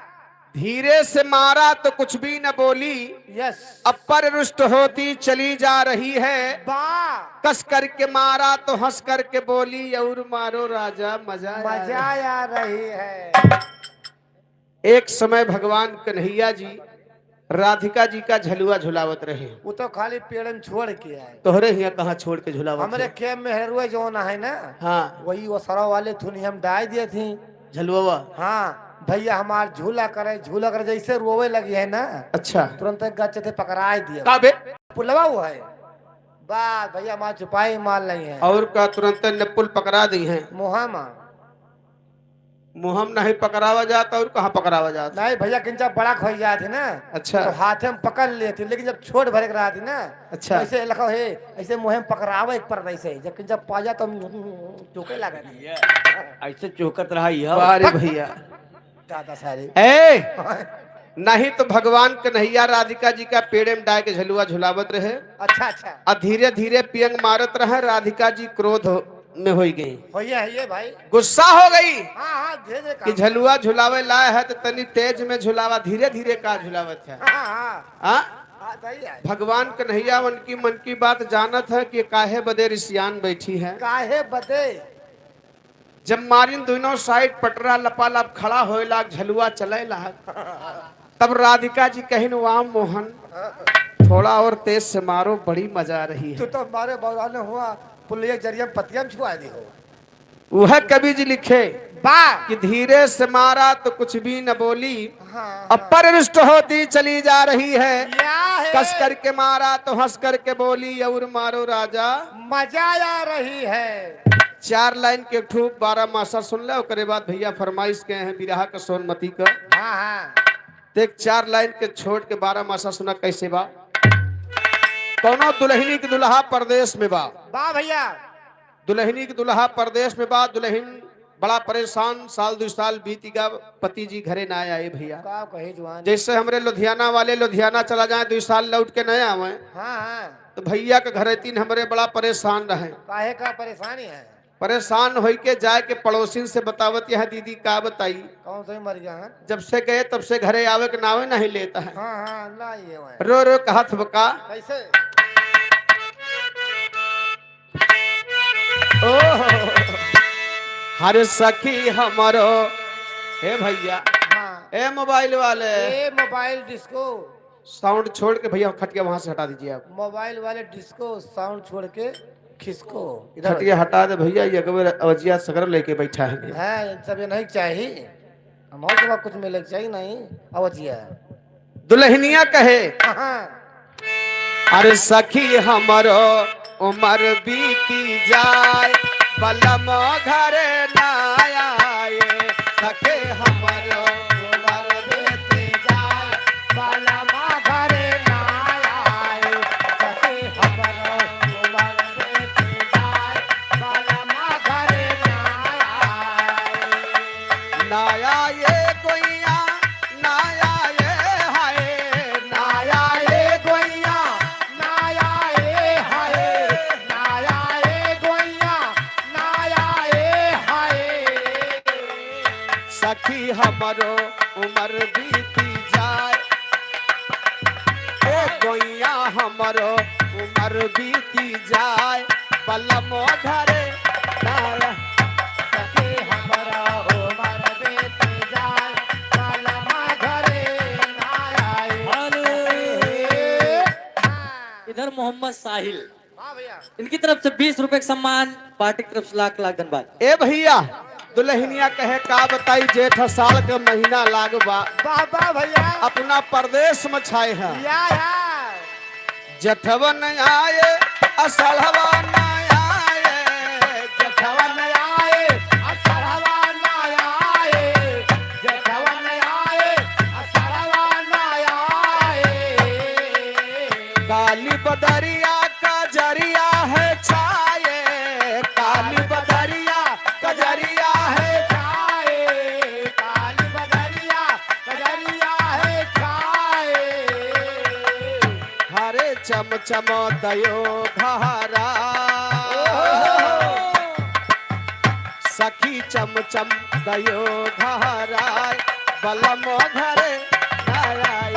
धीरे से मारा तो कुछ भी न बोली। यस। अ पर रुष्ट होती चली जा रही है। बा। कस करके मारा तो हंस करके बोली, और मारो राजा मजा आ मजा रहा है। आ रही है। एक समय भगवान कन्हैया जी राधिका जी का झलुआ झुलावत रहे। वो तो खाली पेड़न छोड़ के आए। तोहरे हियां कहाँ छोड़ के झुलावत हमरे है? खेत में हेरुए जौन है ना, हाँ। वही वो सरवा वाले थुनी हम डाय दिए थी। झलुआ? हाँ, भैया हमार झूला करे, झूला करे, जैसे रोवे लगी है ना, अच्छा। तुरंत एक गच्चे थे पकड़ाए दिए। का बे? पुलवा वो है। बस भैया हमार चुपाई माल नहीं है। और का तुरंत ने पुल पकड़ा दी है? मुहा माँ। मुँह में नहीं पकड़ावा जात और कहाँ पकड़ावा जात? नहीं भैया, किंचा बड़ा खोई जात है ना, अच्छा। तो हाथे में पकड़ लेत है, लेकिन जब छोट भरे के रहत है ना, अच्छा। ऐसे लखो है, ऐसे मुँह में पकड़ावे एक पर ऐसे, जब किंचा पा जात तो चोके लागत है। ऐसे चोकत रहा यह। वाह रे भैया। दादा सारे। ए, नहीं तो भगवान कन्हैया राधिका जी का पेड़े में डाय के झलुआ झुलावत रहे। अच्छा, अच्छा। आ धीरे धीरे पियंग मारत रहे, राधिका जी क्रोध में होई गई। होइए, होइए भाई। गुस्सा हो गई हाँ, हाँ, धीरे धीरे कि काम। झलुआ झुलावे लाए है तो तनी तेज में झुलावा, धीरे धीरे का झुलावत है। हाँ, हाँ। हाँ? हाँ, सही है। भगवान कन्हैया उनकी मन की बात जानत है कि काहे बदे रिसियान बैठी है। काहे बदे? जब मारिन दोनों साइड पटरा लपालप खड़ा होए लाग, झलुआ चले लाग, तब राधिका जी कहिन, "वाह मोहन, थोड़ा और तेज से मारो, बड़ी मजा आ रही तू है।" तो मारे बौराने हुआ, पुलिया जरिया में पतिया में छुआ दी हो। वह कवि जी लिखे बा। कि धीरे से मारा तो कुछ भी न बोली, हाँ, अब हाँ। पर रुष्ट होती चली जा रही है। या है। कस करके मारा तो हंस करके बोली, और मारो राजा। मजा आ रही है। चार लाइन के एक ठो बारह मासा सुन ले, ओकरे बाद भैया फरमाइश के हैं बिरहा का सोनमती का। हाँ, हाँ। देख, चार लाइन के छोड़ के बारह मासा सुना कैसे बा। कौनो दुल्हनी के दुल्हा परदेश में बा। बा भैया। दुल्हनी के दुल्हा परदेश में बा, दुल्हन बड़ा परेशान, साल दो साल बीत गया, पति जी घरे ना आए भैया। का कहे जवान। जैसे हमरे लुधियाना वाले लुधियाना चला जाए, दो साल लौट के ना आवे, हाँ, हाँ। तो भैया के घरे तीन हमरे बड़ा परेशान रहे। काहे का परेशानी है? परेशान होई के जाए के पड़ोसिन से बतावत, "यह दीदी का बताई, कौन से मर गया है? जब से गए तब से घरे आवे के नावे नहीं लेता है।" हाँ, हाँ, ना ये हुआ है। रो रो कहत बका। कैसे? ओहो। हर सखी हमरो, हे भैया, हाँ। ए मोबाइल वाले। ए मोबाइल डिस्को। साउंड छोड़ के भैया खटिया वहां से हटा दीजिए आप। मोबाइल वाले डिस्को साउंड छोड़ के खिसको। इधर खटिया हटा दे भैया, ये अगवे अवजिया सगर लेके बैठा है। हाँ, सब ये नहीं चाहिए। हम और के बाद कुछ मिले के चाहिए नहीं, अवजिया। दुल्हनिया कहे, हाँ। अरे सखी हमरो उमर बीती जाए, बलम घरे ना आए। सखी हमरो उमर बीती जाए, बलम घरे ना आए। सखी हमरो उमर बीती जाए, बलम घरे ना आए। ना आए गोइया, ना आए हाय, ना आए गोइया, ना आए हाय, ना आए गोइया, ना आए हाय। हमरो उमर बीती जाए, ए गोइया हमरो उमर बीती जाए, बलमो घरे ना आए। सखी हमरो उमर बीती जाए, बलमो घरे ना आए। हेलो। इधर मोहम्मद साहिल, वाह भैया। इनकी तरफ से बीस रुपए का सम्मान, पार्टी की तरफ से लाख लाख धन्यवाद। ए भैया, दुल्हनिया कहे का बताई, जेठ साल के महीना लाग बा। वाह, वाह भैया। अपना परदेस में छाए हैं। या, या। जेठवन आए, असढ़वा ना आए। जेठवन आए, असढ़वा ना आए। जेठवन आए, असढ़वा ना आए। काली बदरिया कजरिया है छाए, काली बदरिया कजरिया है छाए, काली बदरिया कजरिया है छाए। हरे चम चम दयो घहरा, सखी चम चम दयो घहरा, बलम घरे ना आए।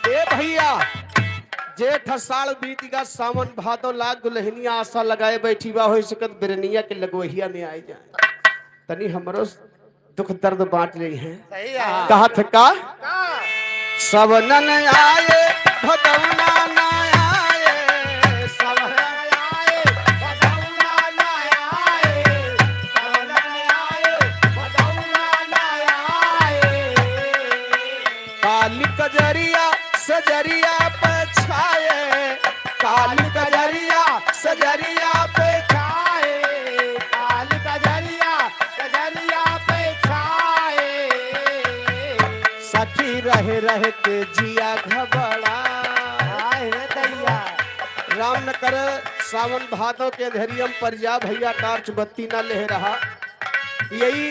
ए भैया, जेठ साल बीत गा, सावन भादो लाग, दुल्हनिया आसा लगाए बैठी बा, होइ सकत बिरनिया के लगवहिया में आए जाए, तनी हमरो दुख दर्द बांट लेइहैं। सही है। कहत का? का? सवनन आए, भदौना ना आए। सवनन आए, भदौना ना आए। सवनन आए, भदौना ना आए। काली कजरिया सजरिया पे छाए, काली कजरिया सजरिया पे छाए, काली कजरिया सजरिया पे छाए। सखी रह रह के जिया घबड़ा। हाय रे दैया। राम न करे सावन भादो के अंधेरियम पर जा भैया, टार्च बत्ती ना ले रहा। यही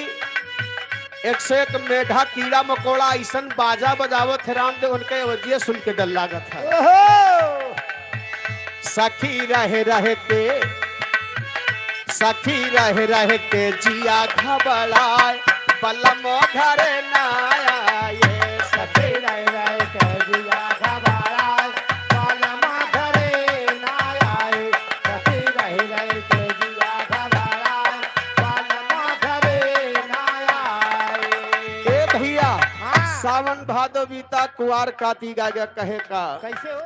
एक से एक मेढा कीड़ा मकोड़ा अइसन बाजा बजावत है रामदेव, उनके आवाजिया सुन के डर लागत है। ओहो! सखी रह रह के, सखी रह रह के जिया घबराए, बलम घरे ना आए। सखी रह रह के जिया घबराए, बलम घरे ना आए। सखी रह रह के जिया घबराए, बलम घरे ना आए। ए भैया, हाँ। सावन भादो बीता, कुआर कातिक आ गया, कहे का? कैसे हो?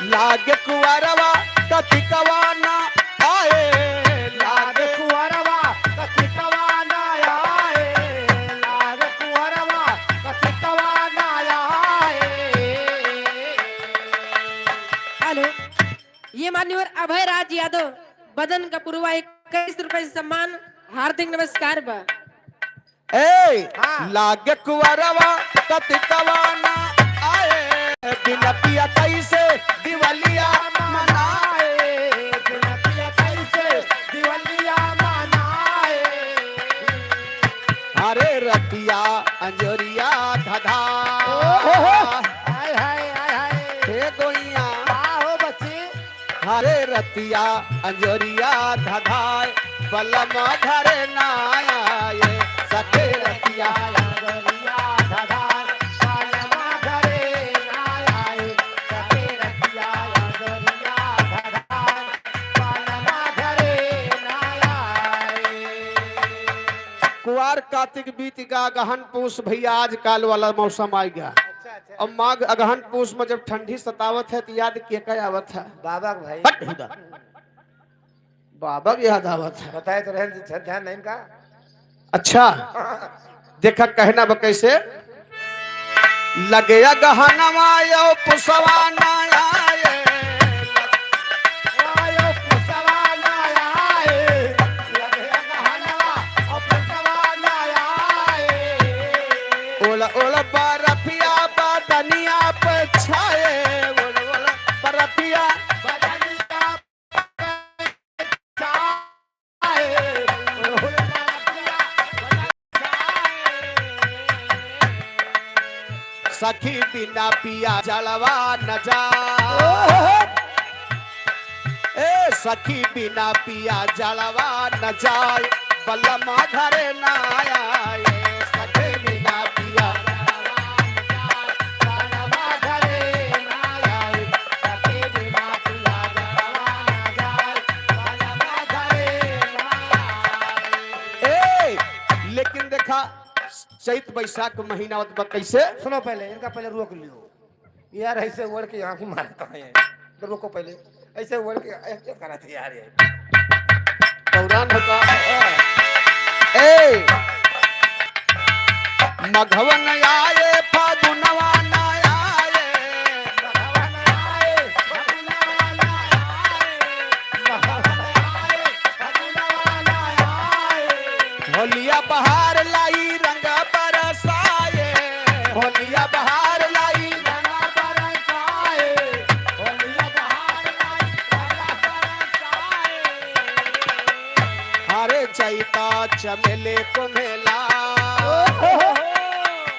लागे कुआरवा कतिकवा ना आए, लागे कुआरवा कतिकवा ना आए, लागे कुआरवा कतिकवा ना आए। हेलो, ये मान्यवर अभय राज यादव, बदन का पुरवा, इक्कीस रुपए से सम्मान, हार्दिक नमस्कार बा। ए, हाँ। लागे कुंवरवा कतिकवा ना आए, बिन पिया कैसे दिवलिया मनाए, बिन पिया कैसे दिवलिया मनाए। अरे रतिया अंजोरिया धधा। ओहो। हाय, हाय, हाय, हाय। हे गोइया। का हो बच्ची? हरे रतिया अंजोरिया धधाए, बलम घरे ना आए। सखे रतिया अंजोरिया धधाए, बलम घरे ना आए। सखे रतिया अंजोरिया धधाए, बलम घरे ना आए। कुआर कातिक बीत गा, अगहन पूस भैया, आजकल वाला मौसम आ गया। अच्छा, अच्छा। अब माघ अगहन पूस में जब ठंडी सतावत है, तो याद के का आवत है? बाबा के भाई। हट हुदा। बाबा के याद आवत है। बताए तो रहन दे, ध्यान नहीं का? अच्छा, देखा कहना बा कैसे? लगे अगहनवा यो पुसवा ना आए। आयो पुसवा ना आए। लगे अगहनवा यो पुसवा ना आए। ओला ओला बरफिया बदनिया पे छाए, ओला ओला बरफिया बदनिया पे छाए, ओला ओला बरफिया सखी बिना पिया जलवा न जाए। ए सखी बिना पिया जलवा न जाए, बलमा घरे ना आए। सखी बिना पिया जलवा न जाए, बलमा घरे ना आए। सखी बिना पिया जलवा न जाए, बलमा घरे ना आए। ए, लेकिन देखा, चैत बैसाख महीना आवत बा, कैसे? सुनो पहले, इनका पहले रोक लियो। यार, ऐसे ओढ़ के आँखी मारता है। तो रुको पहले, ऐसे ओढ़ के ऐसे करत है यार ये। दौरान होता। ए, मघवन आए, फागुनवा ना आए। मघवन आए, फागुनवा ना आए। मघवन आए, होलिया बहार लाई रंग बरसाए, होलिया बहार लाई रंग बरसाए, होलिया बहार लाई रंग बरसाए। अरे चैता चमेले कुम्हेला,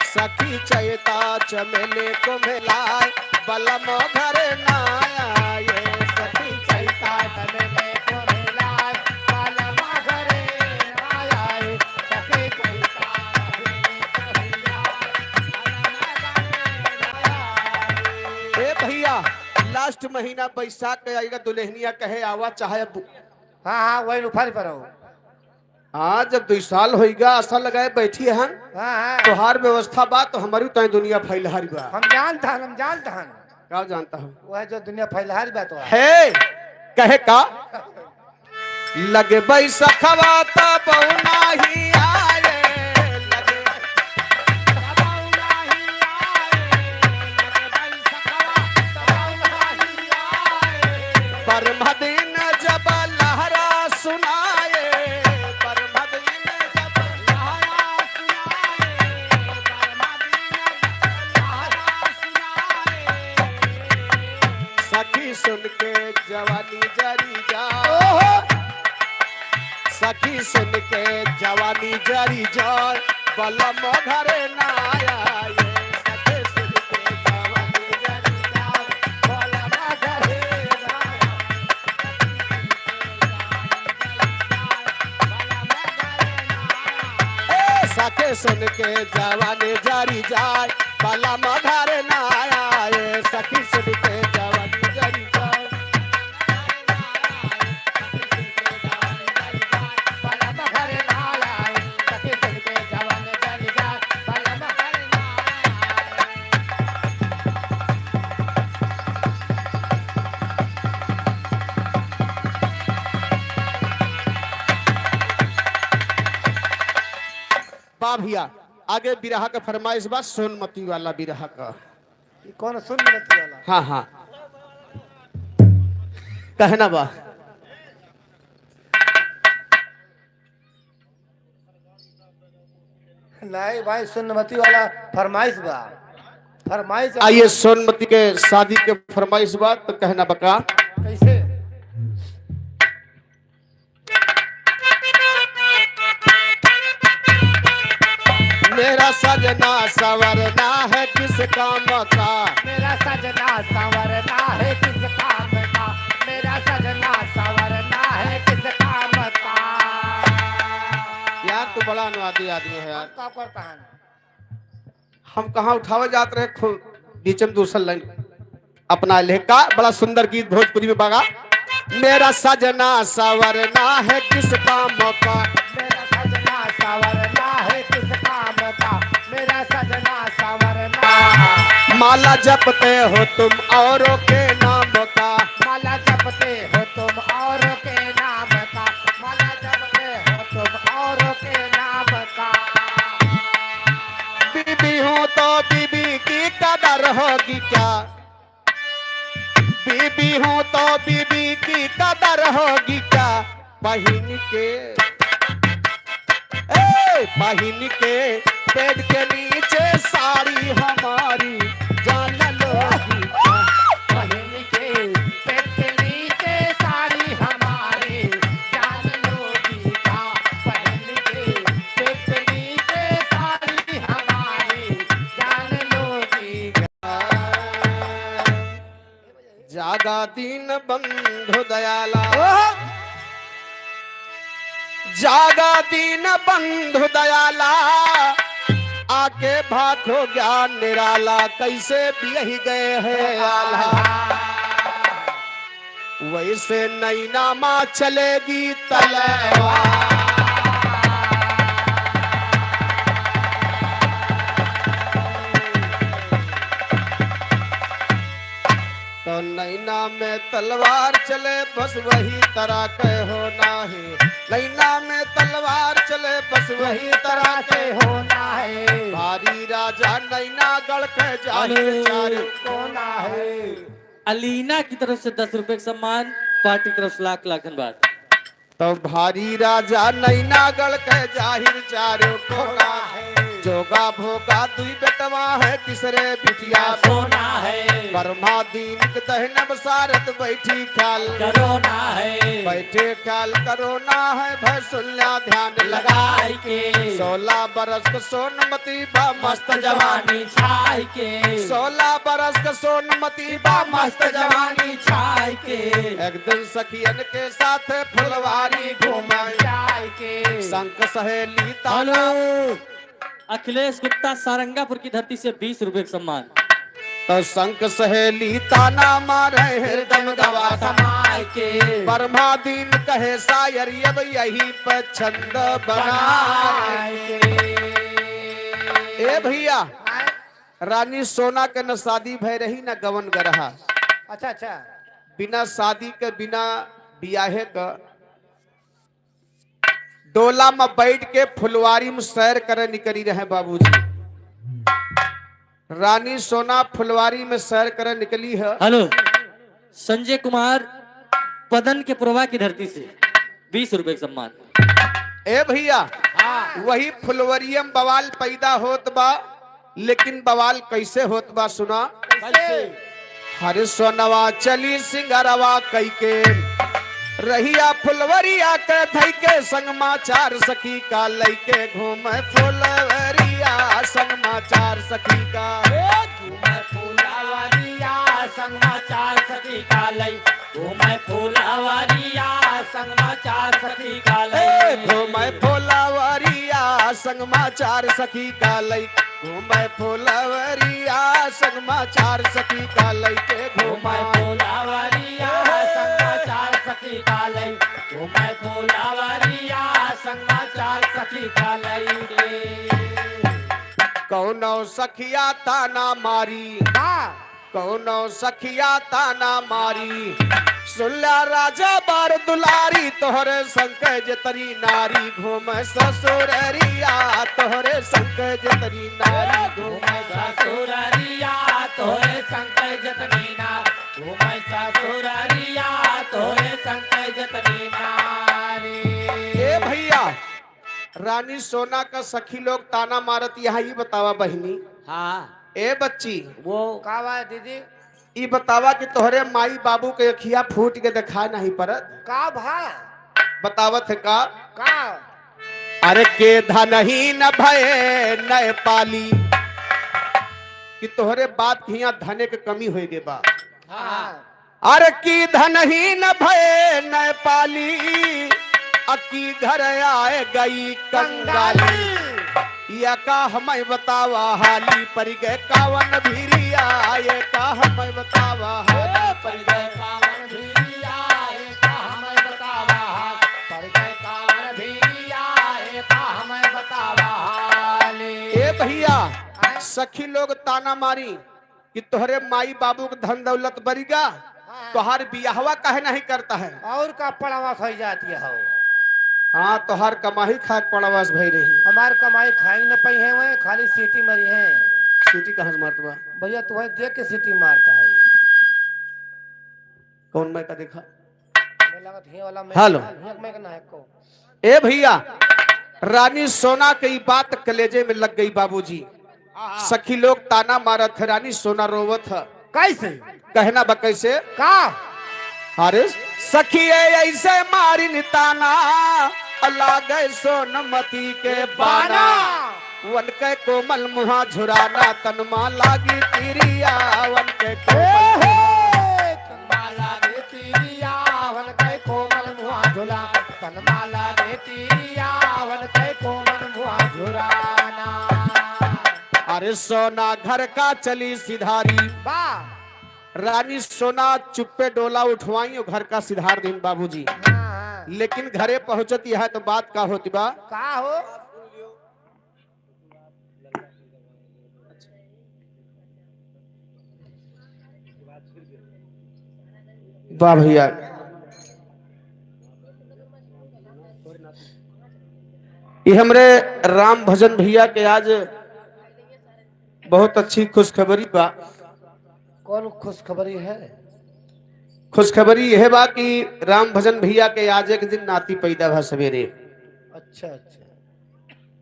सखी चैता चमेले कुम्हेला, बलम घरे ना आए। सखी चैता चमेले कुम्हेला, बलम घरे ना आए। सखी चैता चमेले कुम्हेला, बलम घरे ना आए। ए भैया, लास्ट महीना बैसाख के आएगा, दुल्हनिया कहे आवा चाहे अब। हाँ, हाँ, वही उफारी पर हो। हाँ, जब दुई साल होइगा, आसा लगाए बैठी हन। हाँ, हाँ। तोहार व्यवस्था बा, तो हमारी तय दुनिया फैलहारी बा। हम जानत हन, हम जानत हन। का जानत हो? वह जो दुनिया फैलहारी बा तो। हे, कहे का? लगे बैसखवा तब नाही आए, लगे परमदिन जब लहरा सुनाए, परमदिन जब लहरा सुनाए, परमदिन जब लहरा सुनाए। सखी सुन के जवानी जरी जाए, सखी सुन के जवानी जरी जाए, बलम घरे ना आए। सखी सुन के जवानी जरी जाए, बलम घरे ना आए। ए, सखी सुन के जवानी जरी जाए, बलम घरे ना आए। सखी सुन के जवानी जरी जाए। बा भैया, आगे बिरहा का फरमाइश बा, सोनमती वाला बिरहा का। ई कौन सोनमती वाला? हाँ, हाँ। कहना बा। नहीं भाई, सोनमती वाला फरमाइश बा। फरमाइश। आइए, सोनमती के शादी के फरमाइश बा, तो कहना बा का? कैसे? मेरा सजना संवरना है किस काम का? मेरा सजना संवरना है किस काम का? मेरा सजना संवरना है किस काम का? यार, तू बड़ा अनुवादी आदमी है यार। का करता है? हम कहाँ उठावे जात रहे, खु-, बीच में दूसर लाइन अपना ले का। बड़ा सुंदर गीत भोजपुरी में बा गा। मेरा सजना संवरना है किस काम का? मेरा सजना संवरना है किस काम का? मेरा सजना संवरना। माला जपते हो तुम औरों के नाम का। माला जपते हो तुम औरों के नाम का। माला जपते हो तुम औरों के नाम का। बीबी हूँ तो बीबी की कदर होगी क्या? बीबी हूँ तो बीबी की कदर होगी क्या? पहन के, ए, पहन के पेट के नीचे साड़ी हमारी जान लोगी क्या? पहन के पेट के नीचे साड़ी हमारी जान लोगी क्या? पहन के पेट के नीचे साड़ी हमारी जान लोगी जागा दीन बंधु दयाला। ओहो। जागा दीन बंधु दयाला, आके भाखो ज्ञान निराला, कैसे बियहि गए हैं आल्हा। वैसे नैना मा चलेगी तलवार। तो नैना में तलवार चले, बस वही तरह के होना है। नैना में तलवार चले, बस वही तरह के होना है। भारी राजा नैना गढ़ के जाहिर हेलो। चारू कोना है। अलीना की तरफ से दस रुपए का सम्मान, पार्टी की तरफ से लाख लाख धन्यवाद। तो भारी राजा नैनागढ़ के जाहिर चारों कोना है। जोगा भोगा दुई बेटवा है, तीसरे बिटिया सोना है। ब्रह्मा दीन के दहिने सारथ बैठी ख्याल करोना है। बैठे ख्याल करोना है, भय सुन ल्या ध्यान लगाई के। सोलह बरस के सोनमती बा मस्त जवानी छाई के। सोलह बरस के सोनमती बा मस्त जवानी छाई के। एक दिन सखियन के साथ फुलवारी घूमन जाए के। संग सहेली ताना हेलो, अखिलेश गुप्ता सारंगापुर की धरती से बीस रुपए का सम्मान। तो संग सहेली ताना मारे हरदम गवा समाए के। ब्रह्मा दीन कहे शायर अब यही पे छंद बनाए के। ए भैया, रानी सोना के न शादी भय रही न गवन गरहा। अच्छा, अच्छा। बिना शादी के, बिना बियाहे के डोला में बैठ के फुलवारी में सैर करे निकली रहे बाबूजी। रानी सोना फुलवारी में सैर करे निकली है। हेलो, संजय कुमार पदन के पुरवा की धरती से बीस रुपए का सम्मान। ए भैया, हाँ। वही फुलवरिया में बवाल पैदा होत बा, लेकिन बवाल कैसे होत बा सुना। कैसे? हर सोनवा चली सिंगरवा कई के, रहिया फुलवरिया के धई के, संग मा चार सखी का लई के घूमे फुलवरिया, संग मा चार सखी का। ए, घूमे फुलवरिया, संग मा चार सखी का लई घूमे फुलवरिया संग मा चार सखी का लई। ए, घूमे फुलवरिया संग मा चार सखी का लई। घूमे फुलवरिया संग मा चार सखी का लई के घूमे घूमे। फुलवरिया संग मा चार सखी का लई। घूमे फुलवरिया संग मा चार सखी का लई के। कौनो सखिया ताना मारी। हाँ। कौनो सखिया ताना मारी, सुन ल्या राजा बार दुलारी, तोहरे संग जितनी नारी घूमे ससुररिया, तोहरे संग जितनी नारी घूमे ससुररिया, तोहरे संग जितनी नारी घूमे ससुररिया, तोहरे संग जितनी नारी। ए भैया, रानी सोना का सखी लोग ताना मारत, यहाँ ई बतावा बहिनी। हाँ। ए बच्ची। वो। का बा दीदी? ई बतावा कि तोहरे माई बाबू के अखिया फूट के देखाए नहीं परत? का भा? बतावत है का? का? अरे के धनहीन भये नय पाली, कि तोहरे बाप के हियाँ धने के कमी होए गे बा। हाँ। अरे की धनहीन भये नय पाली, अकी घर आए गई कंगाली। कंगाली। या का हमें बतावा हाली, परि गए कावन भिरिया, ये का हमें बतावा हाली। ए, परि गए कावन भिरिया, ये का हमें बतावा हाली, परि गए कावन भिरिया, ये का हमें बतावा हाली। ए भैया, आय। सखी लोग ताना मारी, कि तोहरे माई बाबू के धन दौलत बरिगा, हाँ। तोहार बियाहवा काहे नहीं करता है? और का पड़ावा खाई जाती है हो? हाँ, तोहार कमाई खाए के पड़ावा से भई रही। हमार कमाई खाए न पाई है, वह खाली सीटी मरी है। सीटी कहाँ से मारत बा? भैया, तुम्हें देख के सीटी मारता है। कौन मैं का देखा? हमें लगा धिया वाला मैं हेलो। हिया मैं का ना है को। ए भैया, रानी सोना के ई बात कलेजे में लग गई बाबूजी। आहा। सखी लोग ताना मारत है, रानी सोना रोवत है। कैसे? कहना बा कैसे? का? अरे सखी ए ऐसे मारिन ताना, लागे सोनमती के बाना। बाना। वन के कोमल मुहा झुराना, तन मा लागी तिरिया, वन के कोमल ए हे! मुहा माला बेटिया, वन पे कोमन मुआ झुराना। अरे सोना घर का चली सिधारी। वाह। रानी सोना चुप्पे डोला उठवाई और घर का सिधार दिन बाबूजी। हाँ, हाँ। लेकिन घरे पहुँचती है तो बात का होती बा? का हो? वाह भैया, ये हमरे राम भजन भैया के आज बहुत अच्छी खुशखबरी बा। कौन खुशखबरी है? खुशखबरी यह बा कि राम भजन भैया के आज एक दिन नाती पैदा भा सवेरे। अच्छा, अच्छा।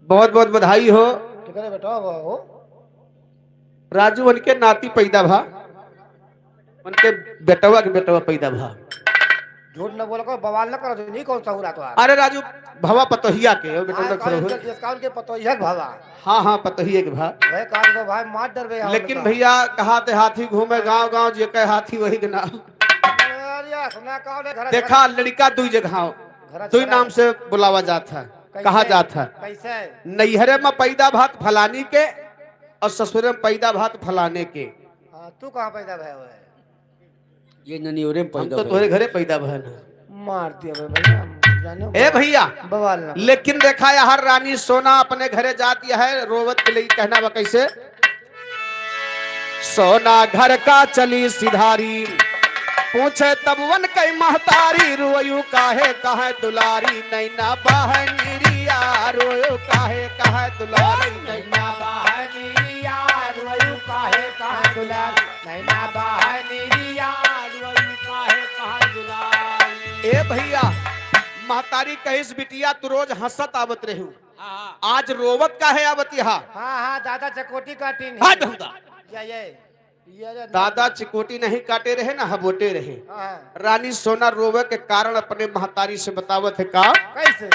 बहुत बहुत बधाई हो। केकरे बेटवा बा हो? राजू, उनके नाती पैदा भा, उनके बेटवा के बेटवा पैदा भा। झूठ न बोला करो, बवाल न करो, नहीं कौन सा हुआ तो। अरे राजू, भवा पतोहिया के, वो बेटवा हाँ, के कौन हो। के, जिसका उनके पतोहिया के भवा। हाँ, हाँ, पतोहिया के भा। वह काट दो भाई, मार डर गया लेकिन उनका। भैया, कहा थे हाथी घूमे गांव गांव, जे कहे हाथी वही के नाम। अरे, सुना कौन है घर देखा, लड़का दुई जगह, घर दुई छोड़ा नाम है। से बुलावा जात है, कैसे? कहा जात है। कैसे? नैहरे में पैदा भात फलानी के और ससुरे में पैदा भात फलाने के। हाँ, तू कहाँ पैदा भया हुआ है? ये ननियोरे में हम पैदा तो भया। तोहरे घरे पैदा भया ना। मार दिया बे भैया, हम जाने ए भैया, बवाल ना। लेकिन देखा यार, रानी सोना अपने घरे जाती है, रोवत के लिए कहना बा कैसे? सोना घर का चली सिधारी, पूछे तब वन कई महतारी, रोयू काहे कहे दुलारी, नैना बहनीरिया, रोयू काहे कहे दुलारी, नैना बहनीरिया, रोयू काहे कहे दुलारी, नैना बहनीरिया, रोयू काहे कहे दुलारी। ए भैया, महतारी कहिस, बिटिया, तू रोज हंसत आवत रहू, हाँ, हाँ। आज रोवत काहे आवत यहाँ? हाँ, हाँ, दादा चकोटी काटिन है। हट हुदा। या, ये, ये, ये, दादा चिकोटी नहीं काटे रहे ना, हबोटे रहे। हाँ। रानी सोना रोवे के कारण अपने महतारी से बतावत है का? कैसे?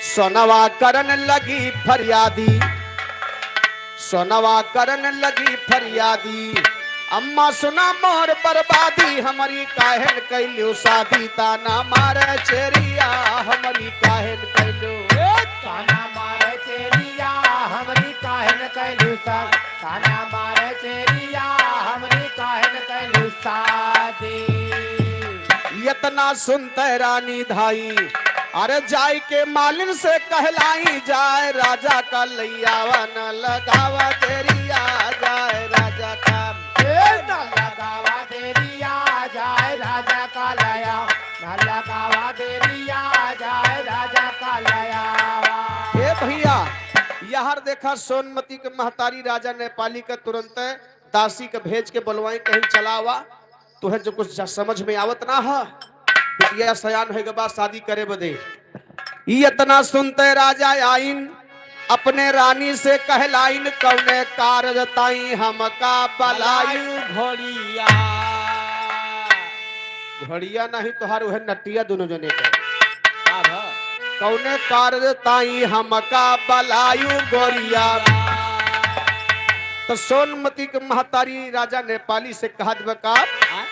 सोनवा करन लगी फरियादी, सोनवा करन लगी फरियादी, अम्मा सुना मोर बर्बादी, हमरी काहेन कैल्यू शादी, ताना मारे चेरिया, हमरी काहेन कैल्यू। ए, ताना मारे चेरिया, हमरी काहेन कैल्यू शादी, ताना मारे चेरिया, हमरी काहेन कैल्यू शादी। यतना सुनते रानी धाई, अरे जाई के मालिन से कहलाई, जाए राजा का लैयावा न लगावा देरिया, जाए राजा का। ए, न लगावा देरिया, जाए राजा का लया, न लगावा देरिया, जाए राजा का लयावा। ए भैया, यार देखा सोनमती के महतारी राजा नेपाली का तुरंत दासी के भेज के बोलवाई, कहीं चलावा। तुहे जो कुछ ज-, समझ में आवत ना ह, बिटिया सयान होए के बाद शादी करे बदे। ई इतना सुनते राजा आइन, अपने रानी से कहलाइन, कौने कारज ताई हमका बलायु। घोड़िया। घोड़िया नहीं तोहार, उहे नटिया दोनों जने के। का भा? कौने कारज ताई हमका बलायु गोरिया। तो सोनमती के महतारी राजा नेपाली से कहत बा का? हाँ?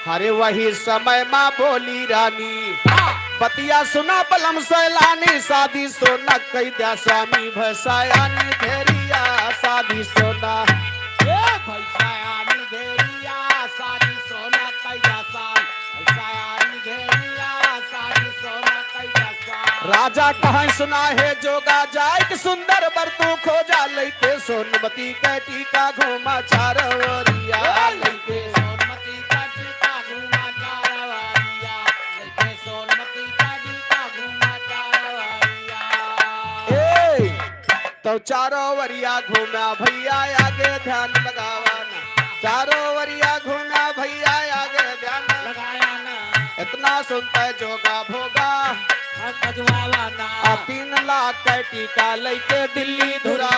अरे वही समय मा बोली रानी, हाँ। बतिया सुना बलम सैलानी, शादी सोना कई द्या स्वामी भसायानी धेरिया, शादी सोना। ए भैसायानी धेरिया, शादी सोना कई द्या स्वामी भसायानी धेरिया, शादी सोना कई द्या स्वामी। राजा कहाँ सुना है जोगा जाए कि सुंदर बर तू खोजा, लइके सोनमती का टीका घूमा चारों ओरिया, लइके सोनमती का टीका घूमा चारों ओरिया, लइके सोनमती का टीका घूमा चारों ओरिया। ए, तो चारों ओरिया घूमा भैया आगे ध्यान लगावा ना, चारों ओरिया घूमा भैया आगे ध्यान लगाया ना। इतना सुनते जोगा भोगा खजवावा ना। आ तीन लाख के टीका लइके दिल्ली धुरा।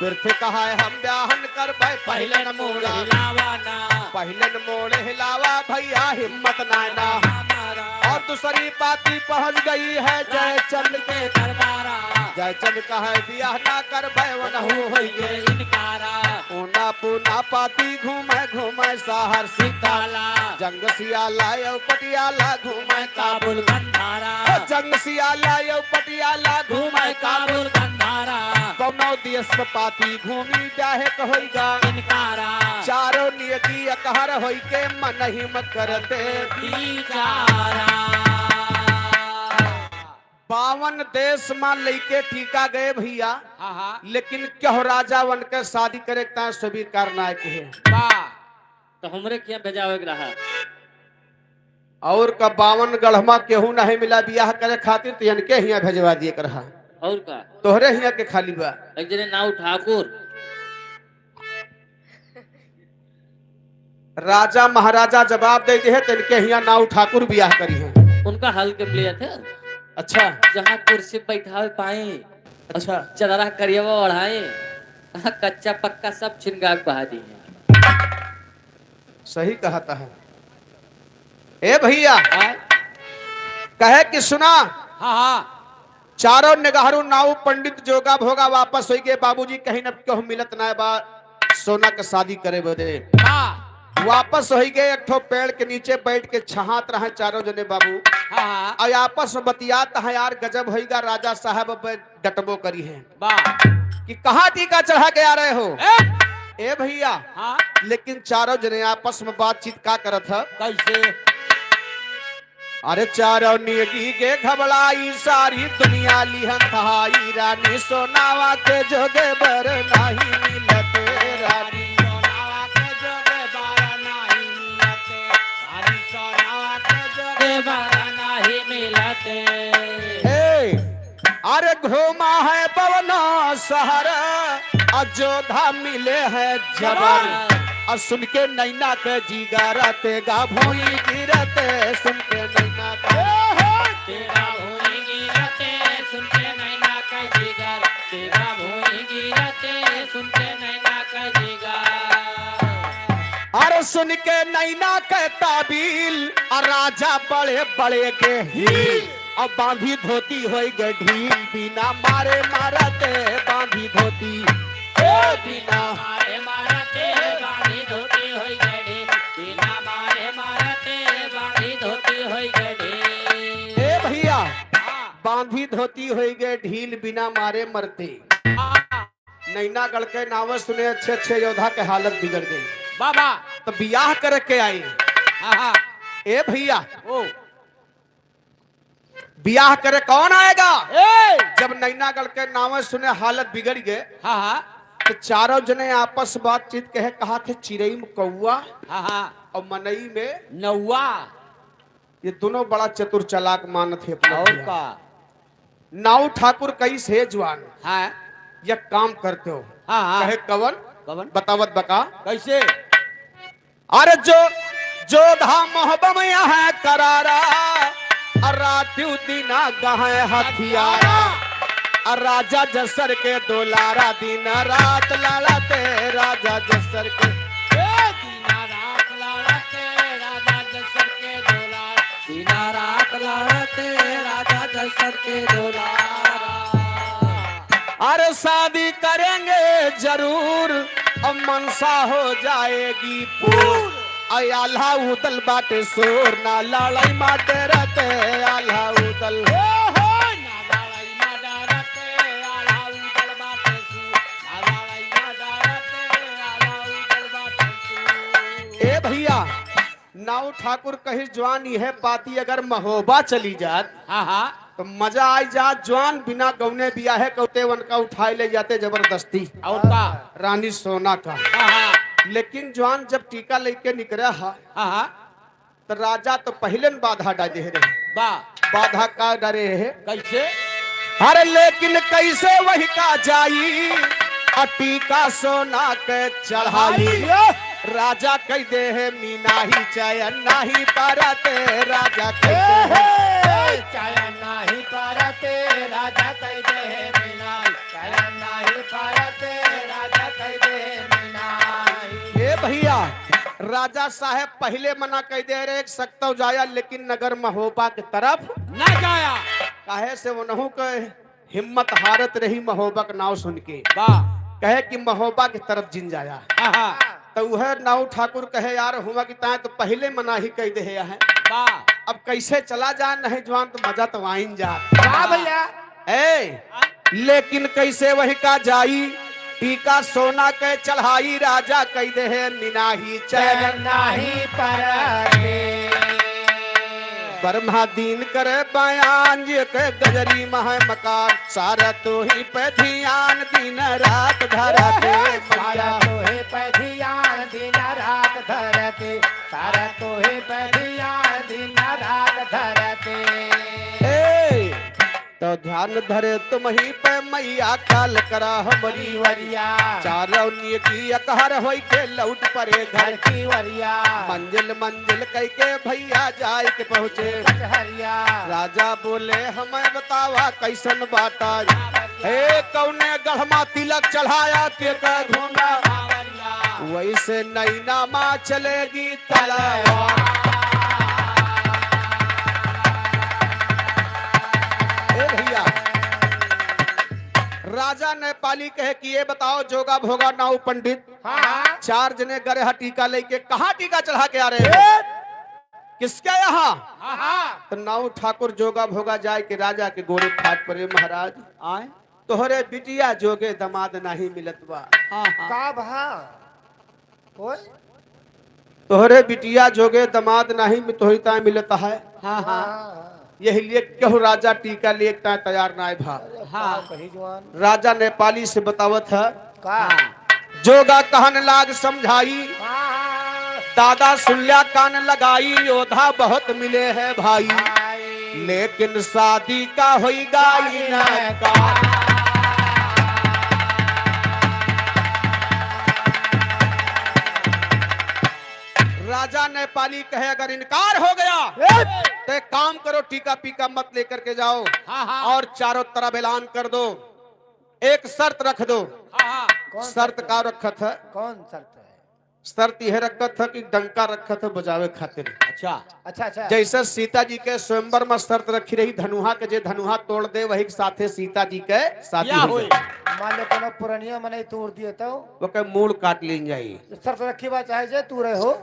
पृथ्वी कहाए हम ब्याहन करबै, पहिले न मोड़ हिलावा ना। पहिले न मोड़ हिलावा भैया, हिम्मत नाय ना। हमारा। और दूसरी पाती पहुँच गई है जयचंद के दरबारा। जयचंद कहे बियाह ना करबे, वनहु होइगे इनकारा। पूना पूना पाती घूमे घूमे शहर सिताला। जंग सियाला यौ पटियाला घूमे काबुल गंधारा। जंग सियाला यौ पटियाला घूमे काबुल गंधारा। कौनो देश में पाती घूमी जाहे क होइगा इनकारा। चारों नियति अकहर होइके मनहिम करते बिचारा। बावन देश मा लइके टीका गए भइया, हाँ, हाँ। लेकिन केहू राजा वनके शादी करे क ताईं स्वीकार नाहीं किहे। वाह। तो हमरे किहाँ भेजावे के रहा। और का बावन गढ़ मा केहू नाहीं मिला बियाह करे खातिर, तो इनके हियाँ भेजवा दिए के रहा। और का? तोहरे हियाँ के खाली बा। एक जने नाऊ ठाकुर। राजा महाराजा जवाब दे दिहे, तो इनके हियाँ नाऊ ठाकुर बियाह करिहे। उनका हल के लिए थे। अच्छा। जहाँ कुर्सी बैठावे पाए, अच्छा। चदरा करियवा ओढ़ाए, कच्चा पक्का सब छिनगा के बहा दिहे। सही कहत है। ए भइया, हाँ। कहे कि सुना, हाँ, हाँ। चारों निगहरू नाऊ पंडित जोगा भोगा वापस होइगे। बाबूजी कहिन अब केहू मिलत नाय बा सोना के शादी करे बदे। हाँ। वापस होइगे, एक ठो पेड़ के नीचे बैठ के छहात रहे चारों जने बाबू। हाँ, हाँ। और आपस में बतियात है यार, गजब होइगा, राजा साहब अब डटबो करिहे। वाह। कि कहाँ टीका चढ़ा के आ रहे हो? ए? ए भइया, हाँ? लेकिन चारों जने आपस में बातचीत का करत ह? कैसे? अरे चारों नियति के घबड़ाई, सारी दुनिया लिहन थाई, रानी सोनावा के जोगे बर नाहीं मिलत, रानी सोनावा के जोगे बर नाहीं मिलत, रानी सोनावा के जोगे बर नाहीं मिलत। ए, अरे घूमा है बवनो सहर, अ जोधा मिले है जबर। अ सुन के नैना के जिगर, तेगा भोई गिरते, सुन के नैना के। तेगा भोई गिरते, सुन के नैना के जिगर, तेगा भोई गिरते, सुन के नैना के जिगर। अरे सुन के नैना के ताबील, अ राजा बड़े बड़े के हील। अब बांधी धोती होई गए ढील, बिना मारे मारते बांधी धोती। ए बिना मारे मारते बांधी धोती होई गए ढील, बिना मारे मारते बांधी धोती होई गए ढील। ए भइया, हाँ। बांधी धोती होई गए ढील, बिना मारे मरते। हाँ। नैनागढ़ के नावे सुने अच्छे अच्छे योद्धा के हालत बिगड़ गई। बाबा। तो बियाह करे के आई। हाँ, हाँ। ए भइया। ओ। बियाह करे कौन आएगा? ए! जब नैनागढ़ के नावे सुने हालत बिगड़ गए, हाँ, हाँ। तो चारों जने आपस बातचीत कहे, कहा थे चिरई में कौआ, हाँ, हाँ। और मनई में नौआ। ये दोनों बड़ा चतुर चालाक मानत है अपना और भैया। का? नाऊ ठाकुर कहिस हे जवान, हाँ। एक काम करते हो। हाँ, हाँ। कहे कवन? कवन? बतावत बका। कैसे? अरे जो, जोधा मोहबम यहाँ करारा, अ रात्यु दिना गहे हथियारा। अ राजा जसर के दुलारा, दिन रात लड़ते राजा जसर के। ए, दिन रात लड़ते राजा जसर के दुलारा, दिन रात लड़ते राजा जसर के दुलारा। अरे शादी करेंगे जरूर, अब मनसा हो जाएगी पूर। अय आल्हा उदल बाटे सोर, ना लड़ाई मा डरते आल्हा उदल। हो, हो, ना लड़ाई मा डरते आल्हा उदल बाटे सोर, ना लड़ाई मा डरते आल्हा उदल बाटे सोर। ए भइया, नाऊ ठाकुर कहिस जवान इहे पाती अगर महोबा चली जात, हाँ, हाँ। तो मजा आई जात, जवान बिना गौने बियाहे कौते वनका उठाए ले जाते जबरदस्ती। और का? रानी सोना का। हाँ, हाँ। लेकिन जवान जब टीका लेके निकरा हा, हाँ, हाँ। तो राजा तो पहिले न बाधा डाल दे रहे। बा। बाधा का डरे है? कैसे? अरे लेकिन कैसे वही का जाई, अ टीका सोना के चढ़ाई। हाँ। राजा कह दे है मीनाही चयन नाही पारते, राजा कह दे है। ए, चयन नाही पारते, राजा कह दे है मीनाही, चयन नाही पारते, राजा कह दे है मीनाही। ए भइया, राजा साहेब पहिले मना कइ दे रहे, एक सकतौ जाया, लेकिन नगर महोबा के तरफ ना जाया। काहे से उनहू के हिम्मत हारत रही महोबा के नाव सुन के। वाह। कहे कि महोबा के तरफ जिन जाया। आहा। तो वह नाऊ ठाकुर कहे, "यार, हुआ कि ताए तो पहिले मना ही कइ दे है।" वाह। अब कैसे चला जाए, नहीं जवान तो मजा तो आइन जा। वाह भैया। ए, लेकिन कैसे वही का जाई, टीका सोना के चढ़ाई, राजा कइ दे है मिनाही चैन। चैन नाही परते। ब्रह्मा दीन करे बयान, जे के गजरी मह मकान, सारा तोही पे ध्यान, दिन रात धरते सारा मैया। तोही पे ध्यान, दिन रात धरते, सारा तोही पे ध्यान, दिन रात धरते। ए, तो ध्यान धरे तुमही पे मैया, काल करा हमरी वरिया। चारों नेकी अकहर होई के लौट परे घर घर की वरिया। मंजिल मंजिल कह के भैया जाए के पहुँचे। कचहरिया। राजा बोले, "हमें बतावा कैसन बाटा, हे कौने गढ़ मा तिलक चढ़ाया के का घूमा?" वैसे नैना मा चलेगी तलवार। ए भैया, राजा नेपाली कहे कि ये बताओ, जोगा भोगा नाऊ पंडित, हाँ, हाँ। चार जने गरे हा टीका लेके, कहाँ टीका चढ़ा के आ रहे हो? ए! किसके यहाँ? हाँ, हाँ। तो नाऊ ठाकुर जोगा भोगा जाए के राजा के गोड़े फाट परे, "महाराज, आए? तोहरे बिटिया जोगे दमाद नाही मिलत बा।" हाँ, हाँ। का भा? ओए? "तोहरे बिटिया जोगे दमाद नाही मि-, तोहरी ताए मिलत है।" हाँ, हाँ। हाँ, हाँ। यही लिए केहू राजा टीका लिए ताए तैयार नाय भा। अरे, हाँ। का कही जवान? राजा नेपाली से बतावत है। का? हाँ। जोगा कहन लाग समझाई, हाँ। दादा सुन ल्या कान लगाई, योद्धा बहुत मिले हैं भाई, भाई। लेकिन शादी का होई गाई ना का। राजा नेपाली कहे, "अगर इनकार हो गया, ए! तो एक काम करो, टीका पीका मत लेकर के जाओ, हाँ, हाँ। और चारों तरफ ऐलान कर दो, एक शर्त रख दो।" हाँ, हाँ। कौन शर्त शर्त का है? रखत है? कौन शर्त है? शर्त यह रखत है कि डंका रखत है बजावे खातिर। अच्छा। अच्छा, अच्छा। जैसे सीता जी के स्वयंवर में शर्त रखी रही, धनुहा के जे धनुहा तोड़ दे, वही के साथे सीता जी के शादी या हो होई। जाए। मान लो कोनो पुरनिया मनई तोड़ दिए तो? ओके मूड़ काट लीन जाई। शर्त रखी बा, चाहे जे तू रहे हो।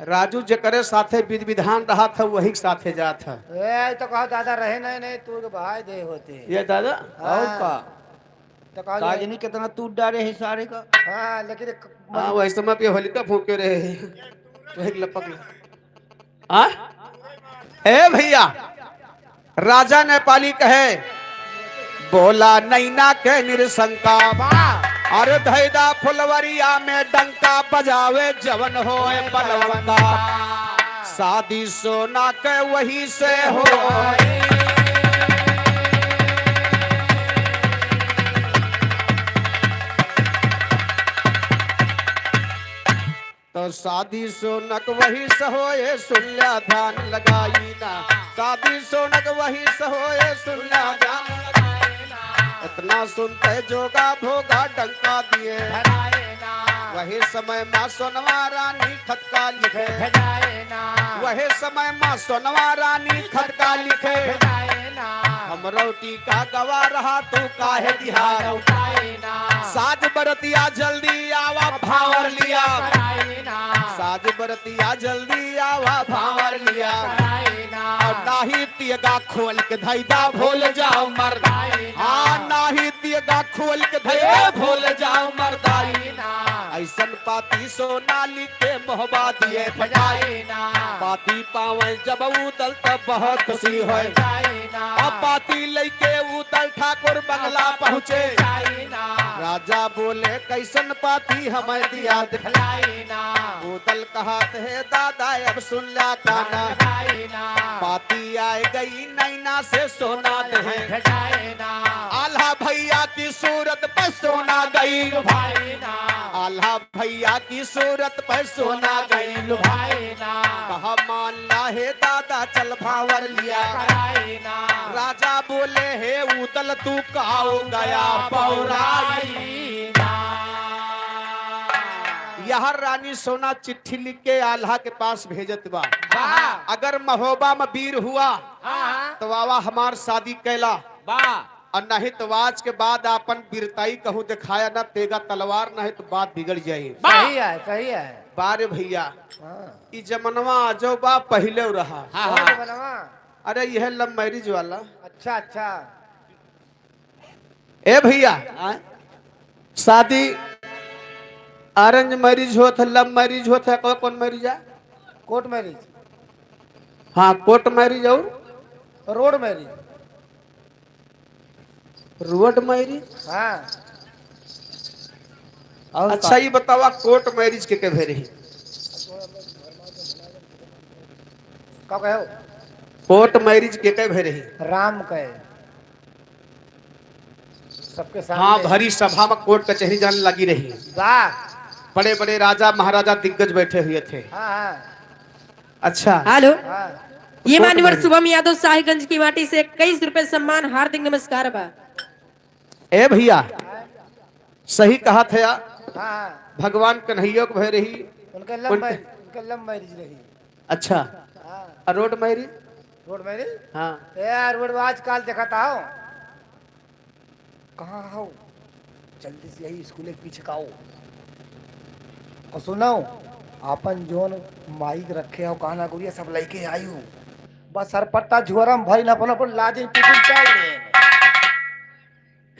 राजू, जेकरे साथे विधि विधान रहत है, वही के साथे जात है। ए, तो कहा दादा रहे नहीं, नहीं, तू के भाई दे होते। ये दादा, हाँ। और का? तो कहा का जाए? जनी कितना तूट डारे है सारे का। हाँ, लेकिन एक हाँ, वही समय पे होलिका फूके रहे हैं। वही लपक ले। हाँ? ए भैया, राजा नेपाली कहे, बोला नैना के निरशंका, अरे धैदा फुलवरिया में डंका बजावे जवन होए बलवंता। शादी सोना के वही से होए। तो शादी सोनक वही से होए, सुन ल्या ध्यान लगाई ना। शादी सोनक वही से होए, सुन ल्या ध्यान लगाई ना। इतना सुनते जोगा भोगा डंका दिए। धराए ना। वही समय माँ सोनवा रानी खतका लिखे। भेजाए ना। वही समय माँ सोनवा रानी खतका लिखे। भेजाए ना। हमरो टीका गवा रहा, तू काहे दिहा लौटाए ना। साज बरतिया जल्दी आवा, भावर लिया। कराए ना। साज बरतिया जल्दी आवा, भावर लिया। कराए ना। और नाही तियगा खोल के धैदा भूल जाओ मर। कराए ना। हाँ, नाही तियगा खोल के धैदा भूल जाओ मर। कराए ना। ऐसन पाती सोना लिखे मोहबा दिए फटाए। फटाए ना। पाती पावे जब उदल तब बहुत खुशी होए। जाए ना। अब पाती लइके उदल ठाकुर बंगला पहुँचे। जाए ना। राजा बोले, "कैसन पाती हमें दिया दे।" दिखलाए ना। उदल कहत है, "दादा अब सुन ल्या ताना।" जाए ना। पाती आए गई नैना से सोना दे। जाए ना। आल्हा भैया की सूरत पर सोना गई। भाई ना। आल्हा भैया की सूरत पर सोना गई। भाई ना। कहा मान ला हे दादा, चल भावर लिया। कराए ना। राजा बोले, "हे उदल तू काओ गया पौराई ना।" यह रानी सोना चिट्ठी लिख के आल्हा के पास भेजत बा। वाह। अगर महोबा में वीर हुआ, हाँ, हाँ। तो आवा हमार शादी कैला। वाह। और नहीं तो आज के बाद आपन वीरताई कहूँ दिखाया ना, तेगा तलवार, नहीं तो बात बिगड़ जाई। वाह। सही है, सही है। बारे भैया, हाँ। ई जमनवा आजो बा, पहिले रहा। हाँ, कौन हाँ। जमनवा? अरे, यह love marriage वाला। अच्छा, अच्छा। ए भैया, आय? शादी arrange marriage होत है, love marriage होत है, कौन, कौन marriage है? Court marriage। हाँ, court marriage और? Road marriage। Road marriage? हाँ। और अच्छा, का? ये बतावा, court marriage के के भे रही? का कहे हो? Court marriage के के भे रही? राम कहे। सबके सामने। हाँ, भरी सभा में court कचहरी जान लगी रही। वाह। बड़े बड़े राजा महाराजा दिग्गज बैठे हुए थे। हाँ, हाँ। अच्छा। हेलो। हाँ। ये court मान्यवर marriage। शुभम यादव शाहीगंज की माटी से इक्कीस रुपए सम्मान, हार्दिक नमस्कार बा। ए भैया, सही कहा था यार। हाँ, हाँ। भगवान कन्हैया के भय रही। उनके love उनके marriage, उनके love marriage रही। अच्छा। हाँ। और road marriage? Road marriage? हाँ। ए यार, road आजकल देखत हो। कहाँ हो? जल्दी से यही स्कूल के पीछे का हो। और सुनो, आपन जोन माइक रखे हो, गाना गुड़िया सब लेके आई हो। बस सरपट्टा झोरम भरी न अपन, अपन लाजिन टिफिन चल रहे हैं।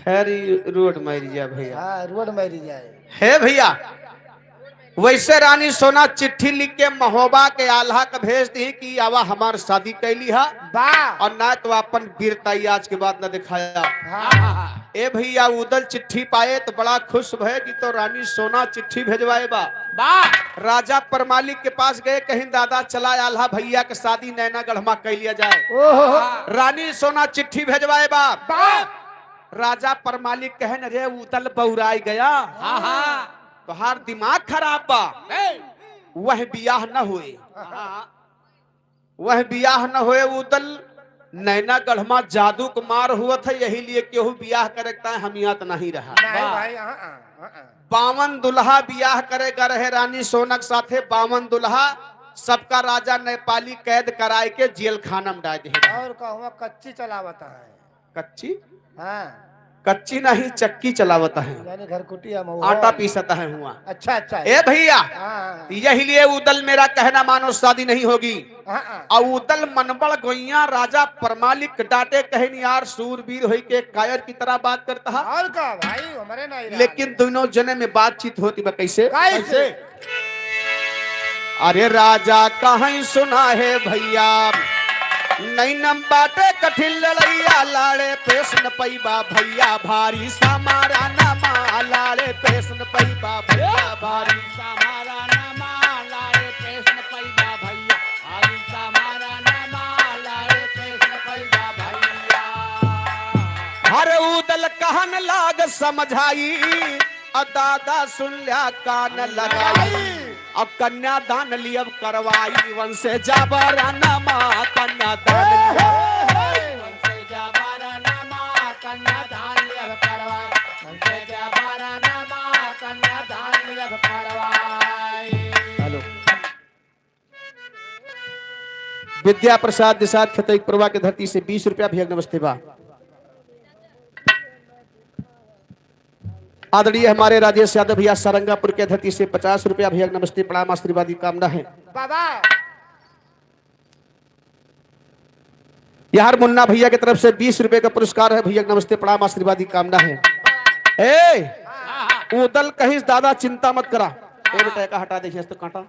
खैर, ई road marriage है भैया। हाँ, road marriage है। हे भैया, वैसे रानी सोना चिट्ठी लिख के महोबा के आल्हा के भेज दी कि आवा हमार शादी कैली हा, वाह। और ना तो अपन वीरताई आज के बाद न दिखाया। हाँ। ए भैया, उदल चिट्ठी पाए तो बड़ा खुश भए कि तो रानी सोना चिट्ठी भेजवाए बा। वाह। राजा परमालिक के पास गए, कहीं दादा चला आल्हा भैया के शादी नैनागढ़ मा कैलिया जाए। ओहो। रानी सोना चिट्ठी भेजवाए बा। वाह। राजा परमालिक कहन, "रे उदल बौराई गया, हाँ, हाँ। तोहार दिमाग खराब बा।" ए। वह बियाह न होए। हाँ, हाँ। वह बियाह न होए उदल, नैनागढ़ मा जादू क मार हुवत है, यही लिए केहू बियाह करे क ताय हमियात नहीं रहा। नहीं वाह। भाई, हाँ, हाँ, हाँ, हाँ। बावन दुल्हा बियाह करे ग रहे रानी सोनक साथे, बावन दुल्हा, सबका राजा नेपाली कैद कराए के जेल खाना में डाल दे। और कहवा कच्ची चलावत है। कच्ची? हाँ। कच्ची नहीं, चक्की चलावत है। यानी घरकुटी हम हुआ। आटा पीसत है हुआ। अच्छा, अच्छा। ए भैया, हाँ, हाँ, हाँ। यही लिए उदल मेरा कहना मानो, शादी नहीं होगी। हाँ, हाँ। और उदल मनबड़ गोइया राजा परमालिक डांटे, कहन, "यार, सूरवीर होई के कायर की तरह बात करता है।" और का भाई, हमारे नहीं रहा। लेकिन दोनों जने में बातचीत होती बा कैसे? कैसे? कैसे? अरे राजा कहीं सुना है भैया, नैनम बाटे कठिन लड़ैया, लाड़े पेश न पैबा भैया, भारी समारा नमा, लाड़े पेश न पैबा भैया, भारी समारा नमा, लाड़े पेश न पैबा भैया, भारी समारा नमा, लाड़े पेश न पैबा भैया। अरे उदल कहन लाग समझाई, अ दादा सुन ल्या कान लगाई। अब कन्यादान लियब करवाई, वंशे जबरनमा कन्यादान लियब। वंशे जबरनमा कन्यादान लियब करवाई। वंशे जबरनमा कन्यादान लियब करवाई। हेलो। विद्या प्रसाद निषाद खतई पुरवा के धरती से बीस रुपया भैया नमस्ते बा। आदरणीय हमारे राजेश यादव भैया सारंगापुर के धरती से पचास रुपया भैया नमस्ते प्रणाम आशीर्वाद की कामना है। बाबा। यार मुन्ना भैया की तरफ से बीस रुपए का पुरस्कार है भैया नमस्ते प्रणाम आशीर्वाद की कामना है। ए, उदल कहिस दादा चिंता मत करा। ए बेटा, एका हटा दे, तो कांटा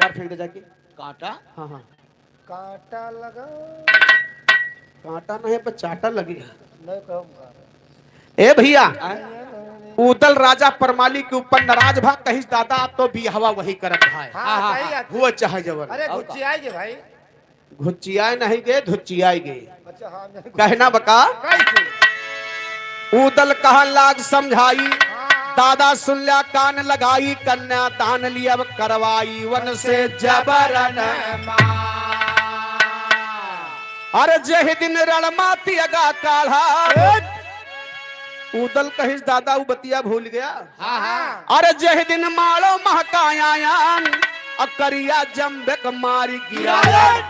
यार फेंक दे जाके। कांटा? हाँ, हाँ। कांटा लगा। कांटा नहीं, पर चाटा लगे। नहीं कहूँ का। ए भैया, उदल राजा परमाली के ऊपर नाराज भा, कहिस दादा आप तो बियाहवा वही करत भाई। हाँ, हाँ, सही हाँ। बात। हुआ चाहे जवन। अरे और का? घुच्चियाई गे भाई। घुच्चियाए नहीं गे, धुच्चियाए गे। अच्छा, हाँ, नहीं कहना बका? कैसे? उदल कहा लाग समझाई, हाँ। दादा सुन ल्या कान लगाई, कन्या दान लियब करवाई, वंशे जबरन। अरे जेह दिन रणमाती अगा काढ़ा, उदल कहिस, "दादा, उ बतिया भूल गया।" हाँ, हाँ। अरे जह दिन माड़ो महकायान, अ करिया जम्बे क मारी गिरायन।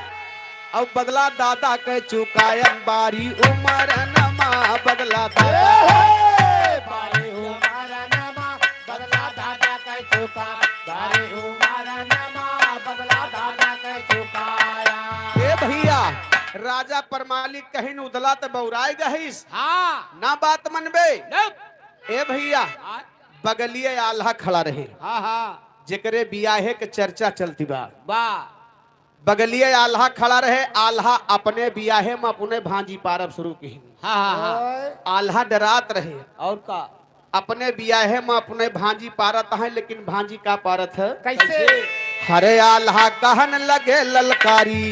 अब बदला दादा के चुकायन, बारी उमर नमा बदला दादा। ए हे! बारी उमर नमा बदला दादा के चुका, बारी उमर नमा बदला दादा के चुकाया। ए भइया, राजा परमालिक कहिन उदला त बौराय गहिस। हाँ। ना बात मनबे। ना। ए भइया, हाँ। बगलिए आल्हा खड़ा रहे। हाँ, हाँ। जेकरे बियाहे के चर्चा चलती बा। बा। बगलिए आल्हा खड़ा रहे, आल्हा अपने बियाहे में अपने भांजी पारब शुरू किहिन। हाँ, हाँ, हाँ। ओए। आल्हा डरात रहे। और का? अपने बियाहे में अपने भांजी पारत हैं, लेकिन भांजी का पारत है? कैसे? हरे आल्हा कहन लगे ललकारी,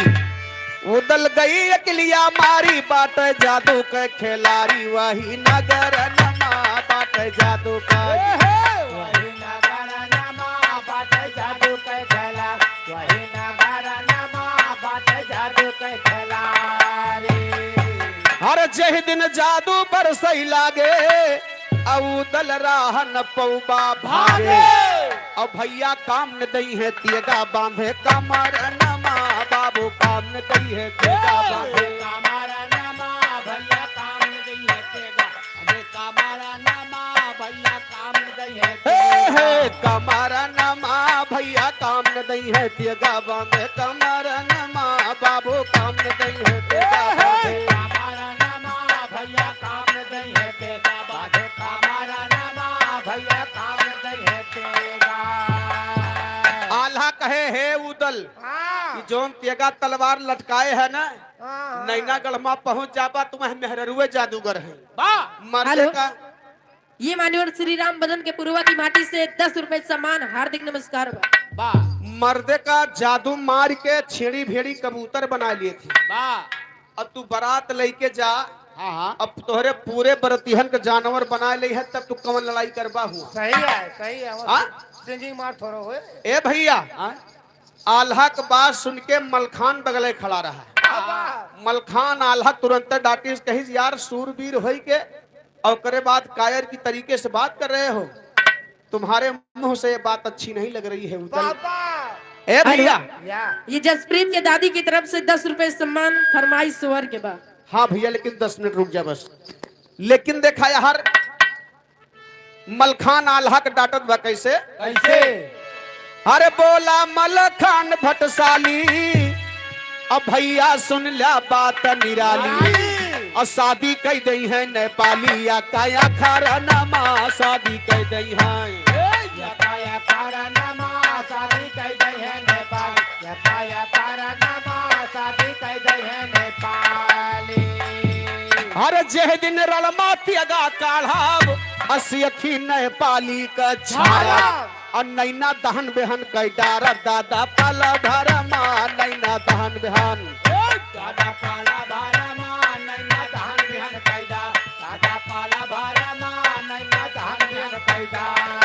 उदल गई अकलिया मारी, बाटे जादू के खिलाड़ी, वही नगर नमा बाटे जादू का। ए हे! वही नगर नमा बाटे जादू के खिलाड़ी, वही नगर नमा बाटे जादू के खिलाड़ी। हर जह दिन जादू बरसई लागे, अ उदल राह न पौबा भागे। भागे। अब भइया काम न दई है तेगा बांधे कमर नमा, बाबू काम न दई है तेगा बांधे। कमर नमा भइया काम न दई है तेगा, अबे कमर नमा भइया काम न दई है हे, हे, तेगा। कमर नमा भइया काम न दई है तेगा बांधे, कमर नमा बाबू काम न दई है तेगा बांधे। कमर नमा भइया काम न दई है तेगा बांधे, कमर नमा भइया काम न दई है तेगा। आल्हा कहे, "हे उदल, हाँ। ई जौन तेगा तलवार लटकाए है ना, हाँ, हाँ। नैनागढ़ मा पहुँच जाबा, तुम्हें मेहररुए जादूगर है।" बा। मर्दे हेलो। का ये मान्यवर श्री राम बदन के पुरवा की माटी से दस रुपए सम्मान, हार्दिक नमस्कार बा। बा। मर्दे का जादू मार के छेड़ी भेड़ी कबूतर बना लिए थे। बा। अब तू बारात लेके जा, हाँ, हाँ। अब तोहरे पूरे बरतिहन के जानवर बना ले है, तब तू कवन लड़ाई करबा हुआ? सही है, सही है। हाँ? Singing मार थोड़ो होए। ए भइया, हाँ? आल्हा के बात सुन के मलखान बगले खड़ा रहा। बाबा। मलखान आल्हा तुरंत डांटिस, कहिस, "यार, सूरवीर होई के, और ओकरे बाद कायर की तरीके से बात कर रहे हो, तुम्हारे मुंह से ये बात अच्छी नहीं लग रही है उदल।" बाबा। ए भइया। या। ये जसप्रीत के दादी की तरफ से दस रुपए सम्मान फरमाइश स्वर के बाद। हाँ भइया, लेकिन दस मिनट रुक जा बस। लेकिन देखा यार, मलखान आल्हा के डांटत बा कैसे? कैसे? अरे बोला मलखान भटसाली, अब भइया सुन ल्या बात निराली। निराली। और शादी कई दई है नेपाली, या काया खरनमा शादी कई दई है। ए, या काया खरनमा शादी कई दई है नेपाली, या काया खरनमा शादी कई दई है नेपाली। अरे जेह दिन रणमा तियगा काढ़ब, असियखी नेपाली का छाया। छाया। और नैना दहन बेहन कई डारब दादा पाला भरमा, नैना दहन बेहन। ए, दादा पाला भरमा, नैना दहन बेहन कई डारब, दादा पाला भरमा, नैना दहन बेहन कई डारब।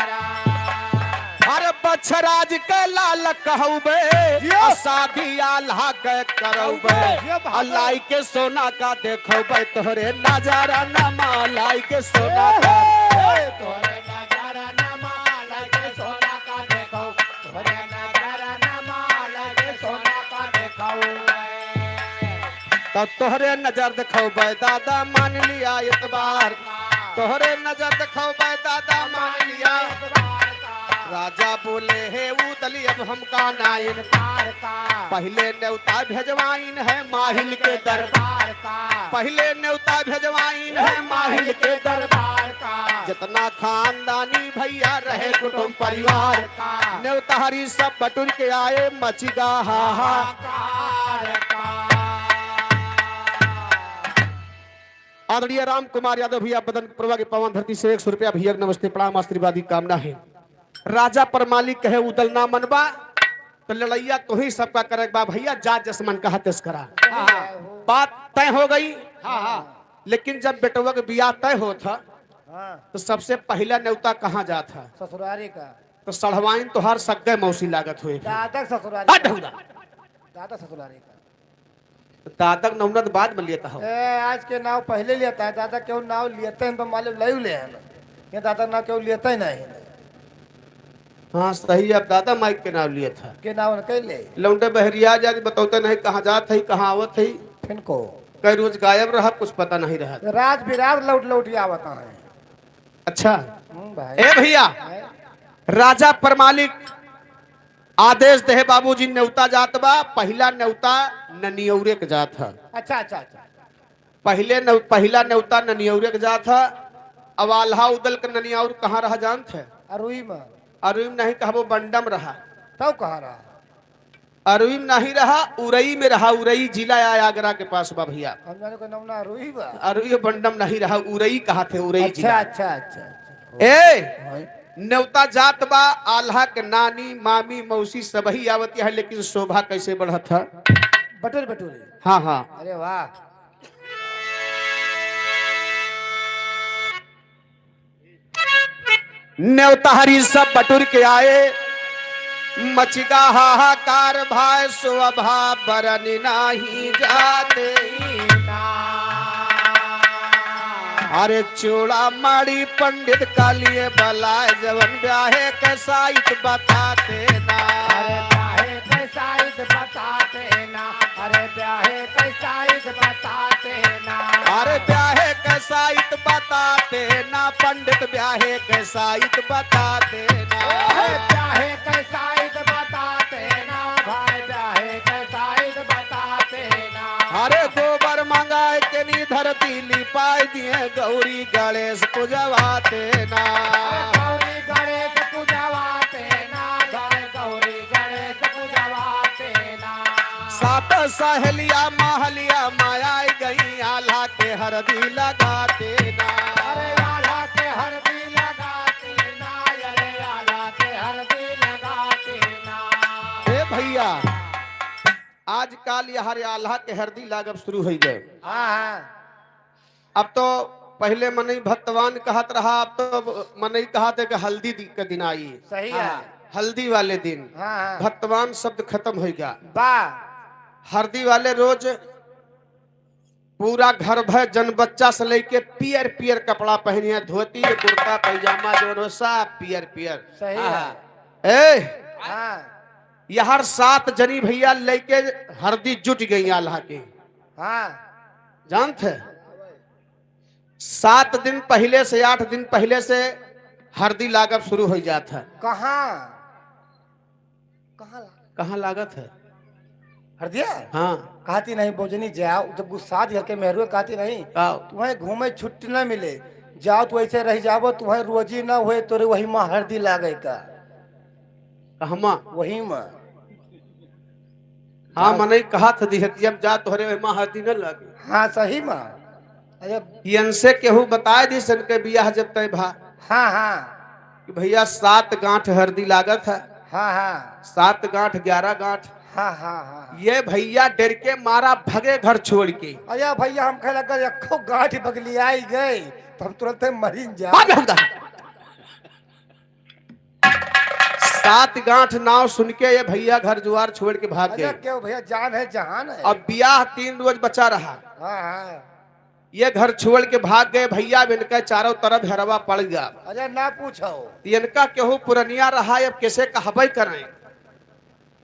अरे बछराज के लाल कहउबे, जियो। आ शादी आल्हा के करउबे। जियो बहादुर। आ लाई के सोना का देखउबे, तोहरे नजारा नमा लाई के सोना का। ए, तोहरे नजारा नमा लाई के सोना का देखउ, तोहरे नजारा नमा लाई के सोना का देखउ। तब तोहरे नजर देखउबे दादा मान लिया एतबार, तोहरे नजर देखउबे दादा मान लिया। राजा बोले, "हे उदली, अब हमका ना इनकार का।" पहिले नेवता भेजवाइन है माहिल के दरबार का। पहिले नेवता भेजवाइन है माहिल के दरबार का। जितना खानदानी भइया रहे कुटुम परिवार का। नेवता हरी सब बटुर के आए मचिगा हाहा। आदरणीय राम कुमार यादव भइया बदन प्रभा के पावन धरती से एक सौ रुपया भइया के नमस्ते प्रणाम आशीर्वाद की कामना है। राजा पर मालिक कहे उदल ना मनबा, तो लड़ैया तोही सबका करे बा भइया, जा जस मन कहा तस करा। हाँ। बात तय हो गई। हाँ, हाँ। लेकिन जब बेटवा के बियाह तय होत ह, हाँ। तो सबसे पहिला नेवता कहाँ जात ह? ससुरारी का। तो सढ़वाइन तोहार सग्गे मौसी लागत हुए। दादा के ससुरारी हट का। हुदा। दादा ससुरारी का। दादा के नौना तो बाद में लेता हो। ए, आज के नाव पहिले लेता है, दादा केहू नाव लेते हैं तो मालूम लयू ले है ना। ये दादा नाव केहू लेते ही नहीं। हाँ, सही, अब दादा माइक के नाव लेता है। के नाव न कैले। लौंडे बहरिया जात, बतौते नहीं कहाँ जात है, कहाँ आवत है। फिन को? कई रोज गायब रहा, कुछ पता नहीं रहा। रात बिरात लौट लौट के आवत है। अच्छा। हम्म, भाई। ए भैया, हैं? राजा परमालिक आदेश देहे, बाबूजी नेवता जात बा, पहिला नेवता ननियौरे के जात ह। अच्छा, अच्छा, अच्छा। पहिले नौ-, पहिला नेवता ननियौरे के जात ह। अब आल्हा उदल के ननियौर कहाँ रहा जानत है? अरुई में। अरुई में नहीं कहबो, बंडम रहा। तब कहाँ रहा? अरुई में नहीं रहा, उरई में रहा। उरई जिला आय आगरा के पास बा भैया। हम जाने को नौना अरुई बा। अरुई बंडम नहीं रहा, उरई कहा थे, उरई अच्छा, जिला। अच्छा, अच्छा, अच्छा। ए, हाँ। नेवता जात बा, आल्हा के नानी, मामी, मौसी सबही आवती है, लेकिन शोभा कैसे बढ़त है? बटोरे, बटोरे। हाँ, हाँ। अरे वाह। नेवतहरी सब बटुर के आए, मचिगा हाहाकार भाय, शोभा बरन नाही जाते। अरे चूड़ा माड़ी पंडित का लिए बलाए, जवन ब्याहे के साइत बताते ना। अरे ब्याहे के साइत बताते ना, अरे ब्याहे के साइत बताते ना। अरे ब्याहे के साइत बताते ना, पंडित ब्याहे के साइत बताते ना। अरे ब्याहे के साइत बताते ना, भाई ब्याहे के साइत बताते ना। अरे गोबर मंगाए के नी धरती लिपाए दिए, गौरी गणेश पूजवाते ना। अरे गौरी गणेश पूजवाते ना, भाई गौरी गणेश पूजवाते ना। सात सहेलिया महलिया माया गई, आल्हा के हरदी लगाते ना। अरे आल्हा के हरदी लगाते ना, अरे आल्हा के हरदी लगाते ना। ए भैया, आजकल यहर आल्हा के हरदी लागब शुरू होइ गए। हाँ, हाँ। अब तो पहिले मनई भत्तवान कहत रहा, अब तो मनई कहत है कि हल्दी दि-, के दिन आई। सही है। हाँ, हल्दी वाले दिन। हाँ, हाँ। भत्तवान शब्द खतम होइ गया। बा। हरदी वाले रोज पूरा घर भर जन बच्चा से लइके पियर पियर कपड़ा पहिनिया, धोती, कुर्ता, पैजामा, जौन हो, सब पियर पियर। सही है। हाँ। ए, हाँ। यहर सात जनी भैया लइके हरदी जुट गई आल्हा के। हाँ। जानत है? सात दिन पहिले से, आठ दिन पहिले से हरदी लागब शुरू होइ जात है। कहाँ? कहाँ ला-, कहाँ लागत है? हरदिया? हाँ। कहती नहीं, बोजनी जाओ, जब गुस्सा दिया के मेहरुए कहती नहीं, का? तुम्हें घूमे छुट्टी न मिले, जाओ तो ऐसे रह जाबो, तुम्हें रोजी न होए, तोरे वही माँ हरदी लागे का। कहमा? वही माँ। हाँ, जाओ। मनई कहत ह दिहतिया में जा, तोहरे वही माँ हरदी न लागे। हाँ, सही माँ। अरे इनसे केहू बताए दिस, इनके बियाह जब तय भा। हाँ, हाँ। कि भैया सात गांठ हरदी लागत है। हाँ, हाँ। सात गांठ, ग्यारह गांठ। हाँ, हाँ, हाँ, हाँ। ये भैया डर के मारा भगे घर छोड़ के। अरे भैया हम कहे लगा एको गांठ बगलियाई गए तो हम तुरंत मरिन जा। बाप रे, हम जा। सात गांठ नाव सुन के ये भैया घर जुआर छोड़ के भाग अरे गए। क्यों भैया, जान है जहान है। अब बियाह तीन रोज बचा रहा। हाँ, हाँ। ये घर छोड़ के भाग गए भैया, अब इनका चारों तरफ हेरवा पड़ गया। अरे ना पूछो। इनका केहू पुरनिया रहा, अब कैसे कहबे करें?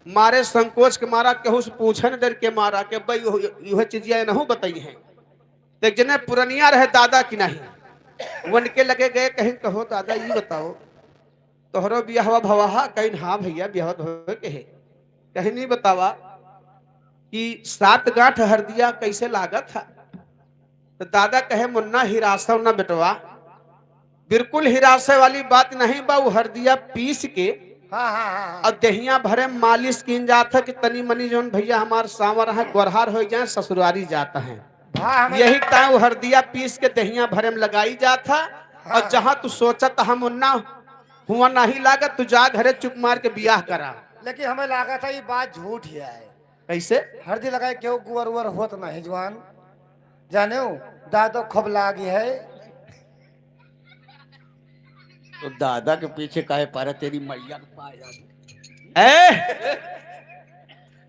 मारे संकोच के मारा, केहू से पूछे न डर के मारा कि भाई यह, यह चीजिया इनहू बताई हैं। तो एक जने पुरनिया रहे दादा की नहीं, उनके लगे गए, कहीं कहो दादा ये बताओ, तोहरो बियाहवा भवा हा? कहीं हाँ भैया बियाहवा तो होए के है। कहीं नहीं बतावा कि सात गांठ हरदिया कैसे लागत है? तो दादा कहे मुन्ना हिरासव ना बेटवा, बिल्कुल हिरासे वाली बात नहीं बा। वो हरदिया पीस के हाँ, हाँ, हाँ, हाँ। और देहिया भरे मालिश कीन जात है कि तनी मनी जौन भैया हमार सांवर है, गोरहार हो जाए, ससुरारी जात है। भा हमें यही टाइम वो हरदिया पीस के देहिया भरे में लगाई जात है। हाँ। और जहाँ तू सोचत हम उन्ना हुआ नहीं लागत, तू जा घरे चुप मार के बियाह करा। लेकिन हमें लागत है ये बात झूठ ही है। कैसे? हरदी लगाए केहू गुअर उअर होत नहीं जवान। जाने हो, दादो खूब लागी है। तो दादा के पीछे काहे पारा, तेरी मैया के पाए जाते। ए?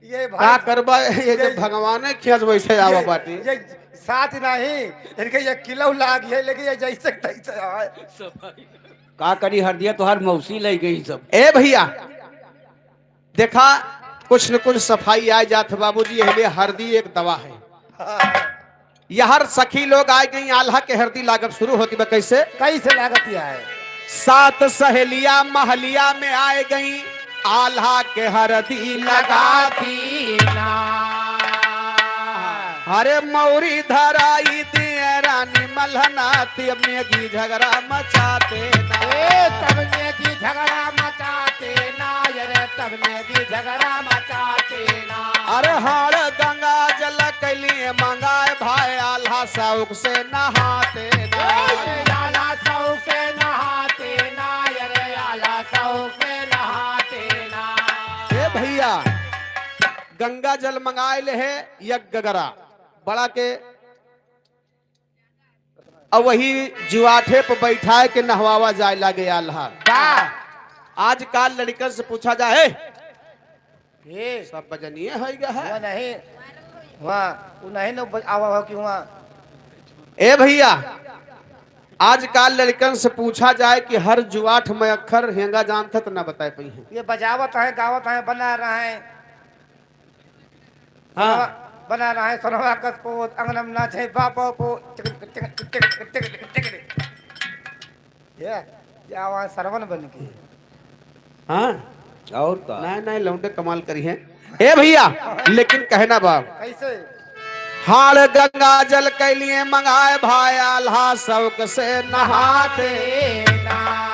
ये का भाई, करबा, ये ये, जब भगवाने खियास वैसे आवा ये, बाटे। ये साथ नहीं, इनके ये किलो लाग है, लेकिन ये जैसे तैसे आए। का करी हरदिया, तोहार मौसी लई गई सब। ए भैया, देखा, कुछ न कुछ सफाई आ जात है बाबूजी, यह लिए हरदी एक दवा है। हाँ। यहर सखी लोग आए गई, आल्हा के हरदी लागब शुरू होती बा। कैसे? कैसे लागत है? सात सहेलिया महलिया में आए गई, आल्हा के हरदी लगाती ना। अरे मौरी धराई दिए रानी मल्हनाती, अब नेगी झगड़ा मचाते ना। ए, तब नेगी झगड़ा मचाते ना, अरे तब नेगी झगड़ा मचाते ना। अरे हाड़ गंगा जल कैलिए मंगाए भाई, आल्हा शौक से नहाते ना। अरे आल्हा शौक से नहाते ना, अरे आल्हा शौक से नहाते ना। ए भैया, गंगा जल मंगाए ले है, यज्ञ गगरा बड़ा के, और वही जुआठे पर बैठाए के नहवावा जाए लागे आल्हा। वाह। आजकल लड़कन से पूछा जाए, ए, सब बजनिए हो गया है। वहाँ नहीं, वहाँ, वो नहीं न बज-, आवा हो कि वहाँ। ए भैया, आजकल लड़कन से पूछा जाए कि हर जुआठ में अक्षर हेंगा जानत है तो ना बताए पाई है। ये बजावत है, गावत है, बना रहा है। हाँ। सोनवा, बना रहा है सोनवा कस पोत, अंगनम नाचे बापो पो, टिक, टिक, टिक। ये, ये आवाज सरवन बन गई। हाँ। और का? नहीं, नहीं, लौंडे कमाल करी हैं। ए भैया, लेकिन कहना बा। कैसे? हाड़ गंगा जल कैलिए मंगाए भाई, आल्हा शौक से नहाते ना।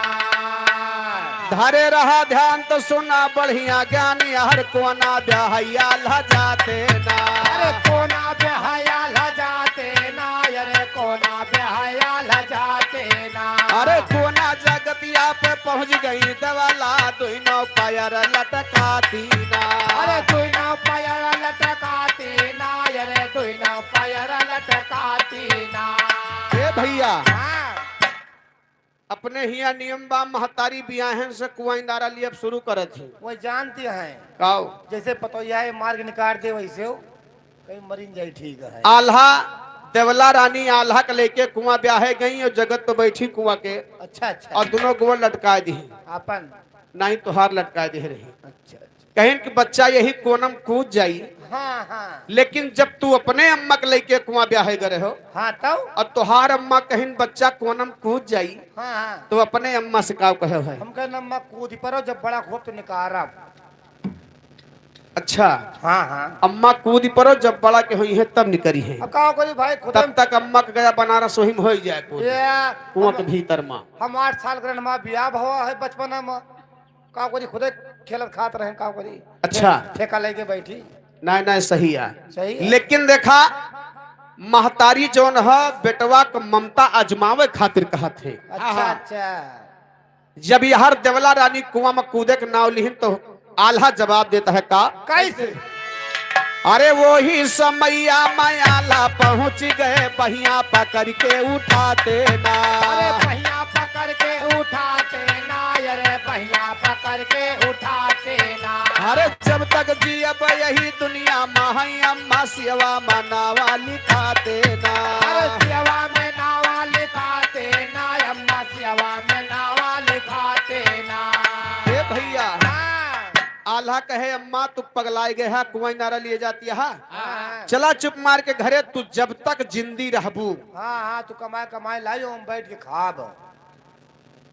धरे रहा ध्यान तो सुना बढ़िया ज्ञानी, हर कोना ब्याहैया लजाते ना। अरे कोना ब्याहैया लजाते ना, अरे कोना ब्याहैया लजाते ना। अरे कोना जगतिया पे पहुँच गई देवला, दुइनो पैर लटकाती ना। अरे दुइनो पैर लटकाती ना, अरे दुइनो पैर लटकाती ना। ए भैया, हाँ। अपने हिया नियम बा, महतारी बियाहन से कुआं इनारा लियब शुरू करत ही। वो जानती हैं। काओ? जैसे पतोहिया है, मार्ग निकाल दे वैसे हो, कहीं मरिन जाई, ठीक है। आल्हा, देवला रानी आल्हा के लेके कुआं ब्याहे गई और जगत पे बैठी कुआं के। अच्छा, अच्छा। और दोनों गोड़ लटकाए दी। आपन? नहीं, तोहार लटकाए दे रही। अच्छा, अच्छा। कहिन कि बच्चा यही कोनम कूद जाई। हाँ, हाँ। लेकिन जब तू अपने अम्मा के लेके कुआं ब्याहे गए हो, हाँ, तब? और तोहार अम्मा कहिन बच्चा कोनम कूद जाई, हाँ, हाँ। तो अपने अम्मा से का कहे है? हम कहन अम्मा कूद परो, जब बड़ा होब तो निकारब। अच्छा। हाँ, हाँ। अम्मा कूद परो, जब बड़ा के होई है तब निकरी है। अब का करी भाई, खुद तब तक अम्मा के गया बनारस वही में हो जाए कूद। ये कुआं के हम, भीतर में। हम आठ साल के रहन, हमार बियाह भवा है बचपना में। का करी, खुदे खेलत खात रहे, का करी। अच्छा। ठेका लेके बैठी। नहीं, नहीं, सही है। सही है। लेकिन देखा, महतारी जौन है, बेटवा के ममता आजमावे खातिर कहत है। अच्छा, हाँ। अच्छा। जब यहर देवला रानी कुआं में कूदे के नाव लिहिन, तो आल्हा जवाब देता है का? कैसे? अरे वही समैया में आल्हा पहुँच गए, बहिया पकड़ के उठाते ना। अरे बहिया पकड़ के उठाते ना, अरे बहिया पकड़ के उठाते ना। अरे जब तक जियब यही दुनिया में, है अम्मा सियवा में नावा लिखाते ना। अरे सियवा में नावा लिखाते ना, अम्मा सियवा में नावा लिखाते ना। ए भैया, हाँ। आल्हा कहे, "अम्मा, तू पगलाए गए हा, कुआं इनारा लिए जाती है। हाँ। चला चुप मार के घरे, तू जब तक जिंदी रहबू।" हाँ, हाँ, तू कमाए, कमाए लाई, हम बैठ के खाब।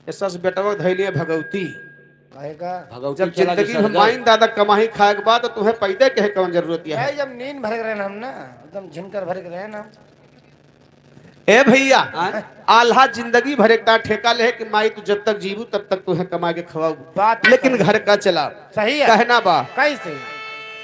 ऐसा से बेटवा धैलिए भगवती। काहे का? भगवती जब चला जिंदगी जो हम सरगा। माइन दादा कमाई खाए के बाद, तो तुम्हें पैदे कहे कौन जरूरत है? भाई, जब नींद भर के रहन हम ना, एकदम झिनकर भर के रहन हम। ए भैया, हाँ? आल्हा जिंदगी भर एक ठेका ले है कि माई तू जब तक जीबू तब तक तुहे कमा के खवाऊ। बात तो लेकिन सही। घर का चला। सही है। कहना बा। कैसे?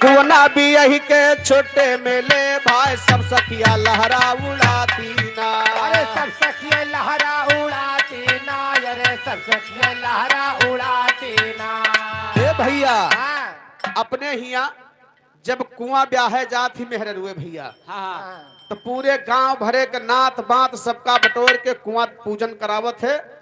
कोना बियही के छोटे में ले भाई सब सखिया लहरा उड़ाती ना। अरे सब सखिया लहरा उड़ाती ना, अरे सब सखिया लहरा उड़ाती ना। ए भैया, हाँ। अपने हिया जब कुआं ब्याहे जात ही मेहररुए भैया, हाँ, हाँ। तो पूरे गांव भरे के नात बात सबका बटोर के कुआं पूजन करावत है।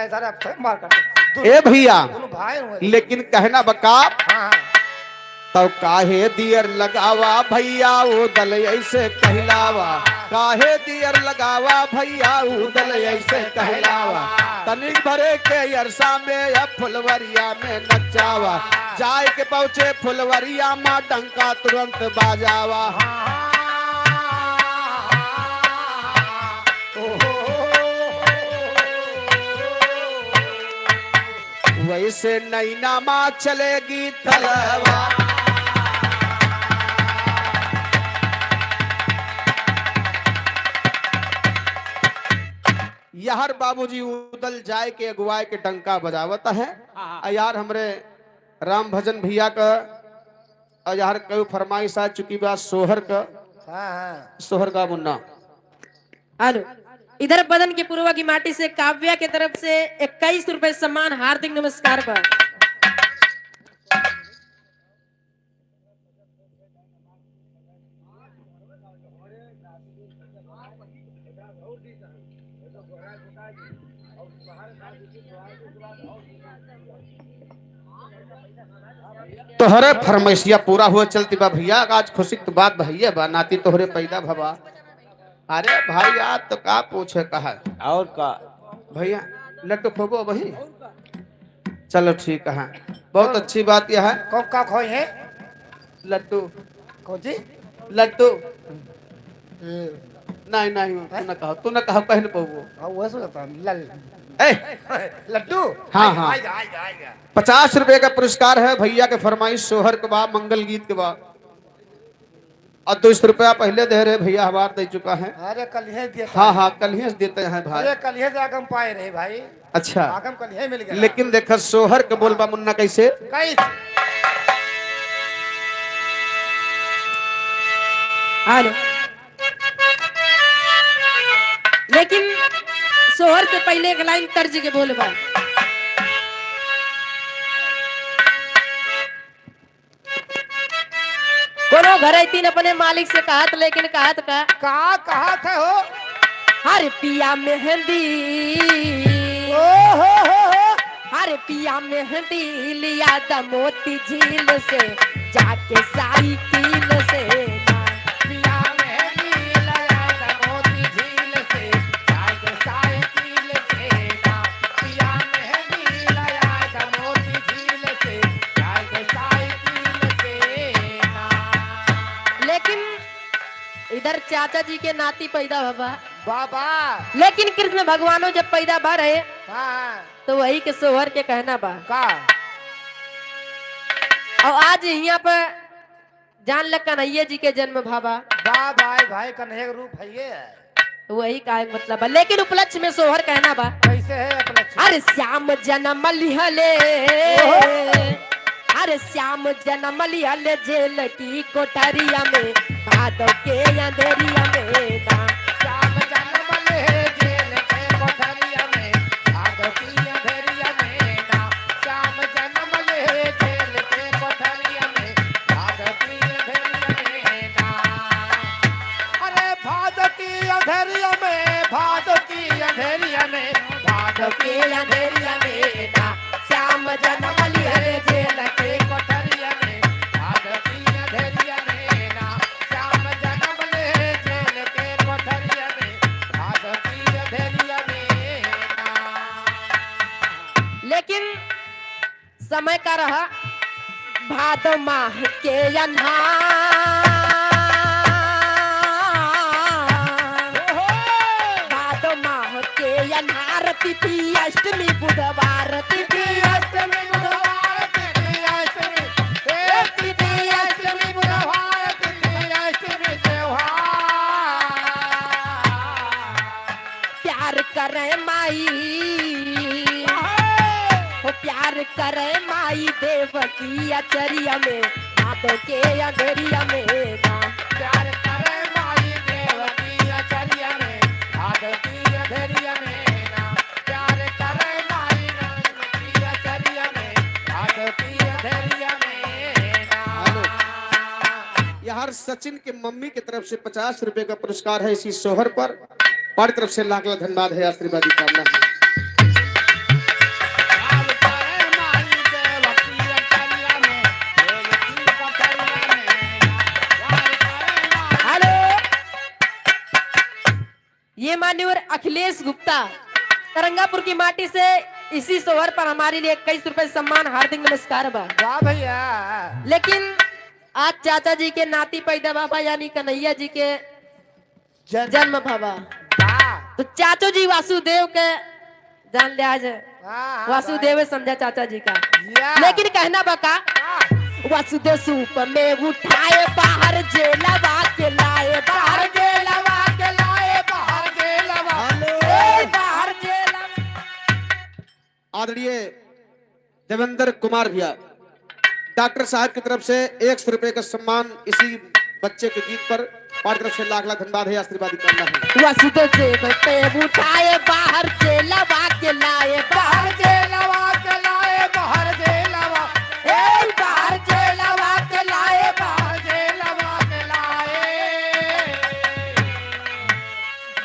लाए सारे, अब मार कर दे। ए भैया, दोनों भाई हुए। लेकिन कहना बका, हाँ, हाँ। तब काहे दियर लगावा भैया, उदल ऐसे कहलावा। काहे दियर लगावा भैया, उदल ऐसे कहलावा। तनिक भरे के अरसा में अब फुलवरिया में नचावा। जाए के पहुँचे फुलवरिया मा, डंका तुरंत बाजावा। वैसे नैना मा चलेगी तलवा। यार बाबूजी उदल जाए के अगुवाए के डंका बजावत है। हाँ, हाँ। आ यार हमरे राम भजन भैया का, आ यार कई फरमाइश आ चुकी बा सोहर का। हाँ, हाँ। सोहर का मुन्ना। हेलो, इधर बदन के पुरवा की माटी से काव्या के तरफ से इक्कीस रुपए सम्मान, हार्दिक नमस्कार बा। तोहरे फरमाइशिया पूरा हुआ चलती बा भैया, आज खुशी की तो बात भैया बा, नाती तोहरे पैदा भवा। अरे भाई, आज तो का पूछे कहा। और का? भैया, लड्डू खोबो वही? चलो ठीक है, बहुत हाँ। अच्छी बात यह है। कौन का खोई है? लड्डू। कौन जी? लड्डू। ए। नहीं, नहीं, तू हैं? ना कहो, तू ना कहो, कहीं ना बहुओ। हाँ, वह सुनता है, लल-, ए। लड्डू? हाँ, आइगा, हाँ। आइगा, आइगा, आइगा। पचास रुपए का पुरस्कार है भैया के फरमाइश, सोहर के बा, मंगल गीत के बा। और दो सौ रुपया पहले दे रहे भैया, हमार दे चुका है। अरे, कल ही देता हाँ, है। हाँ, कल ही देते हैं भाई। अरे, कल ही से आगम पाए रहे भाई। अच्छा। आगम कल ही मिल गया। लेकिन देखा, सोहर के बोल बा मुन्ना कैसे? कैसे? हेलो। लेकिन सोहर से पहले एक लाइन तर्ज के बोल बा। कोनो घरैतीन अपने मालिक से कहत, लेकिन कहत का? का कहत है हो? हर पिया मेहंदी। ओ हो हो हो। हर पिया मेहंदी लिया द मोती झील से, जाके साइकिल से ना। पिया मेहंदी लिया द मोती झील से, जाके साइकिल से ना। पिया मेहंदी लिया द मोती झील से, जाके साइकिल से ना। लेकिन इधर चाचा जी के नाती पैदा भवा। बाबा। लेकिन कृष्ण भगवानो जब पैदा भा रहे, हाँ। तो वही के सोहर के कहना बा। का? और आज हियाँ पे जान ल कन्हैया जी के जन्म भवा। बा भाई, भाई कन्हैया के रूप है ये। वही का एक मतलब बा। लेकिन उपलक्ष्य में सोहर कहना बा। कैसे है उपलक्ष्य? अरे श्याम जन्म लिहले। ओहो। अरे श्याम जन्म लिहले जेल की कोठरिया में, भादव के अंधेरिया में ना। श्याम जन्म ले जेल के कोठरिया में, भादव की अंधेरिया में ना। श्याम जन्म ले जेल के कोठरिया में, भादव की अंधेरिया में ना। अरे भादव की अंधेरिया में, भादव की अंधेरिया में, भादव की अंधेरिया में ना। श्याम जन्म लिहले जेल के कोठरिया में, भादव की अंधेरिया में ना। श्याम जन्म ले जेल के कोठरिया में, भादव की अंधेरिया में ना। लेकिन समय का रहा भादो माह के अन्हार, भादो माह के अन्हार, तिथि अष्टमी बुधवार, तिथि अष्टमी बुधवार, तिथि अष्टमी, ए, तिथि अष्टमी बुधवार, तिथि अष्टमी त्योहार। प्यार करे माई, हो प्यार करे माई देव की अचरिया में, भादो के अंधेरिया में ना। प्यार करे माई देव की अचरिया में, भादो की अंधेरिया में ना। प्यार करे माई देव की अचरिया में, भादो की अंधेरिया में ना। हेलो। यार सचिन के मम्मी की तरफ से पचास रुपए का पुरस्कार है इसी सोहर पर। हमारी तरफ से लाख लाख धन्यवाद है, आशीर्वाद की कामना है। हेलो, ये मान्यवर अखिलेश गुप्ता तरंगापुर की माटी से इसी सोहर पर हमारे लिए इक्कीस रुपए सम्मान, हार्दिक नमस्कार बा। वाह भैया। लेकिन आज चाचा जी के नाती पैदा बा, यानी कन्हैया जी के जन्म। जन्म भवा। वाह। तो चाचो जी वासुदेव के जान ले आज। हाँ, हाँ, वासुदेव भाई। समझा चाचा जी का। या। लेकिन कहना बा का? हाँ। वासुदेव सूप में उठाए, बाहर जेलवा के लाए, बाहर जेलवा के लाए, बाहर जेलवा। हेलो। ए, बाहर आदरणीय देवेंद्र कुमार भैया, डॉक्टर साहब की तरफ से एक सौ रुपए का सम्मान इसी बच्चे के गीत पर, हमारी तरफ से लाख लाख धन्यवाद है, आशीर्वाद की कामना है। वसुदेव जेब पे उठाए, बाहर से लवा के लाए, बाहर से लवा के लाए, बाहर से लवा, ए, बाहर से लवा के लाए, बाहर से लवा के लाए।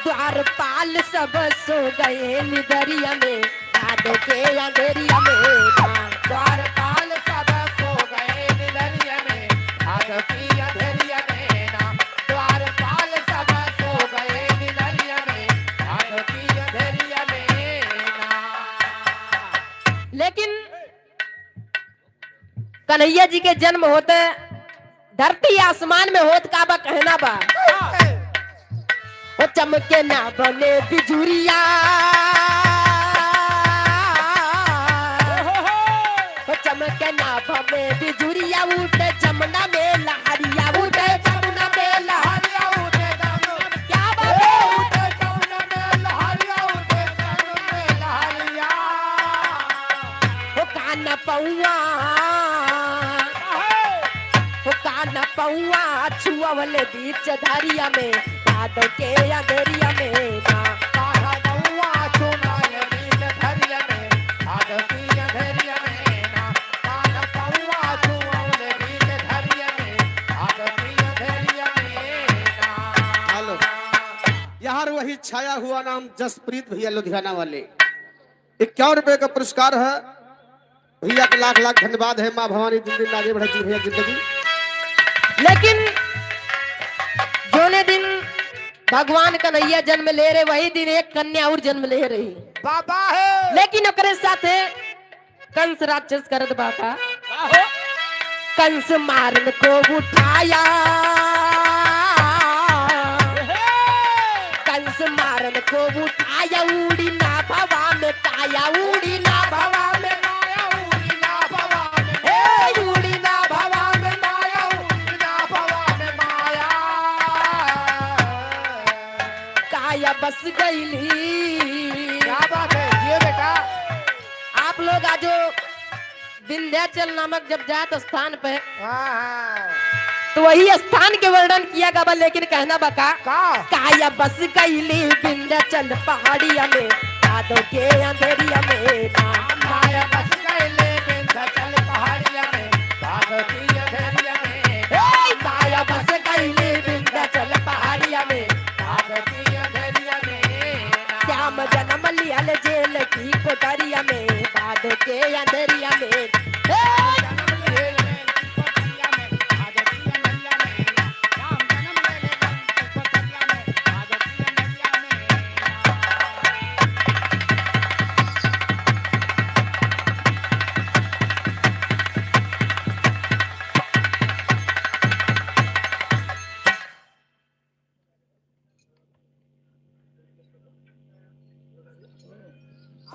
द्वारपाल सब सो गए निदरिया में, भादो के अंधेरिया में ना। द्वारपाल सब सो गए निदरिया में, भादो की अंधेरिया में ना। द्वारपाल सब सो गए निदरिया में, भादो की अंधेरिया में ना। लेकिन कन्हैया जी के जन्म होते धरती आसमान में होत का बा, कहना बा। ओ चमके ना बने बिजुरिया, ओ चमके ना बने बिजुरिया, उठे जमुना में लहरिया, उठे जमुना में लहरिया, उठे जमुना। क्या बात है? उठे जमुना में लहरिया, उठे जमुना में लहरिया। ओ कान पौआ, ओ कान पौआ छुअवले बीच धरिया में, भादो के अंधेरिया में ना। कान पौआ छुअवले बीच धरिया में, भादो की अंधेरिया में ना। कान पौआ छुअवले बीच धरिया में, भादो की अंधेरिया में ना। हेलो, यार वही छाया हुआ नाम जसप्रीत भैया लुधियाना वाले, इक्यावन रुपए का पुरस्कार है। भैया के लाख लाख धन्यवाद है। माँ भवानी दिन दिन आगे बढ़े जी भैया जिंदगी। लेकिन जोने दिन भगवान कन्हैया जन्म ले रहे, वही दिन एक कन्या और जन्म ले रही। बाबा है। लेकिन ओकरे साथे कंस राक्षस करत बा का? का हो? कंस मारन को उठाया, कंस मारन को उठाया, उड़ी ना भवा में काया, उड़ी ना भवा में काया, उड़ी ना भवा में, हे, उड़ी ना भवा में काया, उड़ी ना भवा में माया। काया बस गईली। क्या बात है, ये बेटा। आप लोग आजो विंध्याचल नामक जब जात स्थान पे, हाँ, हाँ। तो वही स्थान के वर्णन किया गवा, लेकिन कहना बा का? का? काया बस गईली विंध्याचल पहाड़िया में, भादो के अंधेरिया में ना। काया बस गईली विंध्याचल पहाड़िया में, भादो के अंधेरिया में। ए, काया बस गईली विंध्याचल पहाड़िया में, भादो के अंधेरिया में ना। श्याम जन्म लियल जेल की कोठरिया में, भादो के अंधेरिया में। ए,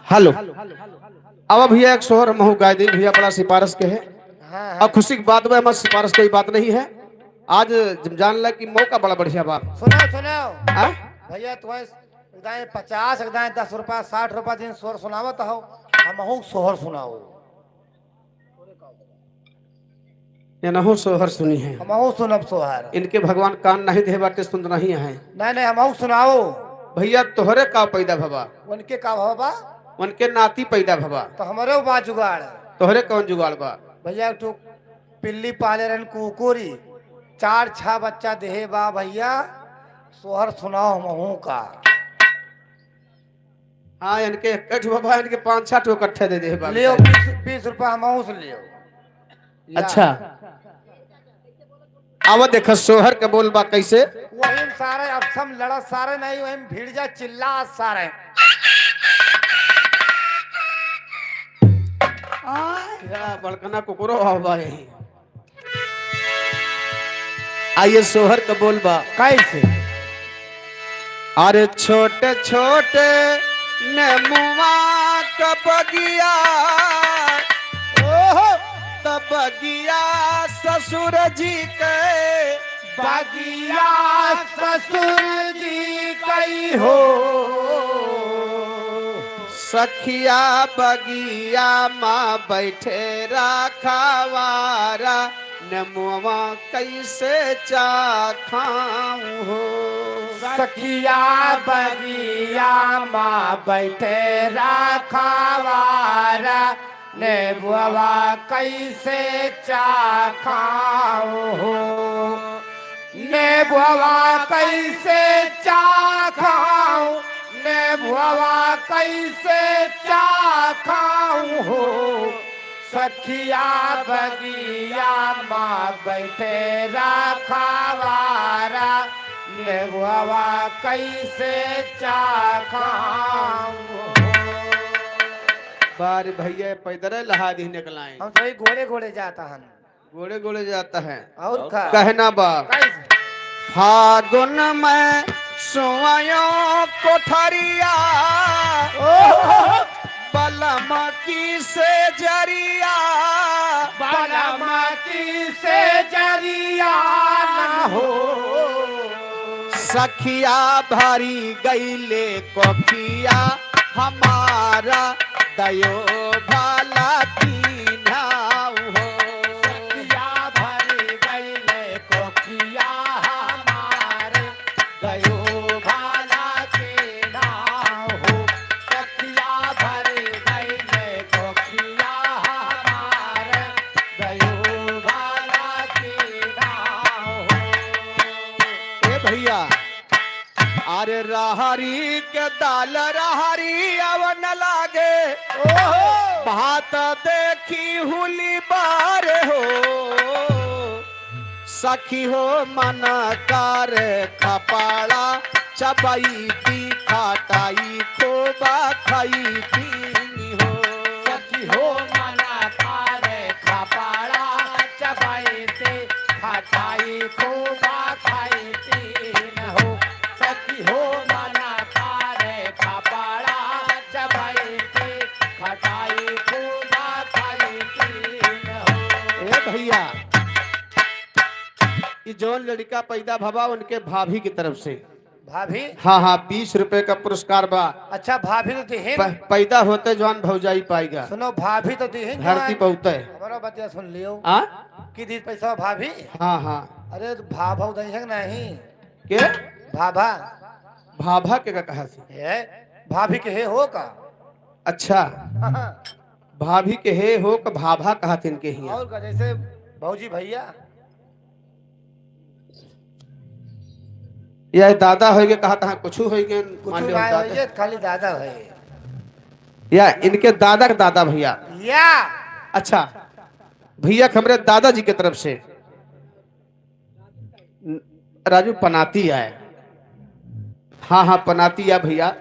हेलो, अब भैया एक सोहर महू गाय दी भैया, बड़ा सिफारिश के है। हाँ, हाँ। अब खुशी की बात बा, हमार सिफारिश कोई बात नहीं है। आज जब जान ला कि मौका बड़ा बढ़िया बा। सुनाओ, सुनाओ। हाँ? भैया, तुम्हें एक दाएं पचास, एक दाएं दस रुपया, साठ रुपया दिन सोहर सुनावत हो, हमहू सोहर सुनाओ। एनहू सोहर सुनी है। हमहू सुनब सोहर। इनके भगवान कान नहीं दे बाटे, सुन नहीं है। नहीं, नहीं, हमहू सुनाओ। भैया, तोहरे का पैदा भवा? उनके का भवा? उनके नाती पैदा भवा। तो हमरे बा जुगाड़। तोहरे कौन जुगाड़ बा? भैया, एक ठो पिल्ली पाले रहन कुकुरी, चार छह बच्चा देहे बा भैया, सोहर सुनाओ हमहू का। हाँ, इनके एक ठो बा, इनके पाँच छह ठो इकट्ठे दे दे बा। लियो, बीस, बीस रुपया हमहू से लियो। या। अच्छा, आवा देखा सोहर के बोल बा कैसे। वही में सारे अफसम लड़ा सारे नहीं, वही में भिड़ जा चिल्ला सारे। आ, या बड़कना कुकुरो आवा है। आइए सोहर का बोल बा। कैसे? अरे छोटे छोटे नेमुआ का बगिया, ओहो! त बगिया ससुर जी के, बगिया ससुर जी कई हो। सखिया बगिया मा बैठे रखवारा, नेमुआ कैसे चाखाऊं हो। सखिया बगिया मा बैठे रखवारा, नेबुआ कैसे चाखाऊं हो। नेबुआ कैसे चाखाऊं, नेबुआ कैसे चाखाऊं हो। सखिया बगिया मा बैठे रखवारा, नेबुआ कैसे चाखाऊं हो। बार भैया पैदल लहा दीन एक लाइन। हम तो वही गोड़े गोड़े जाता हन। गोड़े गोड़े जाता है। और का? कहना बा। कैसे? फागुन में सोयो कोठरिया, ओहो! बलम की से जरिया, बलम की से जरिया न हो। सखिया भरी गईले कोखिया हमारा, दयो भला कीन्हा हो। सखिया भरी गईले कोखिया हमारे, दयो भला कीन्हा हो। सखिया भरी गईले कोखिया हमारे, दयो भला कीन्हा हो। ए भैया, अरे रहरी के दाल रहरी अवन लागे, ओहो! भात देखी हुली बार हो। सखी हो मन कर खपाड़ा चबैती, खटाई खूब खैती हो। सखी हो मन कर खपाड़ा चबैती, खटाई खूब खैती हो। सखी हो मन करे खपड़ा चबैती, खटाई खूब खैती हो। ए भैया, ई जौन लड़का पैदा भवा उनके भाभी की तरफ से। भाभी? हाँ, हाँ, बीस रुपए का पुरस्कार बा। अच्छा, भाभी तो दिहिन। प-, पैदा होते जौन भौजाई पाएगा। सुनो, भाभी तो दिहिन धरती जौन। बहुते। हमारा बतिया सुन लियो। आ? कि दी पैसा भाभी? हाँ, हाँ। अरे, तो भाभा उदय है कि नहीं? के? भाभा। भाभा के का कहा से? ए, भाभी के हे हो का? अच्छा। भाभी के हे हो का भाभा कहा थिन के हिया? और का, जैसे भौजी भैया। या दादा होइगे कहा तहाँ कुछ होइगे, कुछ मान लियो ना दादा। होइगे, खाली दादा है। या इनके दादा के दादा भैया। या। अच्छा, भैया के हमरे दादाजी के तरफ से। राजू पनाती आए। हाँ, हाँ, पनाती आए भैया।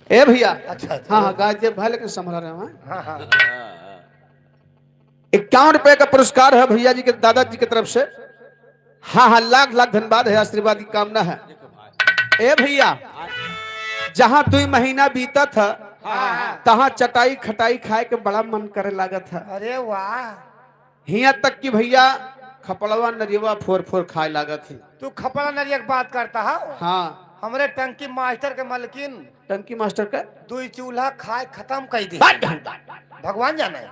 ए भैया। अच्छा, अच्छा। हाँ, हाँ, गाय जे भाई लेकिन संभला रहे हैं। हाँ, हाँ। इक्यावन रुपए का पुरस्कार है भैया जी के, दादाजी की तरफ से। हाँ, हाँ, लाख, लाख धन्यवाद है, आशीर्वाद की कामना है। ए भैया, जहाँ दुई महीना बीतत है, हाँ, हाँ। तहाँ चटाई खटाई खाए के बड़ा मन करे लागत है। अरे वाह। हियाँ तक कि भैया खपड़वा नरियवा फोर फोर खाए लागत ही। तू खपड़ा नरिया के बात करता है? हाँ। हमरे टंकी मास्टर के मलकिन टंकी मास्टर के? दुई चूल्हा खाए खतम कइ दी। बात ढंग बात। भगवान जाने।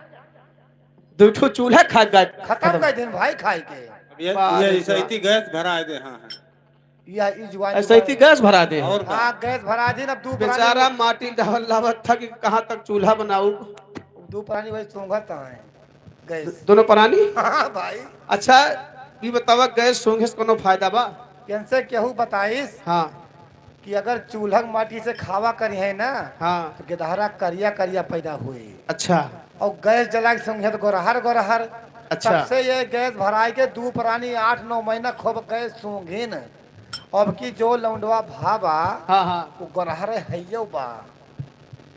दुई ठो चूल्हा खाए गए खतम कइ दिन भाई खाए के। अब ये, बाप ये रे ऐसा बाप। इतनी गैस भरा दे, हाँ, हाँ। या ई जुआन ऐसा इतनी गैस भरा दे। और का? हाँ, गैस भरा दी ना, दू बेचारा माटी डावल लावत था कि कहाँ तक चूल्हा बनाऊ। दू प्राणी भाई सूंघत हैं गैस। दोनों प्राणी? हाँ भाई। अच्छा, ये बतावा गैस सूंघे से कोनो फायदा बा? कैसे केहू बताइस? हाँ। कि अगर चूल्हा के माटी से खावा करी है ना, हाँ। तो गिदहरा करिया करिया पैदा हुई। अच्छा। और गैस जला के सूंघे तो गोरहर गोरहर। अच्छा। तब से ये गैस भराए के दू प्राणी आठ नौ महीना खूब गैस सूंघिन। अब की जो लौंडवा भावा, हाँ, हाँ। वो गोरहरे हइयो बा।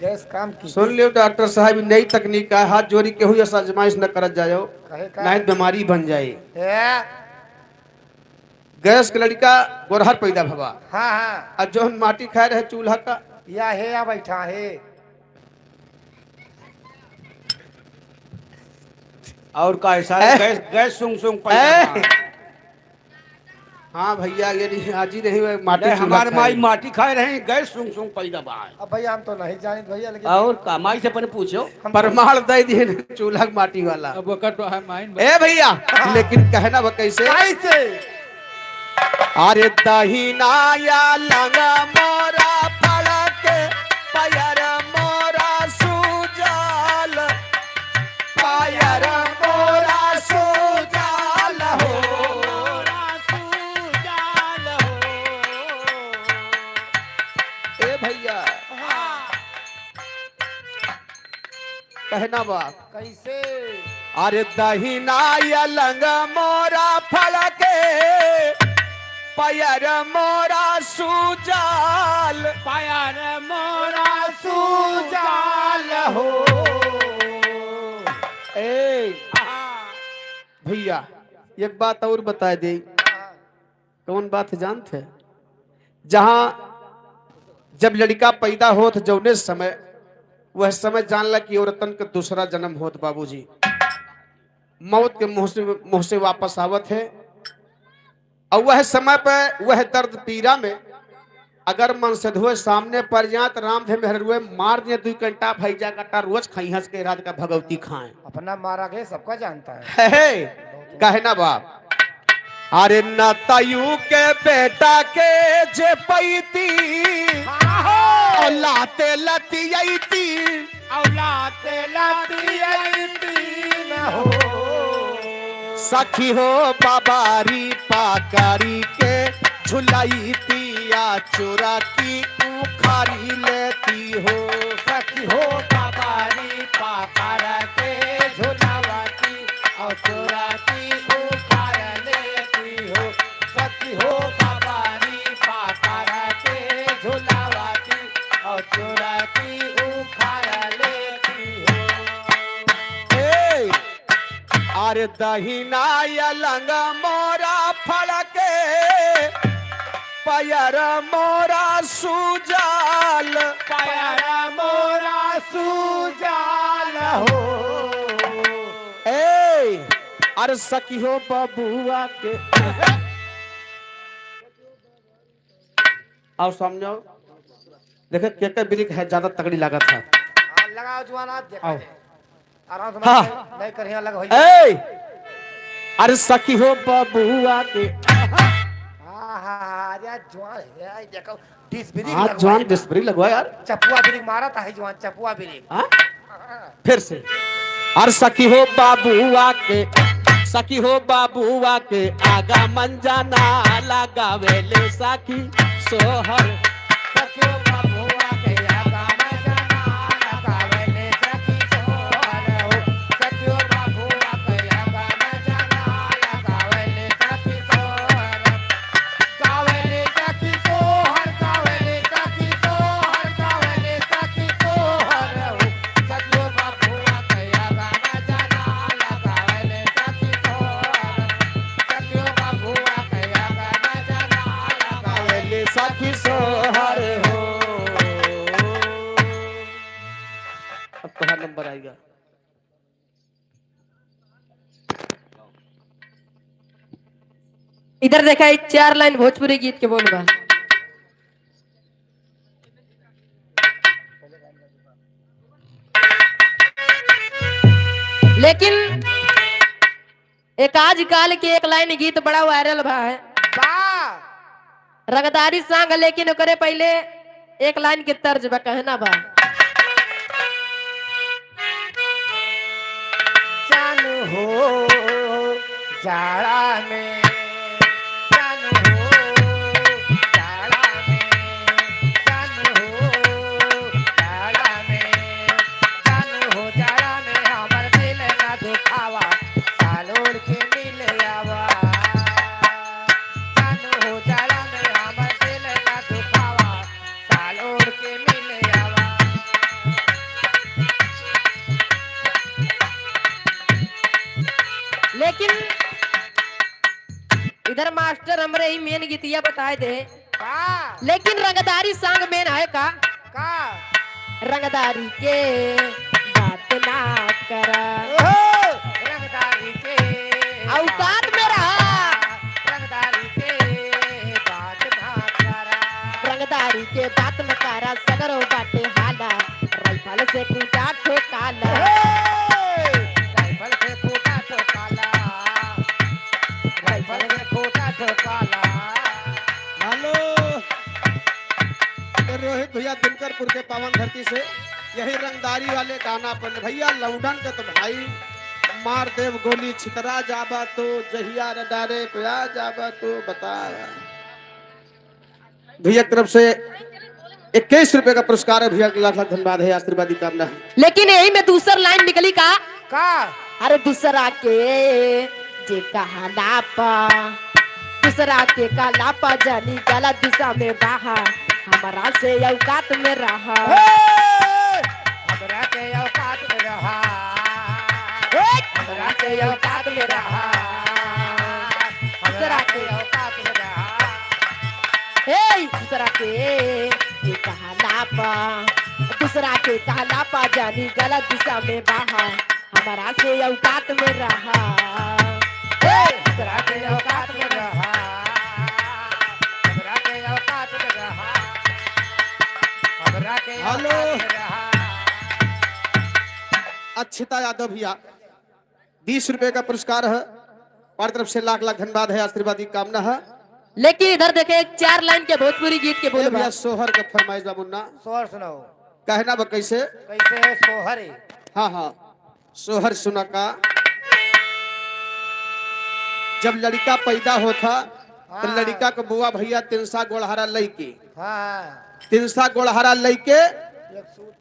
गैस काम की। सुन लियो डॉक्टर साहब, ई नई तकनीक का हाथ जोड़ी केहू ऐसा आजमाइश न करत जायो, कहे का? नहीं बीमारी बन जाए। ए? गैस के लड़का गोरहर पैदा भवा। हाँ, हाँ। आ जौन माटी खाए रहे चूल्हा का। या हे या बैठा हे। और का ऐसा ए? गैस, गैस सूंघ सूंघ पैदा ए? भवा। हाँ भइया, ये नहीं, आज ही नहीं, वह माटी नहीं, चूल्हा हमार खाए। माई माटी खाए रहे, गैस सूंघ सूंघ पैदा बा। अब भइया, हम तो नहीं जानित भइया, लेकिन और का, माई से अपने पूछो। हम प्रमाण दे दिए न चूल्हा के माटी वाला। अब ओकर तो है माइन। ए भइया, लेकिन कहना बा कैसे? कैसे? अरे दहिना या लंगा मोरा फड़क, पैर मोरा सूजल, पैर मोरा सूजल हो। मोरा सूजल हो। ए भइया, हाँ। कहना बा। कैसे? अरे दहिना अलंग मोरा फड़के, पैर मोरा सूजल। पैर मोरा सूजल हो। ए, हाँ। भइया, एक बात और बताइ देई। हाँ। कौन बात है जानत है? जहाँ जब लड़िका पैदा होत जौने समय, वह समय जान ला कि औरतन के दूसरा जन्म होत बाबूजी। मौत के मुँह से, मुँह से वापस आवत है। और वह समय पे वह दर्द पीरा में अगर मनसेधुए सामने पड़ जात, रामधे मेहरुए मार दिए दुई कंटा भैजा कट्टा, रोज खइहस के रात का भगवती खाएँ। अपना मारा के सबका जानता है। हे, हे, कहना बाप। अरे न तयू के बेटा के जे पैती, आहो। औलाते लतियैती। औलाते लतियैती न हो। सखी हो बबारी पाकड़ी के झुलैतिया चुरा की उखारी लेती हो। सखी हो बबारी पाकड़ के झुलवती और चुरा की उखार लेती हो। सखी हो बबारी पाकड़ के झुलवती और चुरा की उखार लेती हो। ए, अरे दहिना अलंग मोरा फड़के, पैर मोरा सूजल। पैर मोरा सूजल हो। ए, अरे सखी हो बबुआ के। आओ सामने आओ। देखे के के बिरिक है ज्यादा तगड़ी लागत है। हाँ, लगाओ जुआन, आप देखो। आओ। आराम से हाँ। नहीं, नहीं करिया लग होई। ए! अरे सखी हो बबुआ के। हाँ, हाँ, हाँ, अरे जुआन है, देखो, डिस बिरिक आज लगवाई जुआन बा। डिस बिरिक लगवा यार। चपुआ बिरिक मारा था, है जुआन, चपुआ बिरिक। हाँ? फिर से। अरे सखी हो बबुआ के, सखी हो बबुआ के आगमन जनाला गावेले सखी सोहर। सखियो बबुआ के आगमन जनाला गावेले सखी सोहर हो। सखियो बबुआ के आगमन जनाला गावेले सखी सोहर। गावेले सखी सोहर, गावेले सखी सोहर, गावेले सखी सोहर हो। सखियो बबुआ के आगमन जनाला गावेले सखी सोहर। सखियो बबुआ के आगमन जनाला गावेले सखी सोहर हो। अब तोहार नंबर आएगा। इधर देखा, ये चार लाइन भोजपुरी गीत के बोल बा। लेकिन एक आजकल के एक लाइन गीत बड़ा वायरल बा है। बा। रंगदारी song, लेकिन ओकरे पहिले एक लाइन के तर्ज बा, कहना बा। जानू हो जाड़ा में, जानू हो जाड़ा में, जानू हो जाड़ा में, जानू हो जाड़ा में हमर दिल ना दुखावा, साल ओढ़ के मिले आवा। जानू हो जाड़ा में हमर दिल ना दुखावा, साल ओढ़ के मिले आवा। लेकिन इधर मास्टर हमरे ही मेन गीतिया बताए दे। का? लेकिन रंगदारी song मेन है का? का? रंगदारी के बात ना करा। ओहो! रंगदारी के औकात में रहा। रंगदारी के से खूंटा ठोकाला। राइफल से खूंटा ठोकाला। राइफल से खूंटा ठोकाला। हेलो। तो रोहित भैया दिनकरपुर के पावन धरती से यही रंगदारी वाले गाना पर भैया लौंडन के तो भाई मार देब गोली छितरा जाबा तो जहिया रडारे पे आ जाबा तो बता। भैया की तरफ से इक्कीस रुपए का पुरस्कार है भैया, लाख लाख धन्यवाद है, आशीर्वाद की कामना है। लेकिन यही में दूसर लाइन निकली का? का? अरे दूसरा के जे कहला पा, दूसरा के कहला पा जानी गलत दिशा में बहा, हमरा से औकात में रहा। हे! हमरा के औकात में रहा। हे! हमरा के औकात में रहा। हमरा के औकात में रहा। ए, दूसरा के, के कहला पा, दूसरा के कहला पा जानी गलत दिशा में बहा, हमरा से औकात में रहा। ए, दूसरा के औकात में रहा, हमरा के औकात में रहा, हमरा के हेलो। औकात में रहा। अक्षिता यादव भैया, बीस रुपए का पुरस्कार है, हमारी तरफ से लाख लाख धन्यवाद है, आशीर्वाद की कामना है। लेकिन इधर देखे, एक चार लाइन के भोजपुरी गीत के ए बोल बा। भैया, सोहर के फरमाइश बा मुन्ना। सोहर सुनाओ। कहना बा कैसे? कैसे है सोहर? हाँ, हाँ, सोहर सुना का। जब लड़िका पैदा होत ह, तो हाँ। लड़िका के बुआ भैया तिनसा गोड़हरा लइके, हाँ। तिनसा गोड़हरा लइके एक सूट।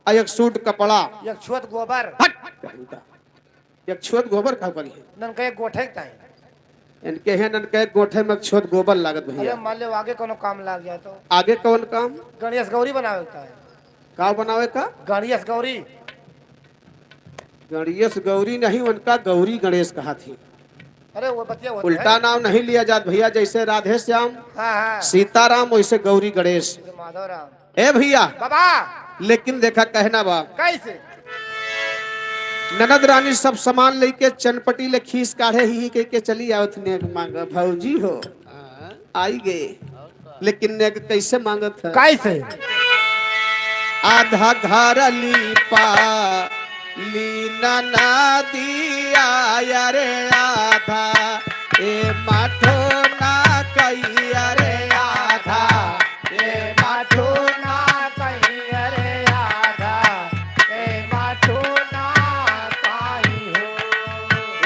आ एक सूट कपड़ा। एक छोत गोबर। हट! एक छोत गोबर का करी है? ननका एक गोठे के ताई। इनके हैं ननका एक गोठे में एक छोत गोबर लागत भैया। अरे मान लो आगे कोनो काम लाग जाए तो? आगे कौन काम? गणेश गौरी बनावे के ताई। का बनावे का? गणेश गौरी। गणेश गौरी नहीं, उनका गौरी गणेश कहा थी। अरे वो बतिया होता उल्टा है। नाम नहीं लिया जात भैया, जैसे राधे श्याम, हाँ, हाँ। सीताराम, वैसे गौरी गणेश। जैसे माधव राम। ए भैया, बाबा। लेकिन देखा कहना बा। कैसे? ननद रानी सब सामान लेके चनपटी ले खीस काढ़े ही के, के चली आवत नेग मांगा भौजी हो। हाँ। आई गे। लेकिन नेग कैसे मांगत है? कैसे? आधा घर लीपा लीना ना दिया रे आधा ए माठो ना कहिया रे आधा ए माठो ना कहिया रे आधा ए माठो ना कही हो।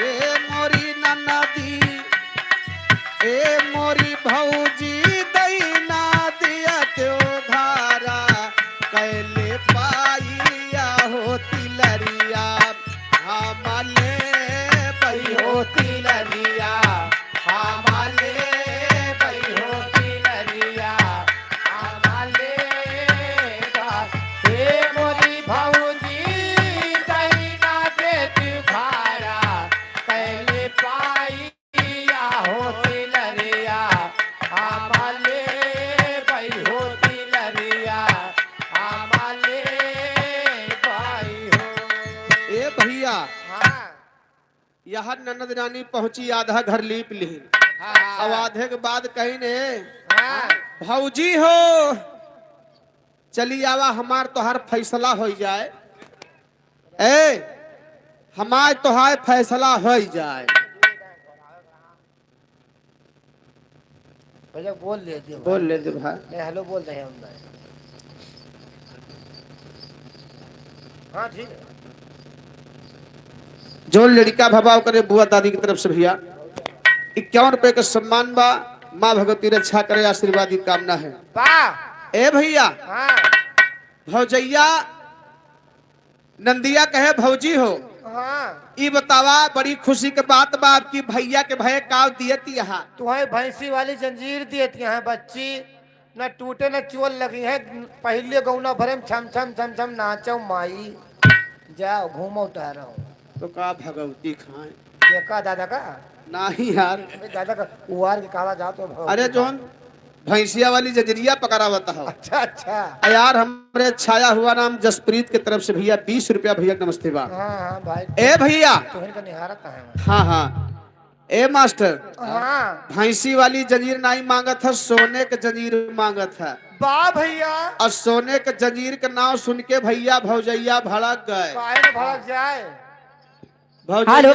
ए मोरी ननदी ए मोरी भौजी दैना दिया त्यो धारा कैले पाइया हो तिलरिया हमले बई हो तिलरिया हमले बई हो तिलरिया हमले बा- ए मोरी भौजी दैना दे त्यो धारा कैले पाई या हो तिलरिया, हमले बई हो तिलरिया, हमले बई हो। ए भैया, हाँ। यहाँ ननद रानी पहुँची, आधा घर लीप लिहिन। हाँ, हाँ। अब आधे के बाद कहिन, हाँ। भौजी हो, चली आवा, हमार तोहार फैसला होइ जाए। ए, हमार तोहार फैसला होइ जाए। भैया बोल ले दियो बोल भाई। ले दे भाई। नहीं, हेलो बोल रहे हैं हम भाई। हाँ, ठीक है। जो लड़िका भवा करे बुआ दादी की तरफ से भैया, इक्यावन रुपए का सम्मान बा। माँ भगवती रक्षा करे, आशीर्वाद की कामना है। बा। ए भैया, हाँ। भौजैया नंदिया कहे, "भौजी हो, हाँ। ई बतावा, बड़ी खुशी के बात बा, आपकी भैया के भये काव दियत यहाँ?" तुहैं भैंसी वाली जंजीर दियत यहाँ, बच्ची, न टूटे न चोल लगी है, पहले गौना भरे में छम छम छम छम नाचो माई। जाओ, घूमो टहरो। तो का भगवती खाएं? ये का दादा का? नाही यार। अबे दादा का उवार के काला जाओ तो भगवती अरे खाएं। जौन भैंसिया वाली जजरिया पकड़ावत हो। अच्छा, अच्छा। आ यार, हमरे छाया हुआ नाम जसप्रीत के तरफ से भैया, बीस रुपया भैया के नमस्ते बा। हाँ, हाँ, भाई। ए भैया। तोहन का निहारत है। हाँ, हाँ। ए मास्टर। हाँ। भैंसी वाली जंजीर नाई मांगत है, सोने के जंजीर मांगत है। वाह भैया। और सोने के जंजीर के नाव सुन के भैया भौजैया भड़क गए। काहे न भड़क जाए? भौजैया। हेलो,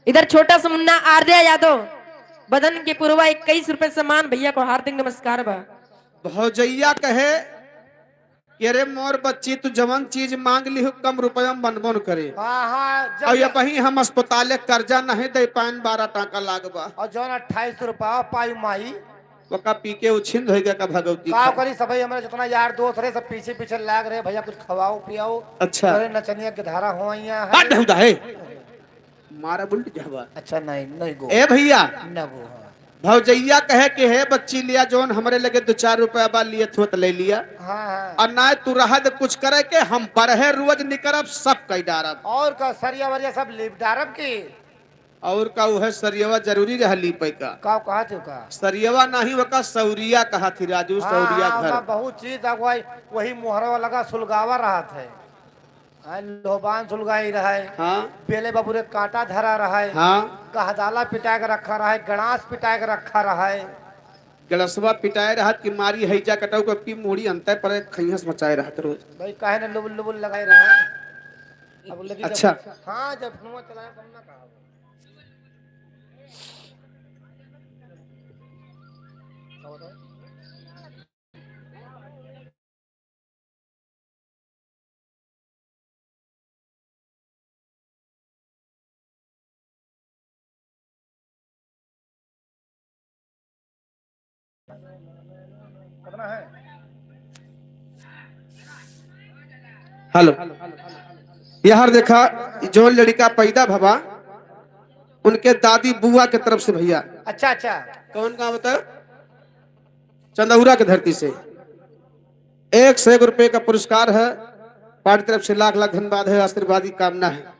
इधर छोटा सा मुन्ना आर्या यादव, बदन के पुरवा, इक्कीस रुपए सम्मान, भैया को हार्दिक नमस्कार बा। भौजैया कहे कि अरे मोर बच्ची, तू जवन चीज मांग लिहू, कम रुपया में बनबो न करे। हाँ, हाँ, जब और ये ये बही हम अस्पताल के कर्जा नहीं दे पाएन, बारह टाका लाग बा। और जौन अट्ठाईस सौ रुपया पाई माई। ओका पी के उछिंद होइगा का भगवती का खा। करी, सबही हमरा जितना यार दोस्त रहे, सब पीछे पीछे लाग रहे, "भैया कुछ खवाओ पियाओ।" अच्छा। अरे नचनिया के धारा हो आइया है। हट हुदा है। मारा बुलट जहवा। अच्छा, नहीं, नहीं गो। ए भैया। न गो, हाँ। भौजैया कहे कि हे बच्ची, लिया जौन हमरे लगे दो चार रुपया बा, लिए थोत ले लिया। हाँ, हाँ। और ना तू रह दे कुछ करे के, हम बरहे रोज निकरब, सब कई डारब। और का सरिया वरिया सब लीप डारब की? और का उहे सरियवा जरूरी रहा लीपे का? का कहा थे का? सरियवा नहीं, ओका सौरिया कहा थी राजू, हाँ, सौरिया हाँ, घर। ओका बहुत चीज अब वही, वही मोहरवा लगा सुलगावा रहा थे। हाँ, लोहबान सुलगाई रहे। हाँ। बेले बाबू रे कांटा धरा रहे। हाँ। कहदाला पिटाए के रखा रहे, गणास पिटाए के रखा रहे। गणसवा पिटाए रहत कि मारी हैजा कटऊ को की मूड़ी अंतर पर खैहस मचाए रहत रोज। भाई काहे न लुबुल लुबुल लगाए रहे। अब लेकिन जब, अच्छा। हाँ, जब फोन चलाया तब ना कहा। हेलो, यार देखा, जो लड़िका पैदा भवा, उनके दादी बुआ के तरफ से भैया। अच्छा, अच्छा। कौन गाँव बता? चंदौरा के धरती से एक सौ एक रुपये का पुरस्कार है। पार्टी तरफ से लाख लाख धन्यवाद है, आशीर्वाद की कामना है।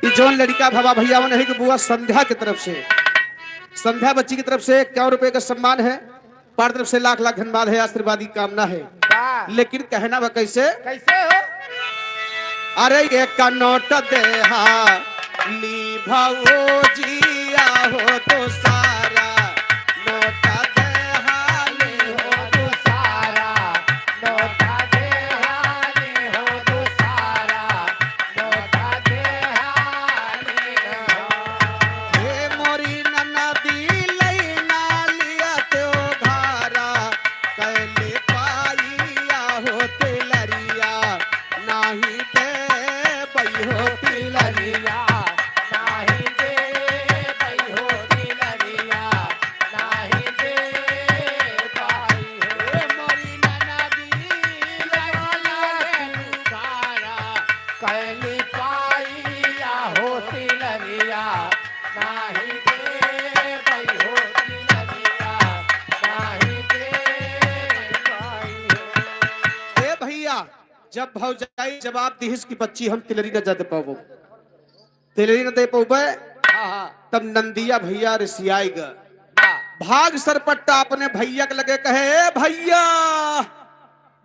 ई जौन लड़िका भवा भैया, वो नहीं कि बुआ संध्या की तरफ से, संध्या बच्ची की तरफ से इक्यावन रुपये का सम्मान है। पार तरफ से लाख लाख धन्यवाद है, आशीर्वाद की कामना है। वाह। लेकिन कहना बा कैसे? कैसे हो? अरे एक नोट देहा ली भौजिया हो तो सारा नोट देहा ली हो तो सारा नोट देहा ली हो तो सारा नोट देहा ली हो। हे मोरी ननदी लैना लिया तो धारा कैले पाइया हो तिलरिया, नाही देबै हो तिलरिया, नाही देबै हो तिलरिया, नाही देबै हो। ए मोरी ननदी लैला धारा कैली पाइया हो तिलरिया, नाही देबै हो तिलरिया, नाही देबै हो। ए भैया, जब भौजाई जवाब दिहिस कि बच्ची हम तिलरी न दे पाबो, तिलरी न दे पौबे, हाँ, हाँ। तब नंदिया भैया रिसियाई ग। हाँ। भाग सरपट्टा अपने भैया के लगे कहे, "ए भैया,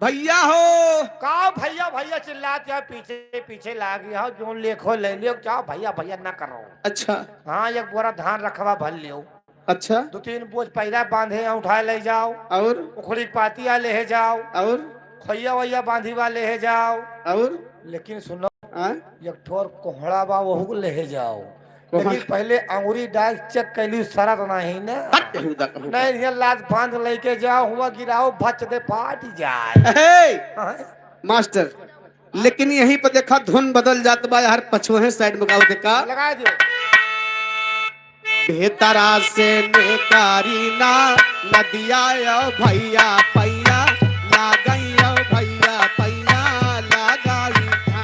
भैया हो।" का भैया, भैया चिल्लात या पीछे पीछे लाग गया हो, जोन लेखो ले लियो, क्या भैया, भैया ना करो। अच्छा। हाँ, एक बोरा धान रखवा भर लियो। अच्छा। दो तीन बोझ पैरा बांधे, उठाए ले जाओ। और? उखड़ी के पातिया लेहे जाओ। और? खोइया वैया बांधी वा लेहे जाओ। और? लेकिन सुनो, हाँ? एक ठोर कोहड़ा बा, वहू को लेहे जाओ। कोहड़ा। लेकिन पहले अंगुरी डाल के चेक कैली, सरत नहीं ना। हट, हुदा कहूँ। नहीं, ये लात बांध लेके जाओ, हुआ गिराओ, भच दे फाट जाए। हे! हाँ? मास्टर, लेकिन यहीं पर देखा धुन बदल जात बा, यार पछुए साइड में गाओ देखा। लगा दो। भीतरा से निकारी ना नदिया यो भैया पैया, लागई यो भैया पैया, लागई था।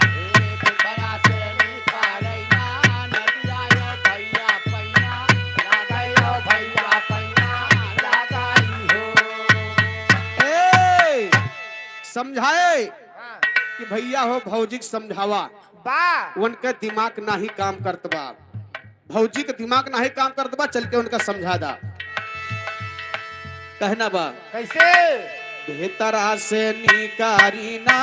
ए भीतरा से निकारी ना नदिया यो भैया पैया, लागई यो भैया पैया, लागई हो। ए, समझाए हाँ। कि भैया हो भौजी के समझावा। बा। उनका दिमाग नाही काम करत बा। भौजी के दिमाग नाही काम करत बा, चल के उनका समझा दा। कहना बा। कैसे? भीतरा से निकारी ना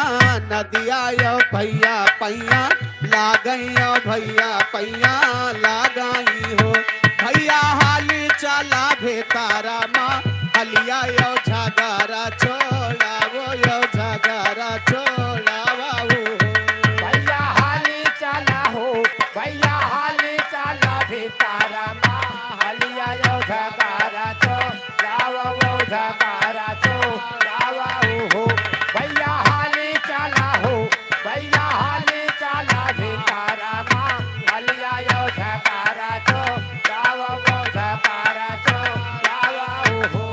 नदिया यो भैया पैया लागई यो भैया पैया लागई हो। भैया हाली चला भीतरा मा हलिया यो झगड़ा छोड़ावो यो झगड़ा छोड़ावा हो। भैया हाली चला हो, भैया हाली चला भीतरा मा हलिया यो झगड़ा छोड़ावा वो झगड़ा छोड़ावा हो। भैया हाली चला हो, भैया हाली चला भीतरा मा हलिया यो झगड़ा छोड़ावा वो झगड़ा छोड़ावा हो।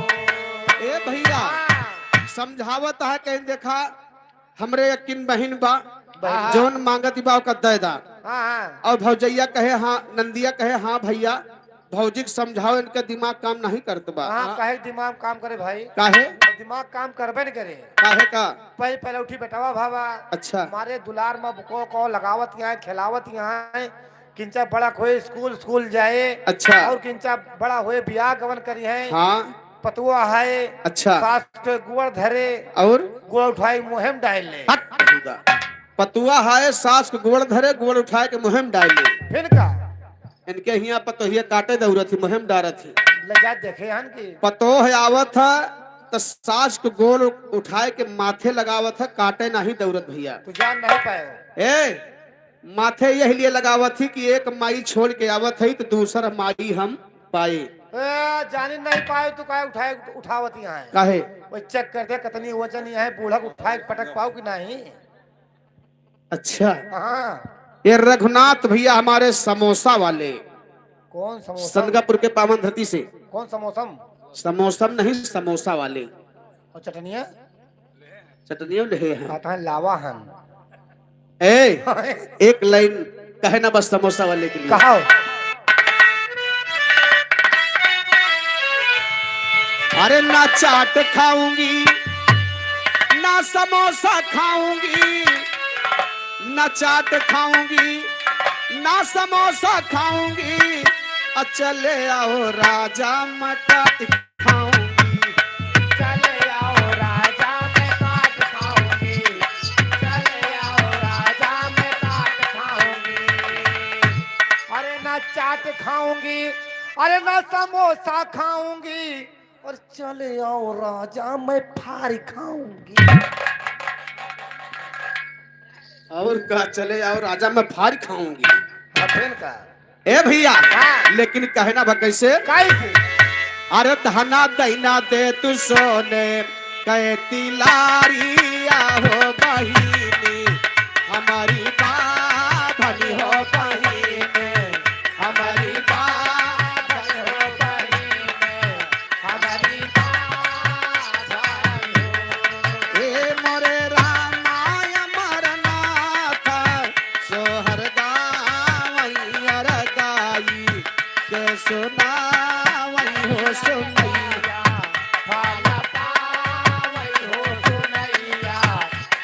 ए भैया, हाँ। समझावत है कहीं देखा, हमरे यकीन बहिन बा, बहिन। जौन मांगत बा ओकर दे दा। हाँ, हाँ। और भौजैया कहे हाँ, नंदिया कहे हाँ भैया, भौजी के समझाओ, इनके दिमाग काम नहीं करत बा। हाँ, काहे के दिमाग काम करे भाई? काहे? अब दिमाग काम करबे न करे। काहे का? पहले, पहले उठी बेटवा भावा। अच्छा। मारे दुलार में को, को लगावत यहाँ, खिलावत यहाँ, किंचा बड़ा कोई स्कूल, स्कूल जाए। अच्छा। और किंचा बड़ा होए बियाह गवन करी है। हाँ। पतुआ है। अच्छा। सास के गोड़ धरे। और? गोड़ उठाई मुँहे में डाल ले। हट, पतुआ है, सास के गोड़ धरे, गोड़ उठाए के मुँहे में डाल ले। फिर का? इनके हियाँ पतोहिया काटे दौड़त ही, मुँहे में डारत ही। ले जा देखे हन की। पतोह आवत है, त सास के गोड़ उठाए के माथे लगावत है, काटे नहीं दौड़त भैया। तू जान नहीं पाए। ए, माथे यही लिए लगावत ही कि एक माई छोड़ के आवत है, त दूसर माई हम पाए। ए, जानी नहीं पाए, तू काहे उठाए, उठावत यहाँ है? काहे? वो चेक कर दे, कितनी वजन यहाँ है, बूढ़ा को उठाए के पटक पाओ कि नहीं? अच्छा। हाँ। ये रघुनाथ भैया हमारे समोसा वाले। कौन समोसा? सनगापुर के पावन धरती से। कौन समोसम? समोसम नहीं, समोसा वाले। और चटनिया? चटनिया ले हैं। कहता है लावा हन। ए, एक लाइन कहे ना बस समोसा वाले के लिए। कहो। अरे ना चाट खाऊंगी, ना समोसा खाऊंगी, ना चाट खाऊंगी, ना समोसा खाऊंगी। आ चले आओ राजा, मैं काट खाऊंगी। चले आओ राजा, मैं काट खाऊंगी। चले आओ राजा, मैं काट खाऊंगी। अरे ना चाट खाऊंगी, अरे ना समोसा खाऊंगी, और चले आओ राजा, मैं फारी खाऊंगी। और का, चले आओ राजा, मैं फारी खाऊंगी। हाँ, फिर का? ए भैया, हाँ। लेकिन कहना बा कैसे? कैसे? अरे धना दैना दे तू सोने कै तिलारिया हो बहिनी, हमारी बाभन हो बहिनी, हमारी बाभन हो बहिनी, हमारी बाभन हो। ए मोरे रामा अमरनाथ, सोहर गावई अर गाई के सुनावई हो सुनैया। फल पावई हो सुनैया,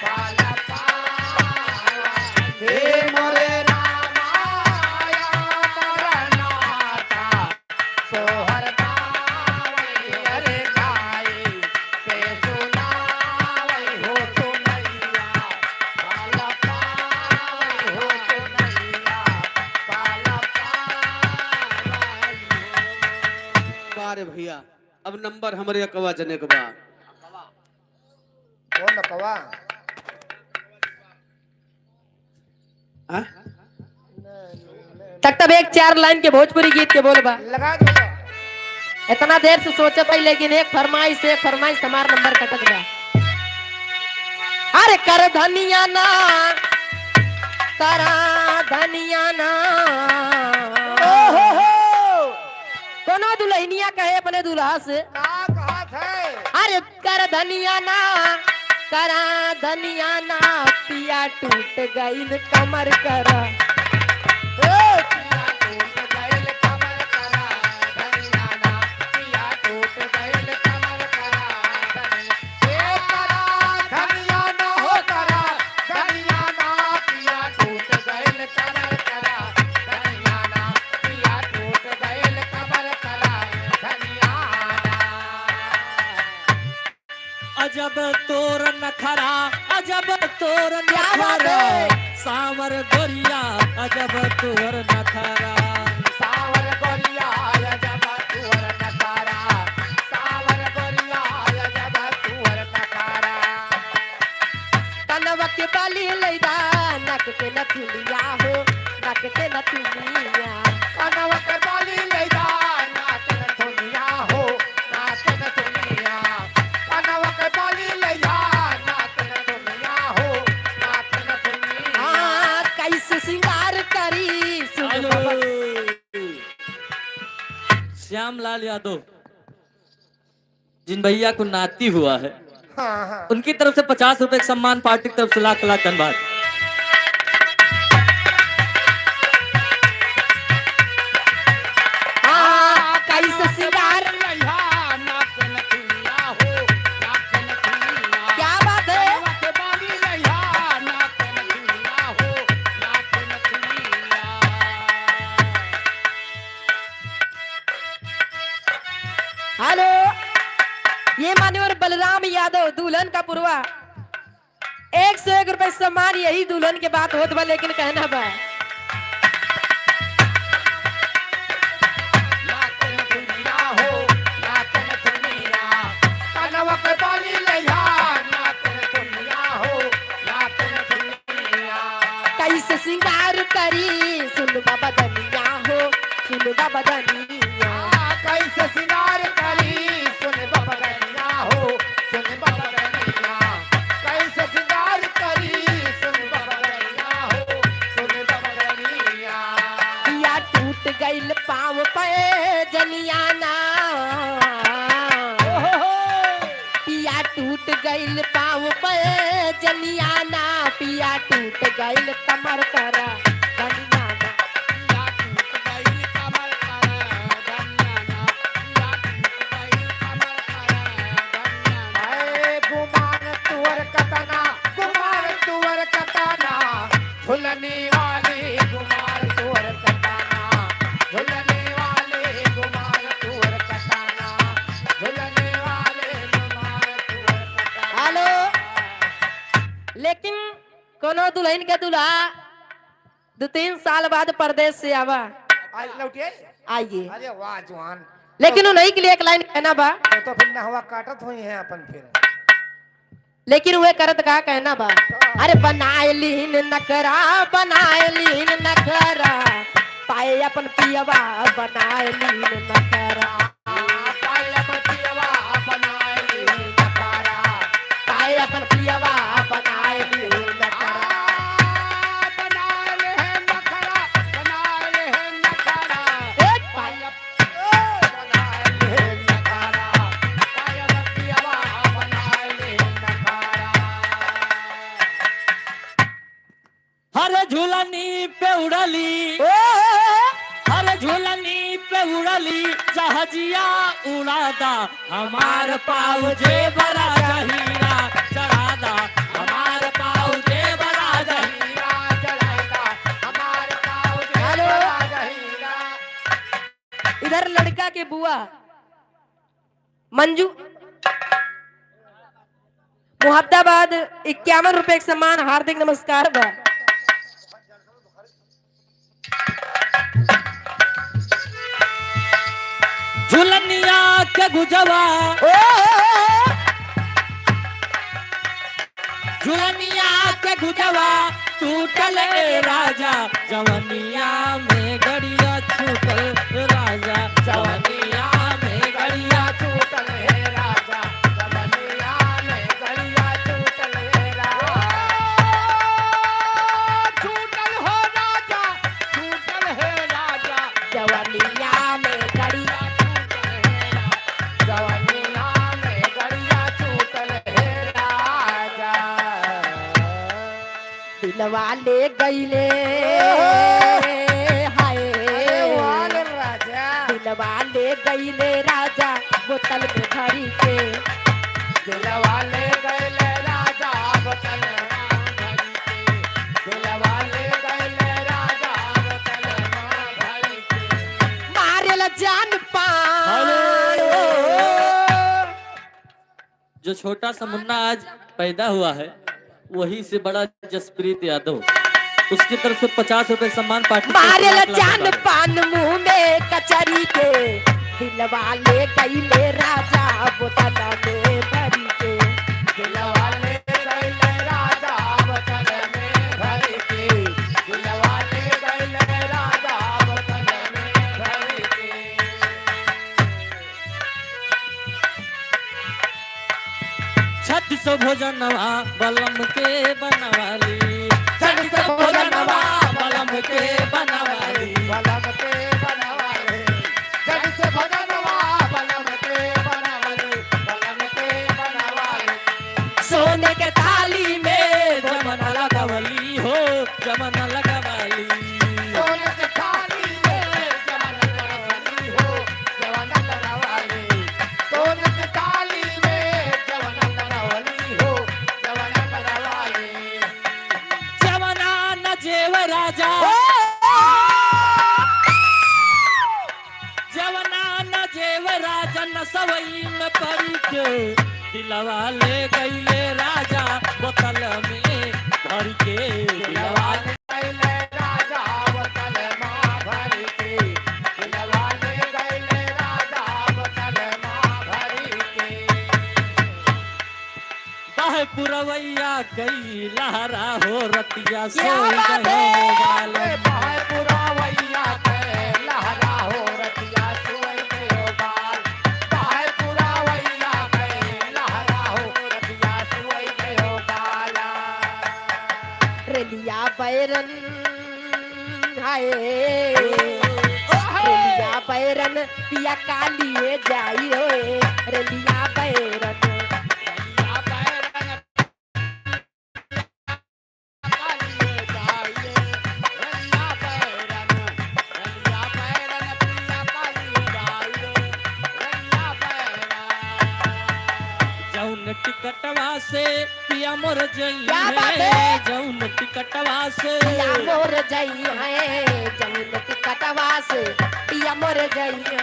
फल पावई। हे मोरे रामा अमरनाथा, सोहर गावई अरे गाई के सुनावई हो सुनैया, फल पावई हो सुनैया, फल पावई हो। वाह रे भैया, अब नंबर हमरे अकवा जने के बा। कौन अकवा? हाँ? तक तब एक चार लाइन के भोजपुरी गीत के बोल बा। लगा दो। इतना देर से सोचत हई, लेकिन एक फरमाइश, एक फरमाइश हमार नंबर कटत बा। अरे कर धनिया ना, करा धनिया ना। ओहो हो। कोनो दुल्हनिया कहे अपने दूल्हा से, का कहत है? अरे कर धनिया ना, करा धनिया ना, पिया टूट गइल कमर करा। ए, पिया टूट गइल कमर करा, धनिया ना, पिया टूट गइल कमर करा, धनिया, ए, करा धनिया ना हो करा, धनिया ना, पिया टूट गइल कमर करा, धनिया ना, पिया टूट गइल कमर करा, धनिया ना। अजब तोर नखरा, अजब तोर क्या बात नखरा, है? साँवर गोरिया, अजब तोर नखरा। साँवर गोरिया, अजब तोर नखरा, साँवर गोरिया, अजब तोर नखरा। कनवा के बाली लइदा, नाक के नथुनिया हो, नाक के नथुनिया। कनवा के बाली लइदा, नाक नथुनिया हो, नाक नथुनिया। कनवा के बाली लइदा, नाक नथुनिया हो, नाक नथुनिया। हाँ, कैसे सिंगार करी, सुन हेलो। बाबा। श्यामलाल यादव। जिन भैया को नाती हुआ है, हाँ, हाँ। उनकी तरफ से पचास रुपए का सम्मान, पार्टी की तरफ से लाख लाख धन्यवाद। हाँ, कैसे सिंगार। क्या बात है? हेलो, ये मान्यवर बलराम यादव, दुल्हन का पुरवा, एक सौ एक रुपए सम्मान, यही दुल्हन के बात होत बा, लेकिन कहना बा। कैसे सिंगार करी, सुन बाबा दनिया हो, सुन बाबा दनिया। कैसे सिंगार करी, सुन बाबा दनिया हो, सुन बाबा दनिया। कैसे सिंगार करी, सुन बाबा दनिया हो, सुन बाबा दनिया। पिया टूट गइल पाँव पे जनियाना। ओहो हो। पिया टूट गइल पाँव पे जनियाना, पिया टूट गइल कमर करा जनियाना। पिया टूट गइल कमर करा जनियाना, पिया टूट गइल कमर करा जनियाना। हाय गुमान तुअर कतना, गुमान तुअर कतना, झुलनी वाली गुमान तुअर कतना, झुलनी वाली गुमान तुअर कतना, झुलनी वाली गुमान तुअर कतना। हेलो, लेकिन कोनो दुल्हन के दूल्हा दो तीन साल बाद परदेश से आवा। आज लौटिए? आइए। अरे वाह जवान। लेकिन उन्हीं के लिए एक लाइन कहना बा। तो, तो फिर नहवा काटत हुई हैं अपन फिर। लेकिन वे करत का कहना बा, अरे बनाए लीन नखरा, बनाए लीन नखरा, पाए अपन पियवा बनाए लीन नखरा। पाए अपन पियवा बनाए लीन नखरा, पाए अपन पियवा बनाए लीन नखरा। बनाए लीन नखरा, बनाए लीन नखरा। ए, पाए हर झुलनी पे उड़ली, ओ! हर झुलनी पे उड़ली, जहजिया उड़ादा, हमार पाँव जेब राजा हीरा चढ़ादा, हमार पाँव जेब राजा हीरा चढ़ादा, हमार पाँव जेब हेलो। राजा हीरा। इधर लड़का के बुआ मंजू मुहद्दाबाद इक्यावन रुपए के सम्मान, हार्दिक नमस्कार बा। झुलनिया के गुजवा, ओ, झुलनिया के गुजवा टूटल ए राजा, जवनिया में गड़िया छूटल ए राजा, जवनिया में गड़िया छूटल ए राजा, जवनिया में गड़िया छूटल ए राजा। छूटल हो राजा, छूटल हे राजा, जवनिया में गड़िया छूटल हे राजा, जवनिया में गड़िया छूटल हे राजा। दिलवा ले गईले, ओहो। हाय। अरे वाह रे राजा। दिलवा ले गईले राजा बोतल में भरी के। दिलवा ले गईले राजा बोतल में भरी के। दिलवा ले गईले राजा बोतल में भरी के। मारेला जान पान। हेलो। जो छोटा सा मुन्ना आज पैदा हुआ है, वही से बड़ा जसप्रीत यादव, उसकी तरफ से पचास रुपए का सम्मान पार्टी के मारे ला खिलाफ जान लगा है। पान मुंह में कचरी के, दिलवा ले गईले राजा बोतल में भरी के। दिलवा ले गईले राजा बोतल में भरी के। दिलवा ले गईले राजा बोतल में भरी के। छठ से भोजनवा बलम के बनवाली। छठ से भोजनवा बलम के बनवाली। बलम के बनवाली। छठ से भोजनवा बलम के बनवाली। बलम के बनवाली। सोने के थाली में जवन लगवली हो, जवन लगवली। सोने के थाली में जवन लगवली हो, जवन लगवली। सोने के थाली में जवन लगवली हो, जवन लगवली। जवना न जेव राजा। ओ! जवना न जेव राजा नसवई में पड़ी के, दिलवा ले गईले राजा बोतल में भरी के। दिलवा ले गईले राजा बोतल में भरी के। दिलवा ले गईले राजा बोतल में भरी के। बहे पुरवैया कई लहरा हो रतिया क्या सोई बात गयो है? बालम। बहे पुरवैया कई लहरा हो रतिया सोई गयो बाल। बहे पुरवैया कई लहरा हो रतिया सोई गयो बाला। रेलिया बैरन हाय। रेलिया बैरन पिया कालिए जाई होए। रेलिया बैरन। रेलिया बैरन पिया कालिए जाई रे। रेलिया बैरन, रेलिया बैरन पिया कालिए जाई रे। रेलिया बैरन। जौन टिकटवा से पिया मोर जइहे, क्या बात है? जौन टिकटवा से पिया मोर जइहे, जौन टिकटवा से पिया मोर जइहे।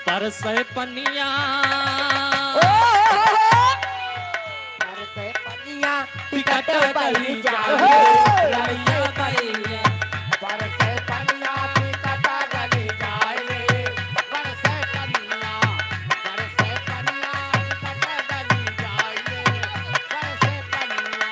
बरसे पनिया। ओ हो हो। बरसे पनिया, टिकट टिकट बनी बनी जाए। जाए। रैया बैया। बरसे पनिया, टिकट बनी जाए। बरसे पनिया, बरसे पनिया, टिकट बनी जाए। बरसे पनिया।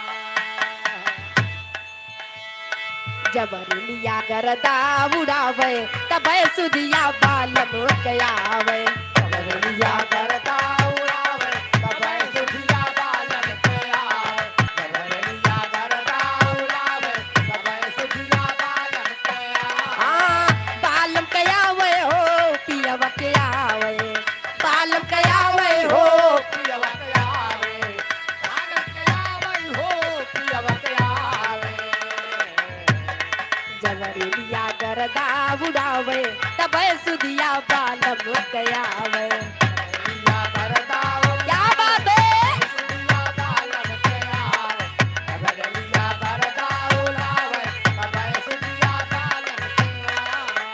जब रेलिया गरदा उड़ावे, तबै सुधिया बालम के आवे। जब रेलिया गरदा उड़ावे, तबै सुधिया बालम के आवे। जब रेलिया गरदा उड़ावे, तबै सुधिया बालम के आवे। हाँ, बालम के आवे हो, पियवा के आवे। बालम के आवे हो, पियवा के आवे। बालम के आवे हो, पियवा के आवे। जब रेलिया गरदा उड़ावे, तबै सुधिया बालम के आवे। रेलिया गरदा उड़ावे, क्या बात है? सुधिया बालम के आवे। जब रेलिया गरदा उड़ावे, तबै सुधिया बालम के आवे।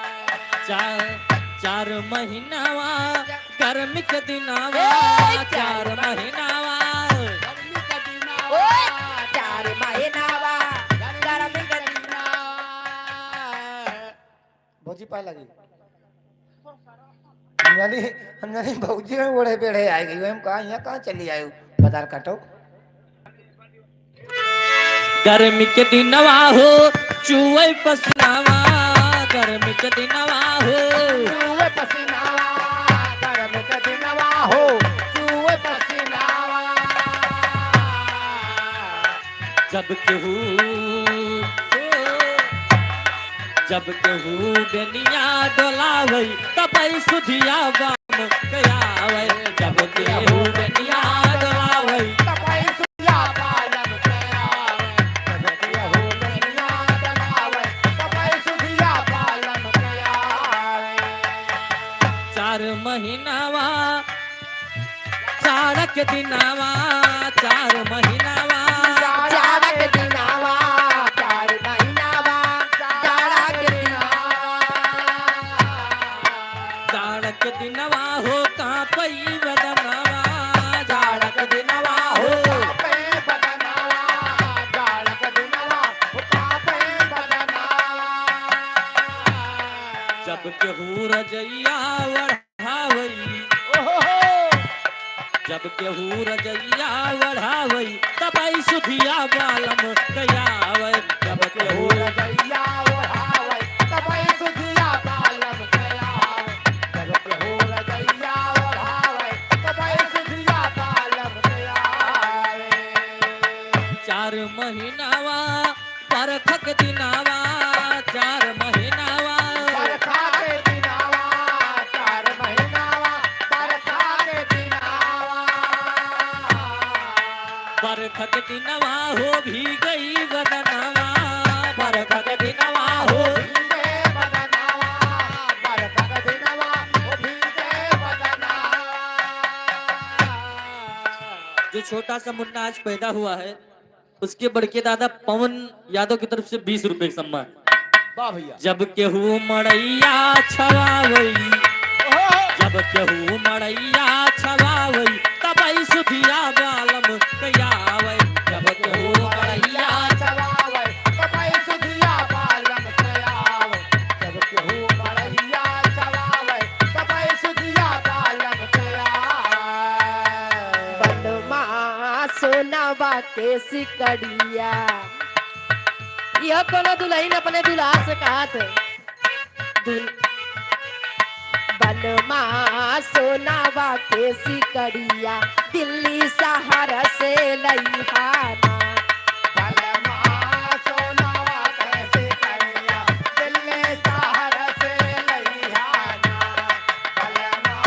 चार, चार महीनावा गर्मी के दिनावा, ए, चार चार महीनावा। गर्मी के दिनावा। ओए, चार महीनावा, गर्मी के दिनावा। भौजी पाए लगी। हम जानी, हम जानी भौजी में ओढ़े बेढ़े आ गई। हम कहा, यहाँ कहाँ चली आयु? बाजार काटो। गर्मी के दिनवा हो, चुए पसीनावा, गर्मी के दिनवा हो। चुए पसीनावा, गर्मी के दिनवा हो, चुए पसीनावा। जब केहू, जब केहू बेनिया डोलावै, तबै सुधिया बालम के आवे, जब केहू बेनिया डोलावै। तबै सुधिया बालम के आवे, जब केहू बेनिया डोलावै, तबै सुधिया बालम के आवे। चार महीनावा, चार के दिनावा, चार महीनावा। चार के दिनावा, चार महीनावा, चार के दिनावा। चार के दिनवा हो कांपई बदनवा, जाड़क दिनवा हो कांपई बदनवा, जाड़क दिनवा हो कांपई बदनवा। जब केहू रजइया ओढ़ावई, ओहो हो। जब केहू रजइया ओढ़ावई, तबई सुधिया बालम कयावई। जब केहू रजइया ओढ़ावई, तबई सुधिया बालम कयावई। जब केहू रजइया ओढ़ावई, तबई सुधिया बालम कयावई। चार महीनावा बरखक दिनावा, चार महीनावा। बरखा के दिनावा, चार महीनावा, बरखा के दिनावा। बरखक दिनवा हो भीगई बदनवा, बरखक दिनवा हो भीगे बदनवा, बरखक दिनवा हो भीगे बदनवा। जो छोटा सा मुन्ना आज पैदा हुआ है, उसके बड़के दादा पवन यादव की तरफ से बीस रुपए का सम्मान। वाह भैया। जब केहू मड़ैया छवावई, ओहो। जब केहू मड़ैया छवावई, तबई सुधिया बालम कयावई। जब केहू मड़ैया छवावई, तबई सुधिया बालम कयावई। जब केहू मड़ैया छवावई, तबई सुधिया बालम कयावई। बलमा सोनावा के सिकड़िया। यह कोनो दुलहिन अपने दुलहा से कहत है। दुल-, बलमा सोनावा के सिकड़िया, दिल्ली शहर से लइहाना। बलमा सोनावा के सिकड़िया, दिल्ली शहर से लइहाना। बलमा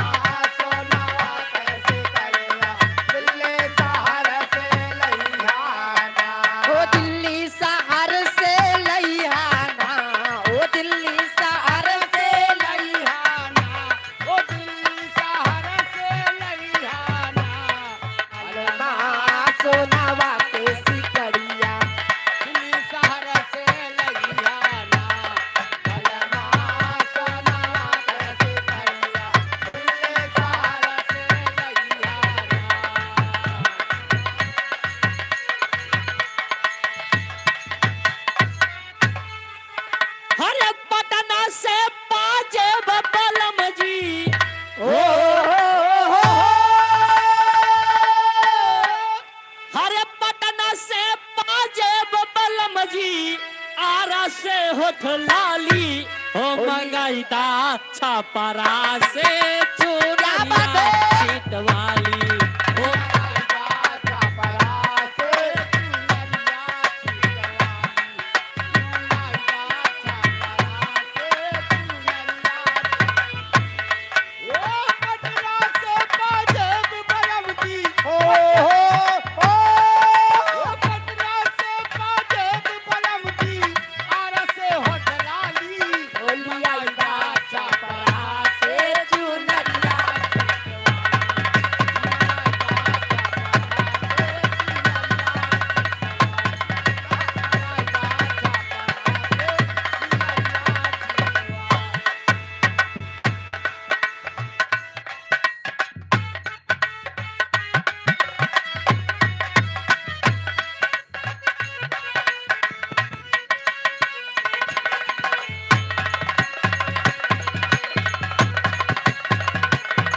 सोनावा के सिकड़िया, दिल्ली शहर से लइहाना। ओ दिल्ली शहर से लइहाना, ओ दिल्ली शहर से लइहाना, ओ दिल्ली शहर से लइहाना। बलमा सोनावा के सिकड़िया, दिल्ली शहर से लइहाना। बलमा सोनावा के सिकड़िया, दिल्ली शहर से लइहाना। अरे पटना से पाजेब बलम जी। ओ, अरे पटना से पाजेब बलम जी, आरा से होठ लाली, हो मंगाई दा छपरा से चुनरिया क्या बात है? छीट वाली, हो मंगाई दा छपरा से चुनरिया छीट वाली।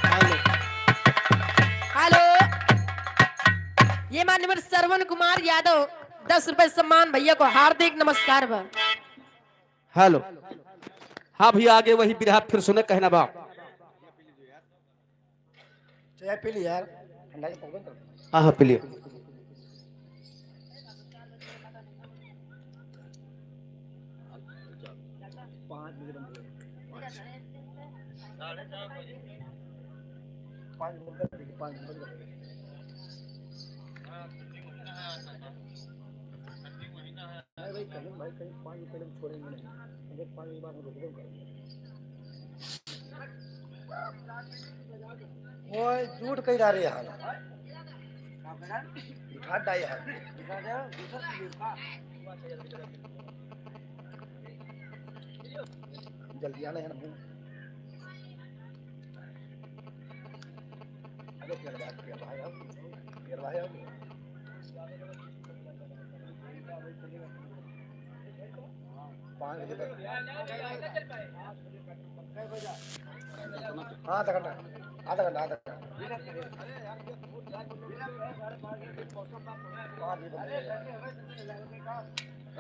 हेलो। हेलो, ये माननीय श्रवण कुमार यादव, दस रुपए सम्मान भैया को हार्दिक नमस्कार बा। हेलो। हाँ भैया, आगे वही बिरहा फिर सुने कहना बा। चाय पी ली यार। हाँ, हाँ, पी लियो। ओए, झूठ कही रहा रे यार। उठा डाए यार। जल्दी आना है ना। आधा घंटा, आधा घंटा, आधा घंटा।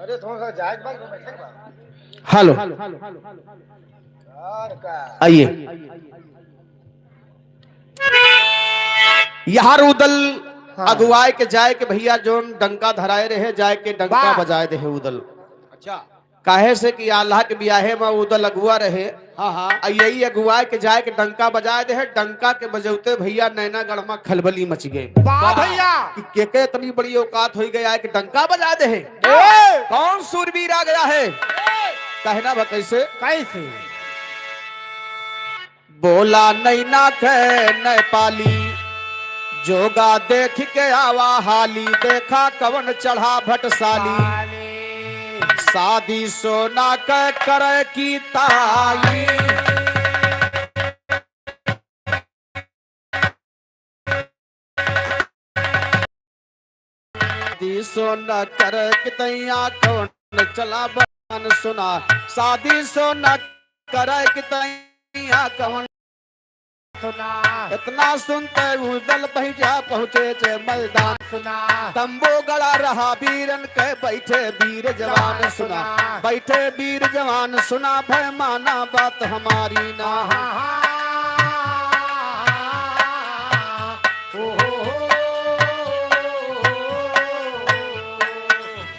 अरे, थोड़ा सा जाए के बाद बैठे के बाद। हेलो। और का? आइए। यार उदल हाँ। अगुवाए के जाए के भइया जौन डंका धराए रहे, जाए के डंका वाह। बजाए देहे उदल। अच्छा। काहे से कि आल्हा के बियाहे मा उदल अगुआ रहे। हाँ, हाँ। आ यही अगुवाए के जाए के डंका बजाए देहे, डंका के बजौते भइया नैनागढ़ मा खलबली मच गए। वाह वाह। भइया। कि के के इतनी बड़ी औकात होई गया है कि डंका बजा देहे। ए! कौन सूरवीर आ गया है? ए! कहना बा कैसे? कैसे? बोला नैना के नेपाली, जोगा देख के आवा हाली, देखा कवन चढ़ा भटसाली। शादी सोना के करे की ताई। शादी सोना करे की तैया कवन चला बन सुना। शादी सोना करे की तैया कवन सुना। इतना सुनते उदल पहिजा पहुँचे चे मैदान। सुना। तंबू गड़ा रहा वीरन के बैठे वीर जवान सुना। सुना। बैठे वीर जवान सुना भय माना बात हमारी ना। आहा। ओ हो हो।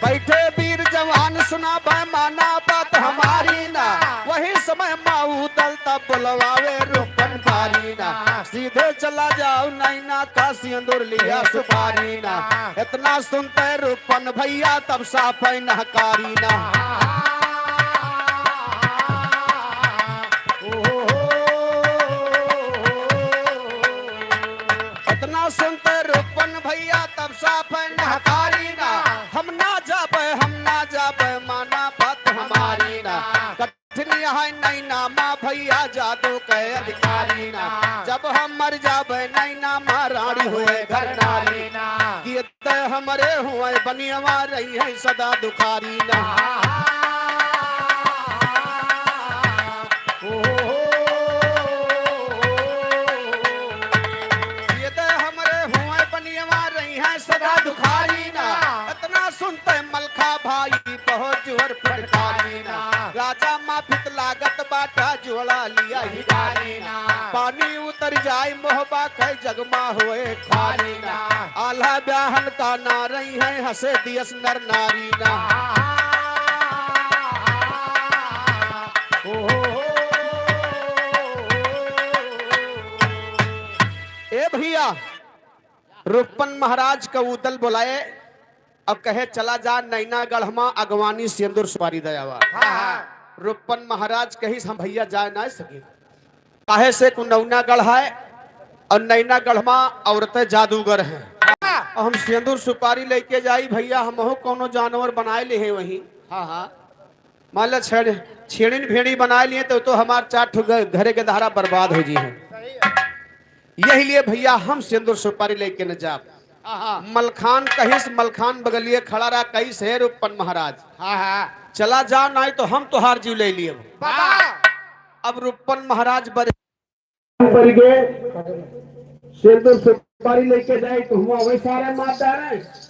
बैठे वीर जवान सुना भय माना बात हमारी ना। वही समय मा उदल तब बुलवावे रूपन बारी ना। सीधे चला जाओ नैना का सिंदूर लिया सुपारी ना। इतना सुनते रूपन भइया तब साफ है नहकारी ना। इतना सुनते रूपन भइया तब साफ है नहकारी ना। हम ना जाबे, हम ना जाबे, माना बात हमारी ना। कठिन है नैना मा भइया जादू के अधिकारी ना। जब हम मर जाबे नैना मा रानी हुए घर नारी ना। कि ते हमरे हुए बनियवा रही है सदा दुखारी ना। ओ हो हो। ये ते हमरे हुए बनियवा रही है सदा दुखारी ना। इतना सुनते मलखा भाई बहुत जोर फटकारी ना। राजा मा फित लागत बाटा जोड़ा लिया ही डाली ना। पानी उतर जाए मोहबा के जगमा होए खाली ना। आल्हा ब्याहन का ना रही है हंसे दियस नर नारी ना। ओ हो हो। ए भइया, रूपन महाराज का उदल बुलाए और कहे, "चला जा नैनागढ़ मा अगवानी सिंदूर सुपारी दयावा।" हाँ, हाँ। रूपन महाराज कहिस, "हम भइया जाए ना सके, काहे से कि नैनागढ़ है और नैनागढ़ मा औरतें जादूगर हैं। हाँ। और हम सिंदूर सुपारी लेके जाई भइया, हमहू कौनो जानवर बनाए ले हैं वहीं।" हाँ, हाँ। मान ला छेड़-, छेड़िन भेड़ी बनाए लिए तो, तो हमार चार ठो घ-, घरे के दहरा बर्बाद हो जी हैं। सही है। यही लिए भइया हम सिंदूर सुपारी लेके न जाब। आहा। मलखान कहिस, मलखान बगलिए खड़ा रहा, कहिस, "हे रूपन महाराज, हाँ, हाँ। चला जा, नाहीं तो हम तोहार जीव ले लिए।" बाबा। अब रूपन महाराज बड़े ऊपर के सिंदूर सुपारी लेके जाए तो हुआ वही सारे मार डाले,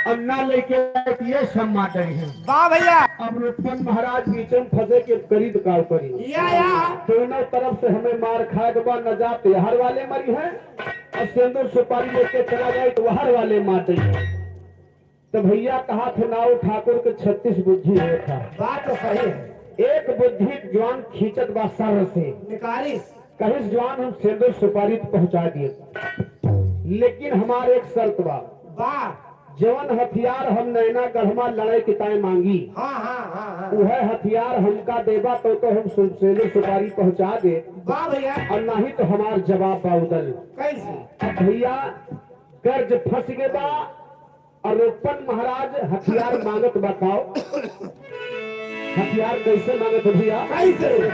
और ना लेके आए तो ये सब मार डाले हैं। वाह भइया। अब रूपन महाराज बीच में फंसे के करी तो का करी? या, या। दोनों तरफ से हमें मार खाए के बाद न जात हर वाले मरी है, और सिंदूर सुपारी लेके चला जाए तो हर वाले मार डाले हैं। तो भइया कहा थे नाऊ ठाकुर के छत्तीस बुद्धि होत है। बात तो सही है। एक बुद्धि जवान खींचत बा सर से। निकालिस। कहिस जवान हम सिंदूर सुपारी तो पहुंचा दिए, लेकिन हमार एक शर्त बा। बा। जवन हथियार हम नैनागढ़ मा लड़े के ताई मांगी, हाँ, हाँ, हाँ, हाँ। उहे हथियार हमका देबा तो, तो हम सु-, सिंदूर सुपारी पहुंचा दे। बा भइया। और नाहीं तो हमार जवाब बा उदल। कैसे? अब भइया गर्ज फंस गए बा, और रूपन महाराज हथियार मांगत बताओ, हथियार कैसे मांगत भइया? कैसे?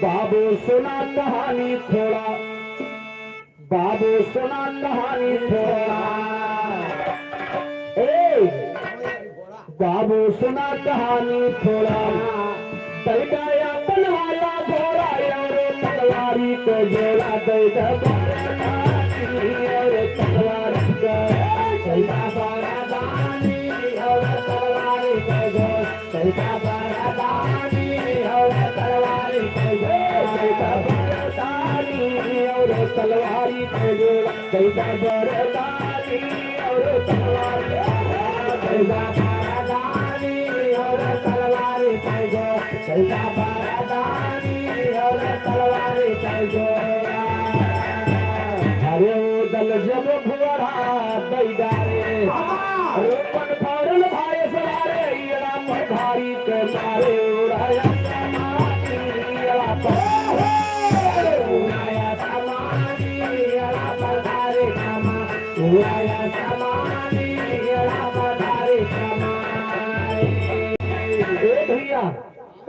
बाबू सुना कहानी थोड़ा, बाबू सुना कहानी थोड़ा। ए, बाबू सुना कहानी थोड़ा। तैका अपन वाला घोड़ा और तलवारी को जोड़ा दे दे। और तलवारी को, तैका बरदानी और तलवारी को जोड़ा। कैसा बरदानी और तलवारी कैसे, कैसा बरदानी और तलवारी कैसे, कैसा बरदानी और तलवारी, कैसा बरदानी और तलवारी कैसे, कैसा बरदानी और तलवारी कैसे। अरे ओ दल जब घोड़ा बैठा रे, हाँ। रोपन फौरन भाई सवारे, ईड़ा पर भारी के मारे, उड़ाया समानी, ईड़ा पर, उड़ाया समानी, ईड़ा पर भारी कमा, उड़ाया समानी, ईड़ा पर भारी कमा। ए भैया,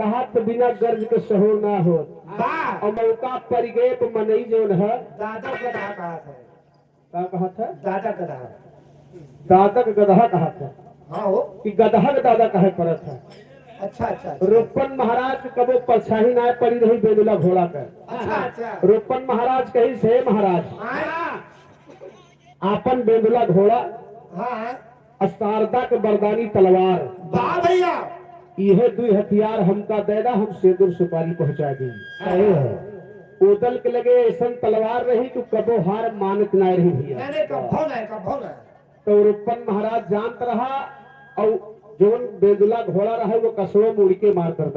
कहत बिना गर्ज के सहो ना हो। वाह। और मौका पर गए तो मनई जौन है। दादा गधा कहत है। का कहत है? दादा गधा। दादा के गधा कहत है। हाँ हो। कि गधा के दादा कहे पड़त है। अच्छा, अच्छा, अच्छा। रूपन महाराज के कबो परछाई ना पड़ी रही बेंदुला घोड़ा के। अच्छा, अच्छा। रूपन महाराज कही से महाराज। हाँ। आपन बेंदुला घोड़ा हाँ। और शारदा के बरदानी तलवार। वाह भैया। इहे दुई हथियार हमका दे दा, हम सेंदुर सुपारी पहुंचा दी। सही है। ओदल के लगे ऐसन तलवार रही कि कबो हार मानत ना रही भैया। नहीं, नहीं, कभो नहीं, कभो नहीं। तो रूपन महाराज जानत रहा और जौन बेंदुला घोड़ा रहा वो कसो मुड़ के मार करत रहा।